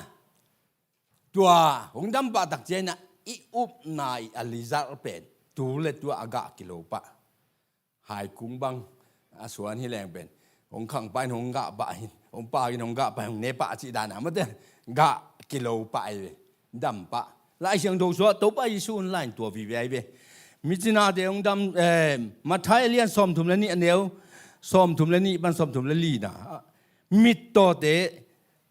tua hong dampah tak cianginah i upna i a result pen tu le tua a gah kilopah. Haikung bang a suan hi leng pen hong khangpah in hong gahpah in, hong pakin hong gahpah in, hong nepah cih dana mate gah kilopah ahi ve. Dampah. Lai Siangtho sungah Topa Jesu hun lai-in tua vive ahi ve. Micinate hong dam, eh, Matthai a lian sawmthum le nih a neu sawmthum le nih pan sawmthum le lina. Mittawte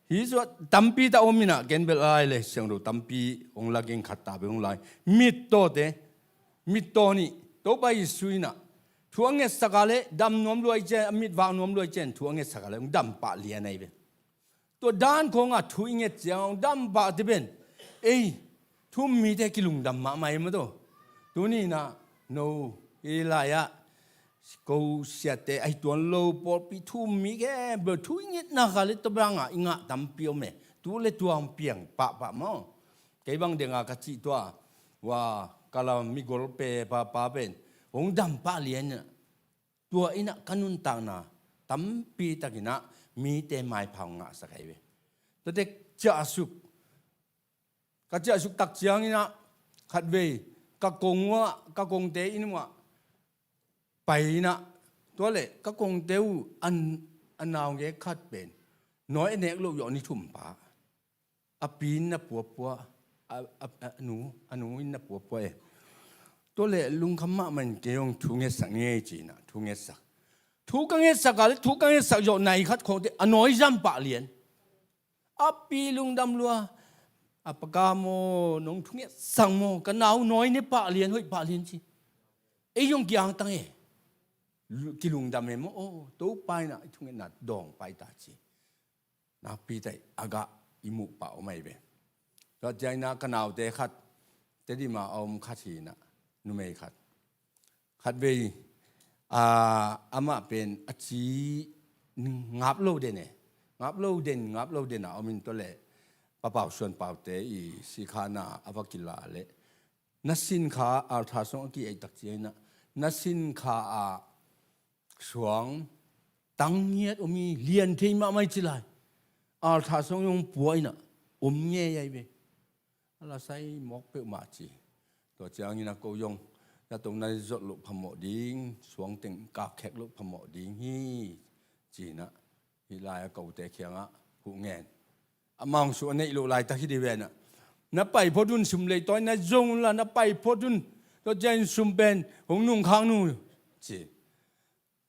hi sungah tampi tak om innah ken bel lai le siangtho tampi hong la gen khat ta bel hong lai. Mittawte, mittaw nih Topa Jesu innah thu a ngetsak a le dam nuam lua i cian, a mitvak nuam lua i cian thu a ngetsak a le hong dampah lian ahi ve. Tua dan khawngah thu i nget ciang hong dampah ti pen ei thu um mite kilungdam mahmah hi maw taw. Tuni innah no hi lai-ah ko siate ahi tuan lo pawlpi thu um mi khempeuh thu i ngetna kha le tua bangah i ngah tampi om e. Tu le tua hong piang pahpah maw. Kei bang denga ka cih tua wa ka la migol pe papa pen hong dampah lian innah tua innah ka nuntakna tampi takinnah mite maipha hong ngahsak ahi ve. Tuate ciahsuk, ka ciahsuk tak cianginah khatvei ka kong uah, ka kongte inn uah pai innah tua le ka kongte uh an, a naungek khat pen nawi a nek loh zawh ni thum pa. A pi in na puapua, a, a, a nu, a nu in na puapua e. Tua le lungkham mahmah in kei hong thu ngetsak ni ei ci-inah thu ngetsak. Thu ka ngetsak a le thu ka ngetsak zawh nai khat khawngte a nawi zam pah lian. A pi lungdam lua, a paka maw, nong thu ngetsak maw, ka nau nawi ne pah lian, hoih pah lian ci. Ei zong kiangtang e. Kilungdam e maw, aw, Topa inah i thu ngetna dawng pai ta ci. Nakpi tak a gah i muh pah om ahi ve. Tua cianginah ka naute khat, Tedim a a om khat hi inah, numei khat. Khatvei, a, amah pen a ci ngap lo den e. Ngap lo den, ngap lo den a om in tua le, Pa Pau Suan Paute i sikhana a va kila le. Na sinkha altar song a ki-eih tak cianginah, na sinkha ah suang tang ngiat om hi, lian thei mahmah hi ci lai. Altar song i hong pua inah om ngei ahi ve. A la sai mawk peuhmah ci. Tua cianginah ko zong na tong na zot loh phamawh ding, suang teng kakkhek loh phamawh ding hi ci-inah hih lai-ah kote khiangah huh ngen. Amah hong sum a neih loh laitak hi dih venah, na pai phot un, sum leitawi na zong unla na pai phot un. Tua ciangin sum pen hong nungkhak nu ci.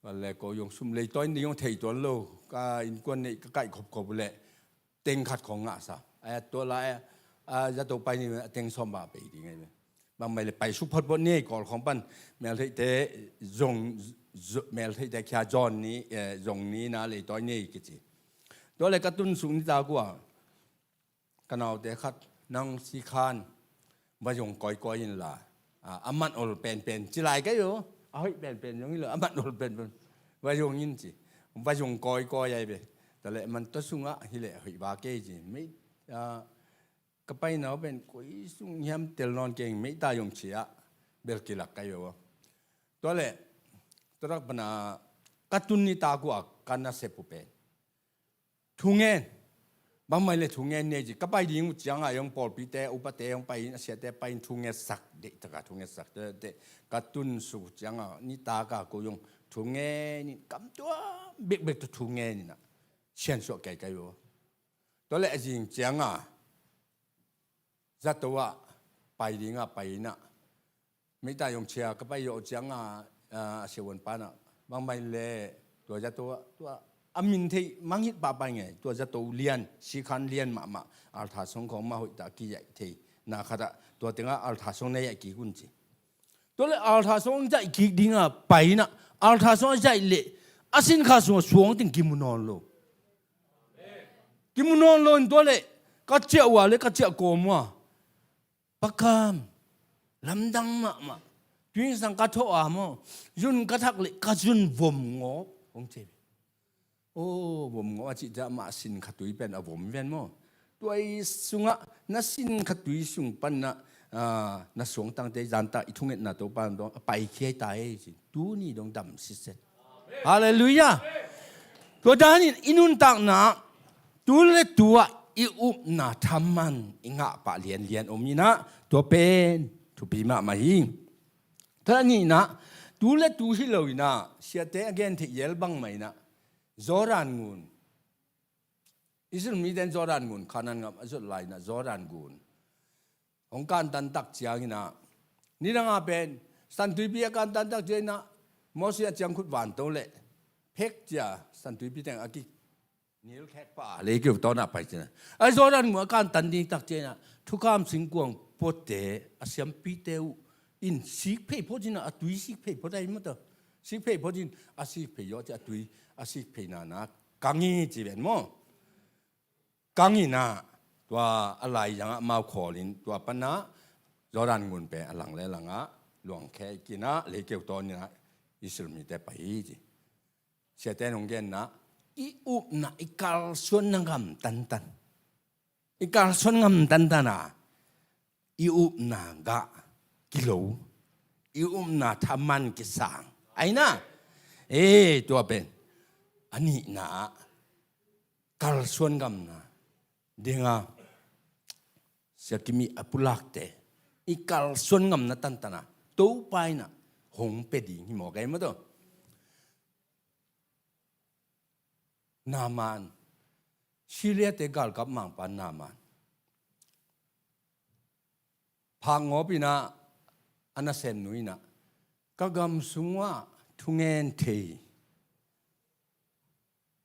Vale ko zong sum leitawi in ding hong thei tuan lo. Ka innkuan neih ka kaih khopkhop uh leh teng khat khawng ngahsa. Tua lai-ah zato pai ni a teng sawm bang a pei ding ahi ve. Bangmah le pai suk photphot ni ei, Kawl khawng pan meltheihte zong, meltheihte khia zawn ni, zong ni na leitawi ni ei kici. Tua le ka tun suk nitak uh a ka naute khat, nang Sikhan, va zong kawikawi inla, a, a man ol penpen ci lai kei uh. A hoih penpen zong hi lo, a man ol penpen va zong in ci. Va zong kawikawi ai ve. Tua leh man tua sungah hi leh hoih va kei ci. Mei, a, ka paina uh pen koi sung hiam tel nawn keng, meita zong ci-ah bel kilak kei uh. Tua leh tua rak pana ka tun nitak uh a ka nasep uh pen thungen. Bangmah le thungen nei ci. Ka pai ding uh ciangah zong pawlpite, upate zong pai in, a siate pai in thungetsak, deihtaka thungetsak. Te, te, ka tun suk uh ciangah nitak a ko zong thungen in, kamtuam bekbek tawh thungen in ah siansuah kei kei uh. Tua leh a zing ciangah zato ah pai dingah pai in ah, meita zong ci-a ka pai zawh ciangah, a, a siavuanpa in ah, bangmah le tua zato ah, tua a min thei mangngilh pahpah ing ei, tua zato lian, Sikhan lian mahmah, altar song khawng mah hoihtak a kizaih thei na khatah, tua tengah altar song na zaih kik un ci. Tua leh altar song zaih kik dingah pai in ah, altar song a zaih leh a sinkha sungah suang teng kimu nawn lo. Kimu nawn lo in tua leh ka ciah uh a le ka ciah kawm uh a, Pa Kam, lamdang mahmah. Tuingsang ka thawh a maw, zun ka thak leh ka zun vom ngawp, hong ci. Aw, vom ngawp a cih ciang amah sinkha tui pen a vom ven maw. Tua i sungah na sinkha tui sung pan ah, a, na suangtangte zanta i thungetna Topa dong a paikhia hi ta ei ci. Tuni dong dam sitset. Halleluiah. Tua danin i nuntakna tu le tu-ah i upna thaman i ngahpah lianlian om in ah, tua pen thupi mahmah hi. Tua a nihna, tu le tu hi lo in ah, siate a gen theih zel bangmah in ah, Jordan ngun, Israel mite in Jordan ngun, Kanaan gam a zot lai in ah Jordan ngun hong kantan tak ciangin ah, nidang a pen Santuipi a kantan tak ciangin ah, Moses a ciangkhut vanto leh phek cia Santuipi teng a kinilkhek pah a, leikeu tawn ah pai ciangin ah, a Jordan ngun a kantan ding tak ciangin ah, thukham singkuang puate a siampite uh in sikphei phot in ah, a tui sikphei phot ahi maw tua. Sikphei phot in, a sikphei zawh ciang a tui a sikphei nana kang hi ci ven maw. Kang in ah, tua a laizang ah amau khawl in, tua pan ah Jordan ngun pen a lang le lang ah luangkhia kik in ah, leikeu tawn in ah Israel mite pai hi ci. Siate in hong genna, i upna, i kalsuanna gam tantan, i kalsuan gam tantan a, i upna gah kilo, i upna thaman kisang. Ahi na, e, tua pen a nihna ah kalsuan gamna dinga, Sia Kim i a pulakte i kalsuan gamna tantan a, Topa in ah hong pia ding hi mawk ahi maw tua. Naaman, Syria-te galkap mangpa Naaman, phak ngawp in ah a nasemnu in ah, ka gam sungah thungen thei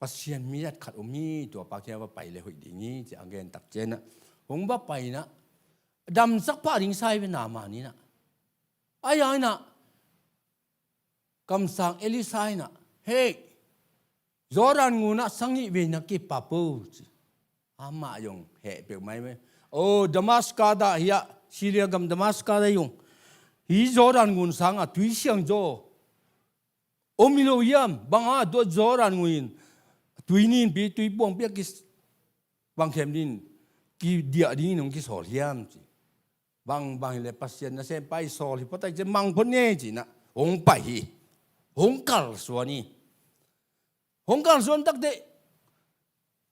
Pasian mi at khat om hi, tuapa kiang va pai le hoih ding hi, ci a gen tak ciang ah, hong va pai in ah, damsak pah ding sa hi ve Naaman in ah. Ahi hang in ah, kamsang Elisha in ah, hei, Jordan ngun ah sagih vei na kipap o, ci. Amah zong heh peuhmah hi ve. O, Damascus ah, hi ah, Syria gam Damascus ah zong, hih Jordan ngun sangah tui siangtho om hi lo hiam? Bang hang tua Jordan ngun in tui ninpi, tui puangpi a ki, bang khem ding, kidiah dingin hong kisawl hiam, ci. Bang, bang hi leh Pasian nasempa i sawl hi phot ahih ciang mang phot ni ei, ci in ah hong pai hi. Hong kalsuan hi. Hong kalsuan tak teh,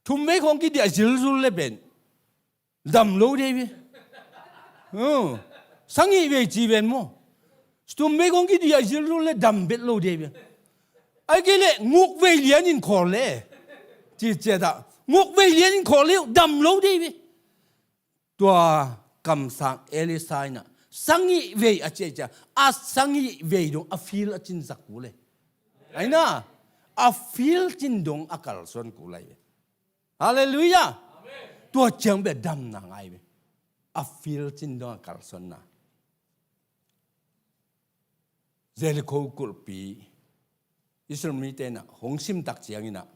thum vei khawng kidiah zilzul le pen dam lo ding hi ve. Sagih vei ci ven maw. Thum vei khawng kidiah zilzul le dam bet lo ding hi ve. Ahih kei leh nguk vei lianin khawl le, ci ciat ah, nguk vei lianin khawl le uh dam lo ding hi ve. Tua kamsang Elisha in ah sagih vei a ci ciang, a sagih vei dong a feel a cin zak kul e. Ahi na, a feel cin dong a kalsuan kul ahi ve. Halleluiah. Tua ciang bel damna ngah hi ve. A feel cin dong a kalsuanna. Jericho kulhpi Israel mite in ah hong sim tak ciangin ah,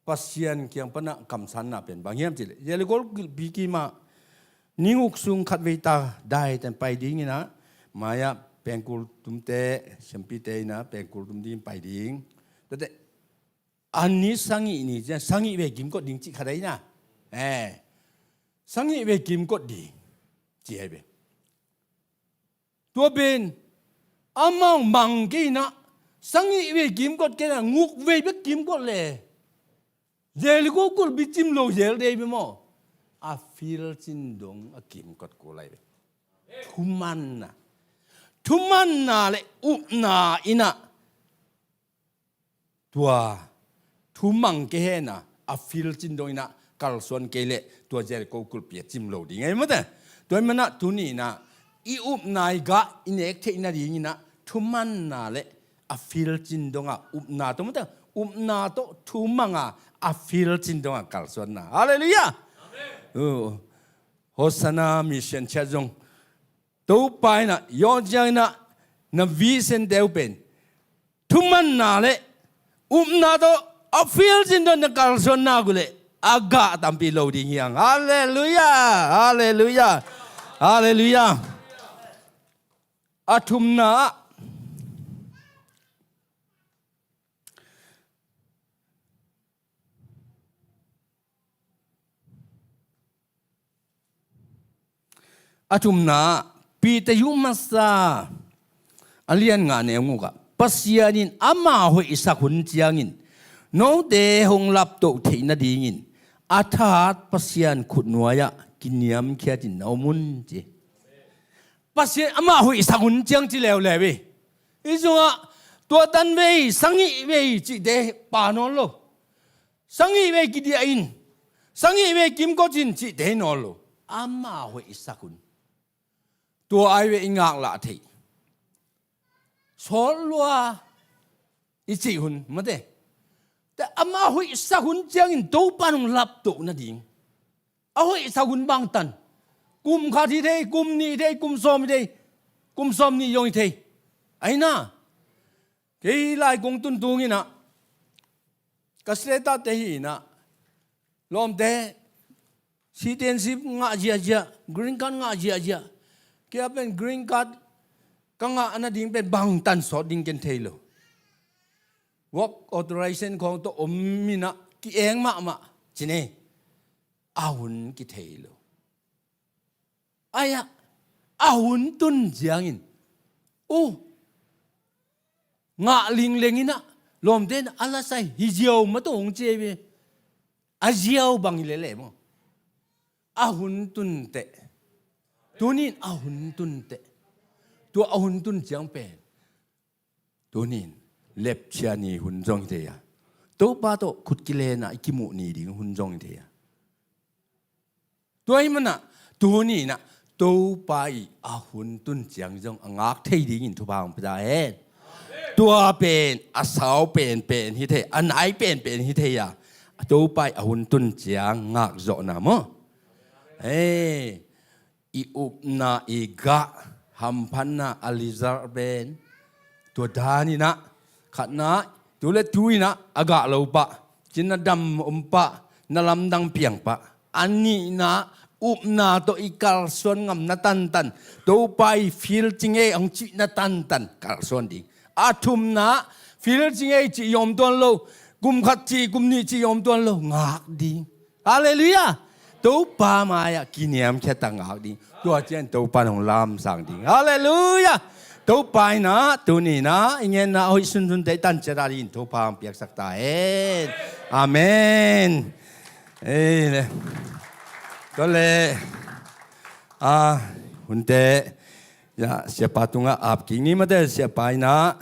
Pasian kiang panah kamsanna pen bang hiam cihleh, Jericho gilpi kimah ni guk sung khatvei ta daiten pai dinginah, mai-ah pengkul tumte, siampite inah pengkul tum dingin pai ding. Tuate a ni sagih ni ciang sagih vei kimkot ding cih khat ahi na. Eh, sagih vei kimkot ding ci ahi ve. Tua pen amau mang kei inah sagih vei kimkot kei inah guk vei bek kimkot le Jericho kulhpi cim lo zel dei bia maw? A field cin dong a kimkot kul lai ve. Thumanna, thumanna le upna inah tua thumang kei henah a field cin dong inah kalsuan kei leh tua Jericho kulhpi a cim lo ding ahi mate. Tua hi manah tuni inah i upna i gah i nek theih nadinginah thumanna le a field cin dongah upna tawh mate, upna tawh thumanga a field cin dongah kalsuanna. Halleluiah. Amen. Uh, Hosanna Mission Church zong Topa inah yawng ciang inah na vision teu pen thumanna le upna tawh a field cin dong na kalsuan nak uh leh a gah tampi lo ding hiang. Halleluiah. Halleluiah. Halleluiah. A thumna ah A thumna, Peter yu masa a lian nga neu nguk ah, Pasian in ama hoihsak hun ciangin note hong laptoh theih nadingin a thahat Pasian khutnuai-ah kiniamkhiatin na om un ci. Pasian ama hoihsak hun ciang ci leuleu hi. Hih sungah tua tan vei, sagih vei cihte pa nawn lo. Sagih vei kidiah in, sagih vei kimkot in cihte hi nawn lo. Ama hoihsak hun. Tua ai ve i ngaklah theih. Sawt lua i cih hun mate. Tua ama hoihsak hun ciangin Topa in hong laptoh nading. A hoihsak hun bangtan. Kum khat hi thei, kum nih hi thei, kum sawm hi thei, kum sawm nih zong hi thei. Ahi na. Kei lai kong tun tunginah ka status te hi inah lawmte citizenship ngah ziahziah, green card ngah ziahziah. Kei a pen green card ka ngah nading pen bangtan sawt ding ken thei lo. Work authorization khawng tawh om inah ki-eng mahmah cine. A hun kithei lo. Ai-ah a hun tun ciangin uh ngah lingleng inah lawmte in a lasai hi ziau matawh hong ci ve. A ziau bang hi lele maw? A hun tun teh. Tunin a hun tun teh. Tua a hun tun ciang pen tunin lepchia ni hun zong hi thei a, Topa tawh khut kilena i kimuh ni ding hun zong hi thei a. Tua hi manah tuninah Topa i a hun tun ciang zong a ngak thei dingin thupha hong pia ta hen. Tua pen a sau penpen hi thei, a nai penpen hi thei a, Topa i a hun tun ciang ngak zawhna maw? Hei, i upna i gah hamphatna a lizar pen tua daninah khatna tu le tu inah a gah lo pah, cina dam om pah, na lamdang piang pah. A nihna upna tawh i kalsuan ngamna tantan, Topa i fil cingei hong cihna tantan kalsuan ding. A thumna fil cingei cih yawm tuan lo, kum khat cih kum nih cih yawm tuan lo ngak ding. Halleluiah. Topa mai-ah kiniamkhiat a ngak ding. Tua cian Topa in hong lamsang ding. Halleluiah. Topa inah tuninah i ngenna a hoih sunsunte i tanciat a dingin Topa hong piaksak ta hen. Amen. Ei le. Tua le a hunte siapa tungah ap kik ni mate, siapa inah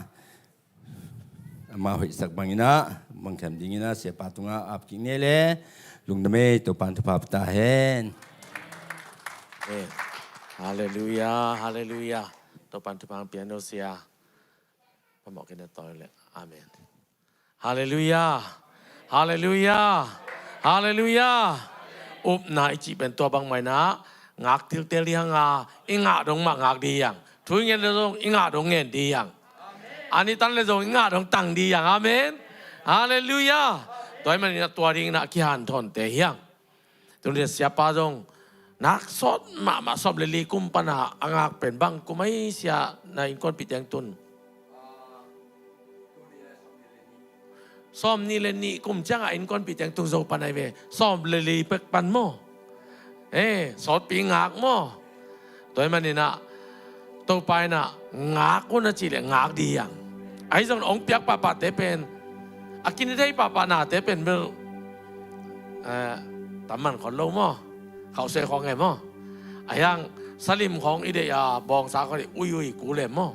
ama hoihsak banginah bangkhem dinginah siapa tungah ap kik ni le. Lungdam ei, Topa in thupha pia ta hen. Halleluiah. Halleluiah. Topa in thupha pia hen sia. Pamawh kei na tawi le. Amen. Halleluiah. Halleluiah. Halleluiah. Upna i cih pen tua bangmah inah ngak tiltel dih hanga, i ngah dong mah ngak dih hiang. Thu i ngen le zong i ngah dong ngen dih hiang. A ni tan le zong i ngah dong tang dih hiang. Amen. Halleluiah. Tua ahih manin ah tua dingin ah a kihanthawnte hi hang. Tuni a siapa zong nak sawt mahmah, sawm le li kum pan a a ngak pen bang kum ahi sia, na innkuanpih teng tun? Sawm nih le nih kum ciangah innkuanpih teng tung zo pan ahi ve. Sawm le li pek pan maw? Eh, sawtpi ngak maw? Tua ahih manin ah Topa in ah ngak un a cih leh ngak ding hi hang. Ahi zong hong piak pahpahte pen, a kin thei pahpah nate pen bel, eh, tam man khol lo maw? Khausia khawng e maw? Ahi hang salim khawng i deih a, bawngsa khawng i deih, ui ui kul e maw?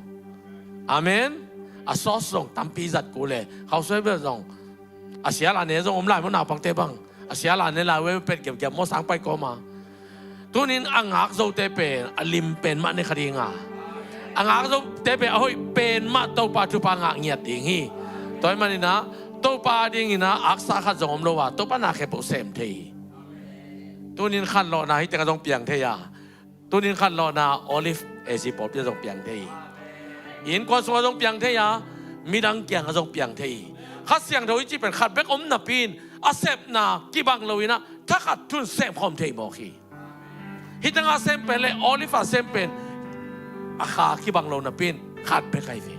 Amen. A sauce zong tampi zat kul e. Khausia bel zong a sia la ne zong om lai maw, naupangte bang? A sia la ne lai ve, pet giapgiap maw, sangpai kawm a. Tunin a ngak zote pen a lim pen mah ne kha ding a, a ngak zote pen a hoih pen mah Topa thupha ngah ngiat ding hi. Tua ahih manin ah Topa dingin ah aksa khat zong om lo a, Topa na khempeuh sem thei hi. Tunin khanlawhna hih tengah zong piang thei a, tunin khanlawhna Olive A C pawlpi ah zong piang thei hi. Innkuan sungah zong piang thei a, midang kiangah zong piang thei hi. Kha Siangtho i cih pen khat bek om napi in, a sepna kibang lo in ah thakhat thu in semkhawm thei mawk hi. Hih tengah a sem pen le Olive a sem pen a kha kibang lo napi in khat bek ahi ve.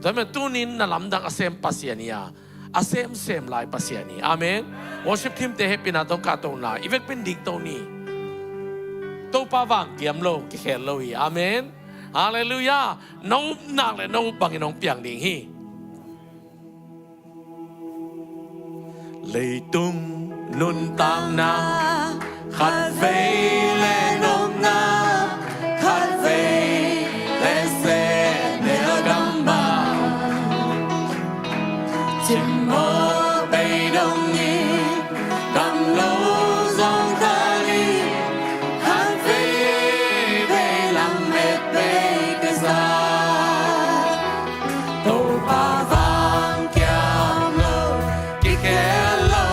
Tua ahih manin tunin na lamdang a sem Pasian hi a, a semsem lai Pasian hi. Amen. Worship team te hehpihna tawh kah to ni. I vekpi in ding to ni. Topa vang kiam lo, kikhel lo hi. Amen. Halleluiah. Na up nak le na up bangin hong piang ding hi. Leitung nuntakna khatvei le nopna, khatvei le seh bel gamh a, cimawh bei dong in, gamh lo zawngkhal in, khatvei bei lamet bei ka sa. Topa vang kiam lo, kikhel lo.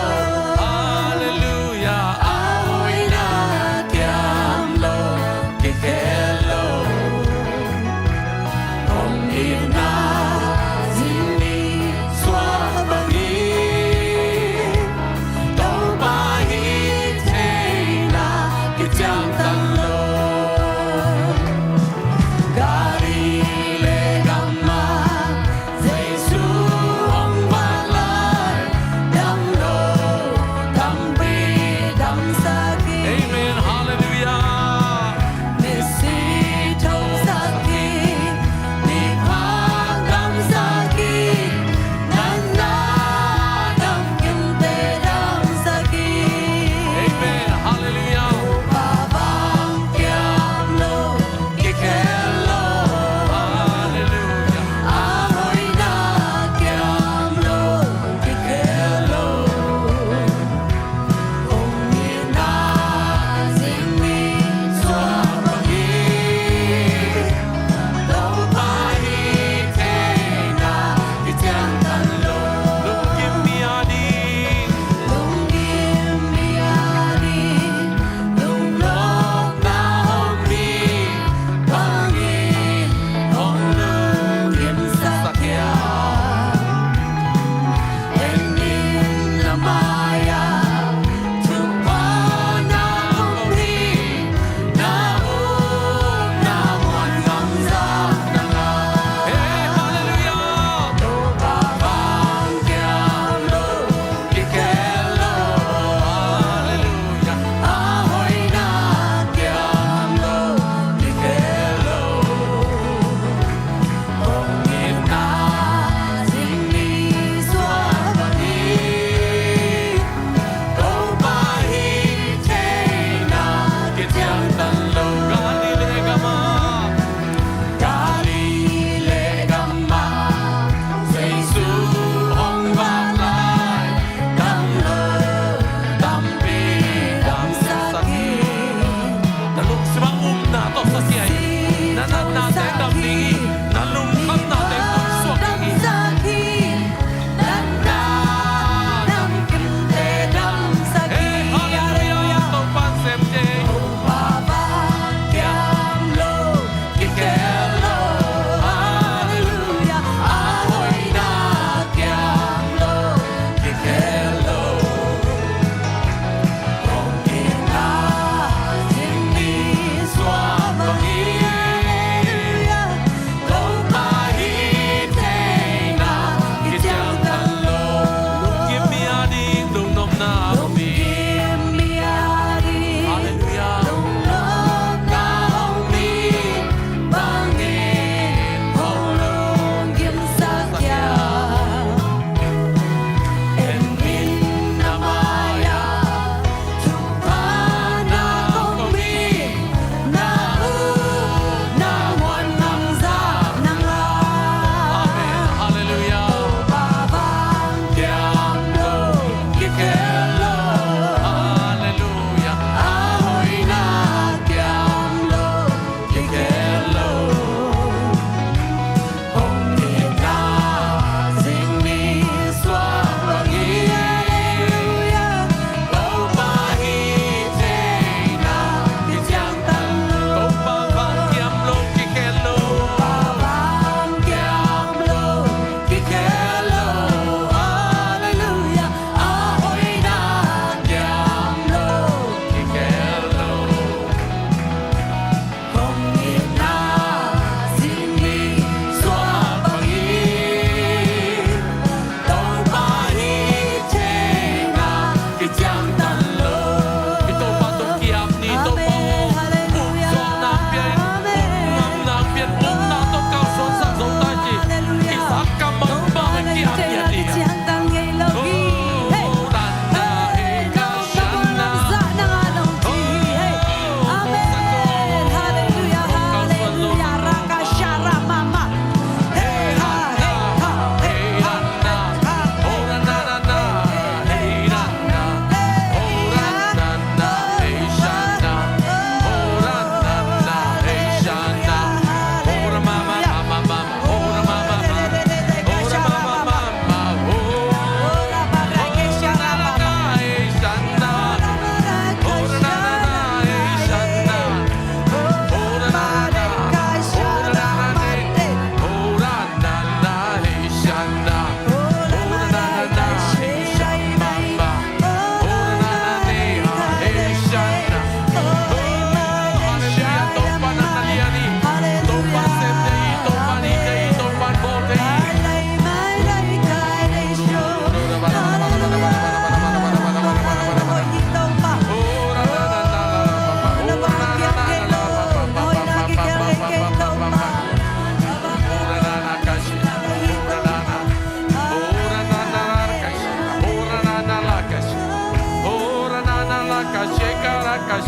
Halleluiah. A hoihna kiam lo, kikhel lo. Hong itna zing ni suak bang hi.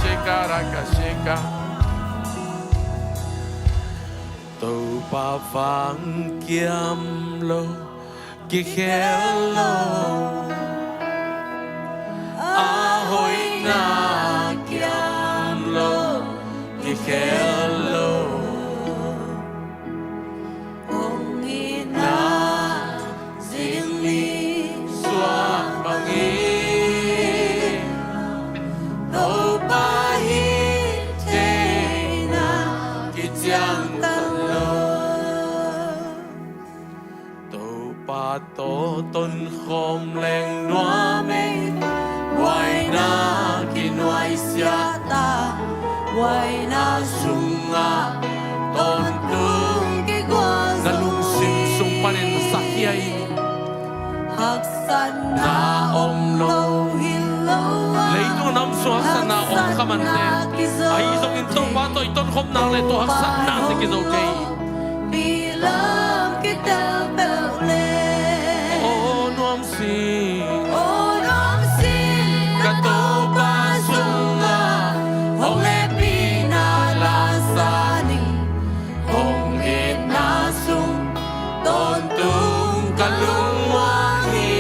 Sheka raka sheka. Topa vang kiam lo, kikhel lo. A hoihna kiam lo, kikhel lo. Hong itna zingni suak bangin Topa hih theihna kiciangtan lo. Topa tawh tonkhawm leng nuam ei. Buaina kinuaisiah ta, buaina sungah tawntung kigual. Na lungsim sung panin sakhia in. Haksatna om lo hi lo a, leitung nam sung haksatna om kha mante, ahi zongin Topa tawh i tonkhawm nak leh tua haksatna te kizo kei. Bilam kitel peuh le. Aw nuam sin. Aw nuam sin. Ka Topa sungah hong hehpihna la sa ning. Hong itna sung tawntung ka lungmuang hi.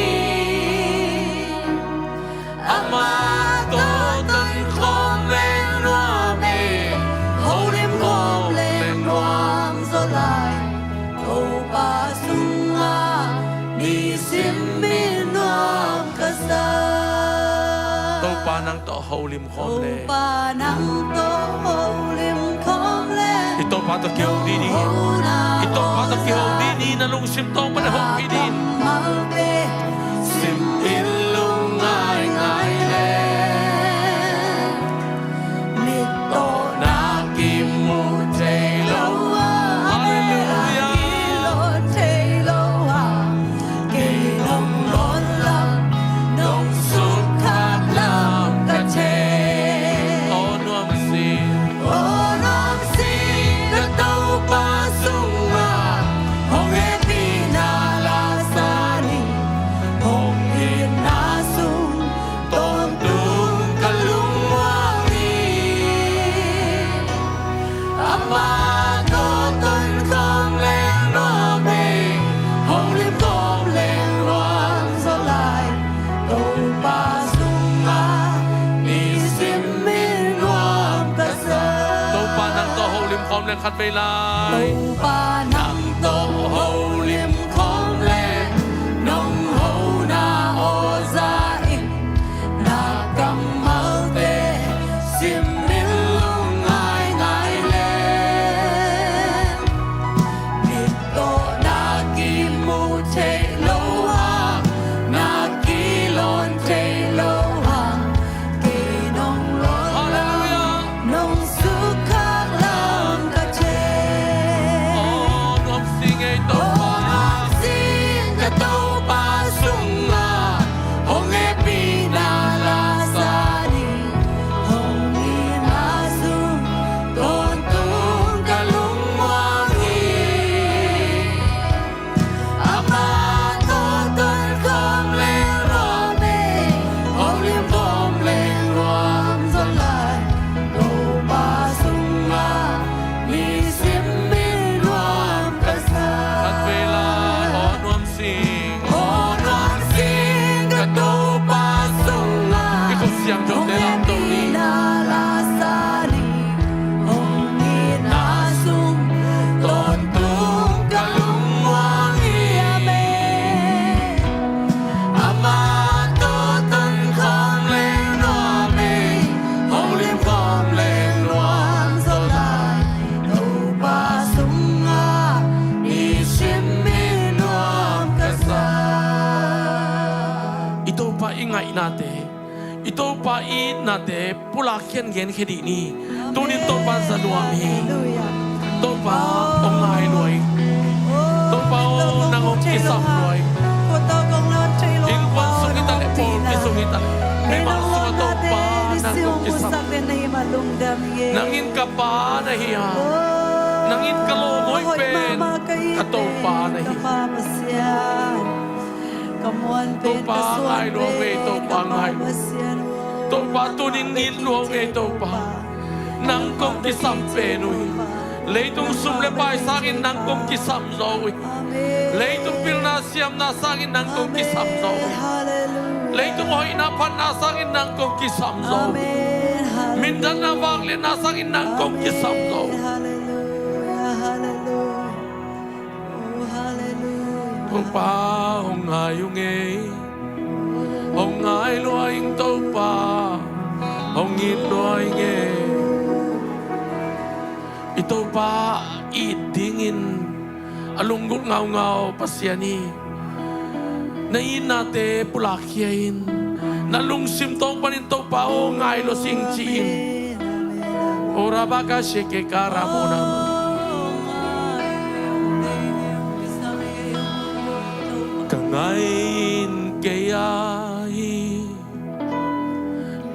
Amah tawh tonkhawm leng nuam ei, holim khawm leng nuam zaw lai. Topa sungah nisim in nuam ka sa. Topa nang tawh holim khawm leng. Topa nang tawh holim khawm leng. I Topa tawh kiho ding hi. I Topa tawh kiho ding hi, na lungsim tawng pan a hopih ding. Sim in lungngai ngai le. Mit tawh na kimu thei lo a. Halleluiah. Kilawm thei lo a. Kei nong lawn lam, nong sukkhak lam ka thei. Aw nuam sin. Aw nuam sin. Ka Topa sungah hong hehpihna la sa ning. Hong itna sung tawntung ka lungmuang hi. Amah tawh tonkhawm leng nuam ei, holim khawm leng nuam zaw lai. Topa sungah nisim in nuam ka sa. Topa nang tawh holim khawm leng khat vei lai. Topa nang tawh holim khawm leng, nong hona aw za in. Na kammalte sim in lungngai ngai le. Mit tawh na kimu thei lo a, na kilawn thei lo a. Kei nong lawn lam, nong sukkhak lam ka thei. Aw nuam sin ei Topa. Aw nuam sin ka Topa sungah hong hehpihna la sa ning. Hong itna sung tawntung ka lungmuang hi. Amah tawh tonkhawm leng nuam ei, holim khawm leng nuam zaw lai. Topa sungah nisim in nuam ka sa. Khat vei lai, aw nuam sin. Aw nuam sin ka Topa sungah. I khut siangthote lamto ni. Hong hehpihna la sa ning. Hong itna sung tawntung ka lungmuang hi. Amen. Amah tawh tonkhawm leng nuam ei, holim khawm leng nuam zaw lai. Topa sungah nisim in nuam ka sa. I Topa i ngaihnate, i Topa i itnate pulak khian genkhia dih ni. Tunin Topa za nuam hi. Halleluiah. Topa hong ngai lua hi. Topa aw, nang hong kisam lua hi. Innkuan sung hi ta leh, pawlpi sung hi ta leh, mimal sungah Topa nang hong kisam. Nang in ka Pa na hi a, nang in ka lawmngaih pen ka Topa na hi. Ka muan pen, Topa ka suan ngai lo ve, pen, Topa ka ngai lo. Pasian. Topa, tunin it lua ung ei Topa. Nang kong kisam pen uh hi. Leitung sum le pai sangin nang kong kisam zaw uh hi. Leitung pilna siamna sangin nang kong kisam zaw uh hi. Leitung hoihna phatna sangin nang kong kisam zaw uh hi. Mindatna vangliatna sangin nang kong kisam zaw uh hi. Topa, hong ngai ung ei. Hong ngai lua ing Topa. Hong it lua ing ei. I Topa it dingin a lunggulh ngaungau Pasian hi. Na itnate pulakkhia in. Na lungsim tawng panin Topa aw ngai lua sing ci-in. Ora baka sheke karamona. Ka ngai in kei a hi.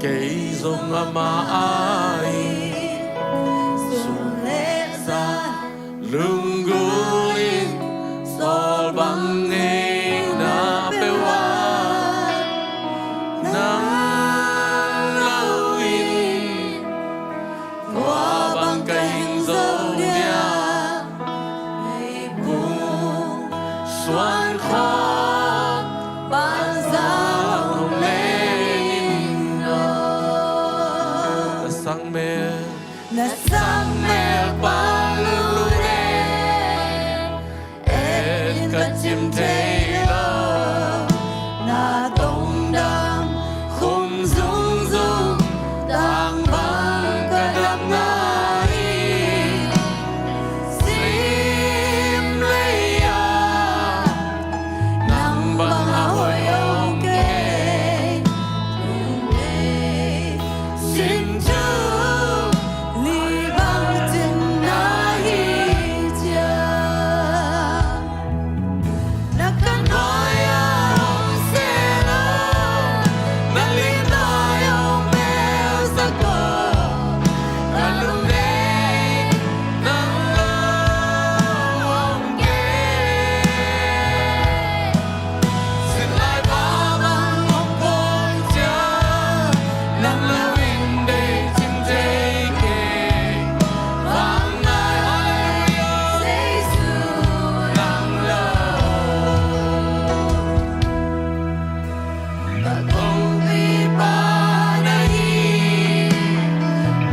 Kei zong ama a hi. Sun le zan lunggulh in sawl bang ngeina peuh ah nang lo in tua bang ka hing zo dia. Meipum suan khawng banza hong len in aw. Na sangmel, na sangmel pan lulute. En ka cim thei lo na tongdam khum zungzung tangval ka dam ngai hi. Sim lei ah nang bang a hoih om kei. Sin cu li bang cin na hi ciang. Na khan nuai ah hong sel aw, na lim nuai ah hong belsak aw. Ka lungdam nang lo hong kei. Sin lai pa bang hong pawng ciang, nang lo in deih cing thei kei. Vangngai, halleluiah, Jesu nang lo. Ka kongpi pa na hi,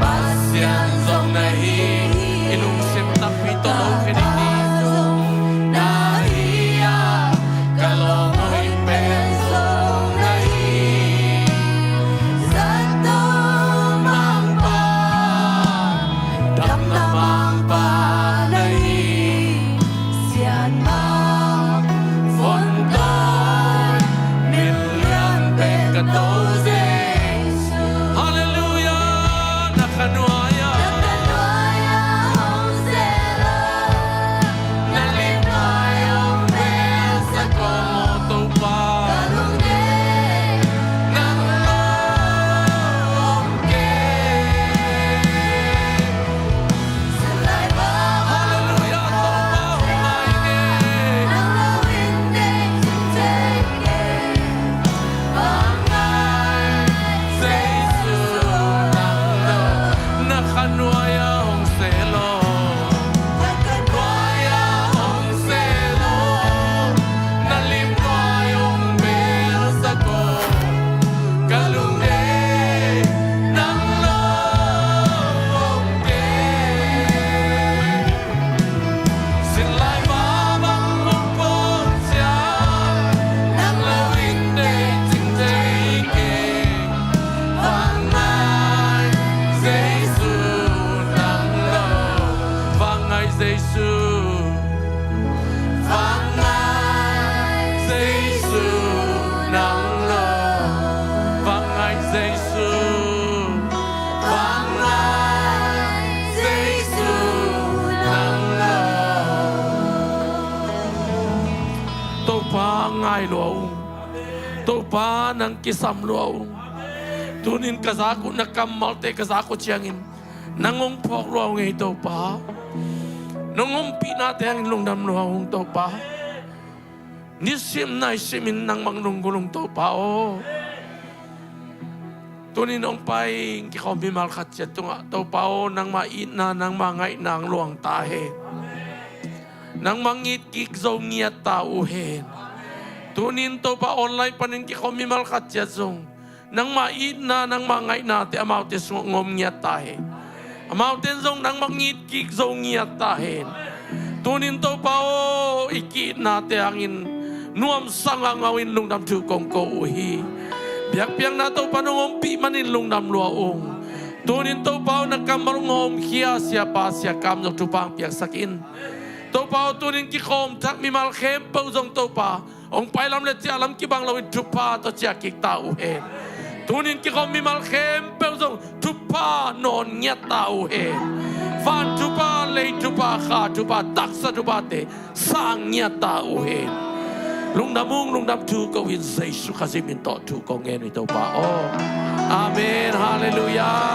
Pasian zong na hi, i lungsim tampi tawh lo khe ding hi. Na hi a, ka lawm hoih pen zong na hi. Zato mangpa, damna mangpa na hi. Sianmang fon tawi min lian pen ka To Jesu. Halleluiah. Na khan nuai ah, na khan nuai ah hong sel aw. Na lim nuai ah hong belsak aw, Topa. Ka lungdam nang lo hong kei. Halleluiah, Topa hong ngai ing ei. Vangngai Jesu nang lo. Na khan nuai ah hong sel aw. Na khan nuai ah hong sel aw. Na lim nuai hong belsak aw. Ka lungdam nang lo hong kei. Sin lai pa bang hong pawng ciang, nang lo in deih cing thei kei. Vangngai Jesu nang lo. Vangngai Jesu. Vangngai Jesu nang lo. Vangngai Jesu. Vangngai Jesu nang lo. Topa ngai lua ung. Topa nang kisam lua ung. Tunin ka zak uh, na kammalte ka zak uh ciangin nang hong phawk lua ung ei Topa. Nong ompihnate hangin lungdam lua ung Topa. Nisim naisimin nangmah lunggulh ung Topa aw. Tunin hong pai kikhawm mimal khat ciat tungah Topa aw, nangmah itna, nangmah ngaihna hong luang ta hen. Nangmah ngitkik zo ngiat ta uh hen. Tunin Topa online panin kikhawm mimal khat ciat zong nangmah itna, nangmah ngaihnate amaute sungah hong om ngiat ta hen. Amaute in zong nangmah ngitkik zo ngiat ta hen. Tunin Topa aw, i ki-itnate hangin nuamsa ngaungau in lungdam thu kong ko uh hi. Biakpiakna Topa nong ompih manin lungdam lua ung. Tunin Topa aw, na kammal hong hawmkhia siapa, siakam zong thupha hong piaksak in. Topa aw, tunin kikhawm thak mimal khempeuh zong Topa hong pailam le ciahlam kibang loin thupha tawh ciah kik ta uh hen. Tunin kikhawm mimal khempeuh zong thupha nawn ngiat ta uh hen. Van thupha, lei thupha, kha thupha, taksa thuphate sang ngiat ta uh hen. Lungdam ung, lungdam thu ko in Jesu Khazih min tawh thu kong ngen uh hi Topa aw. Amen. Halleluiah.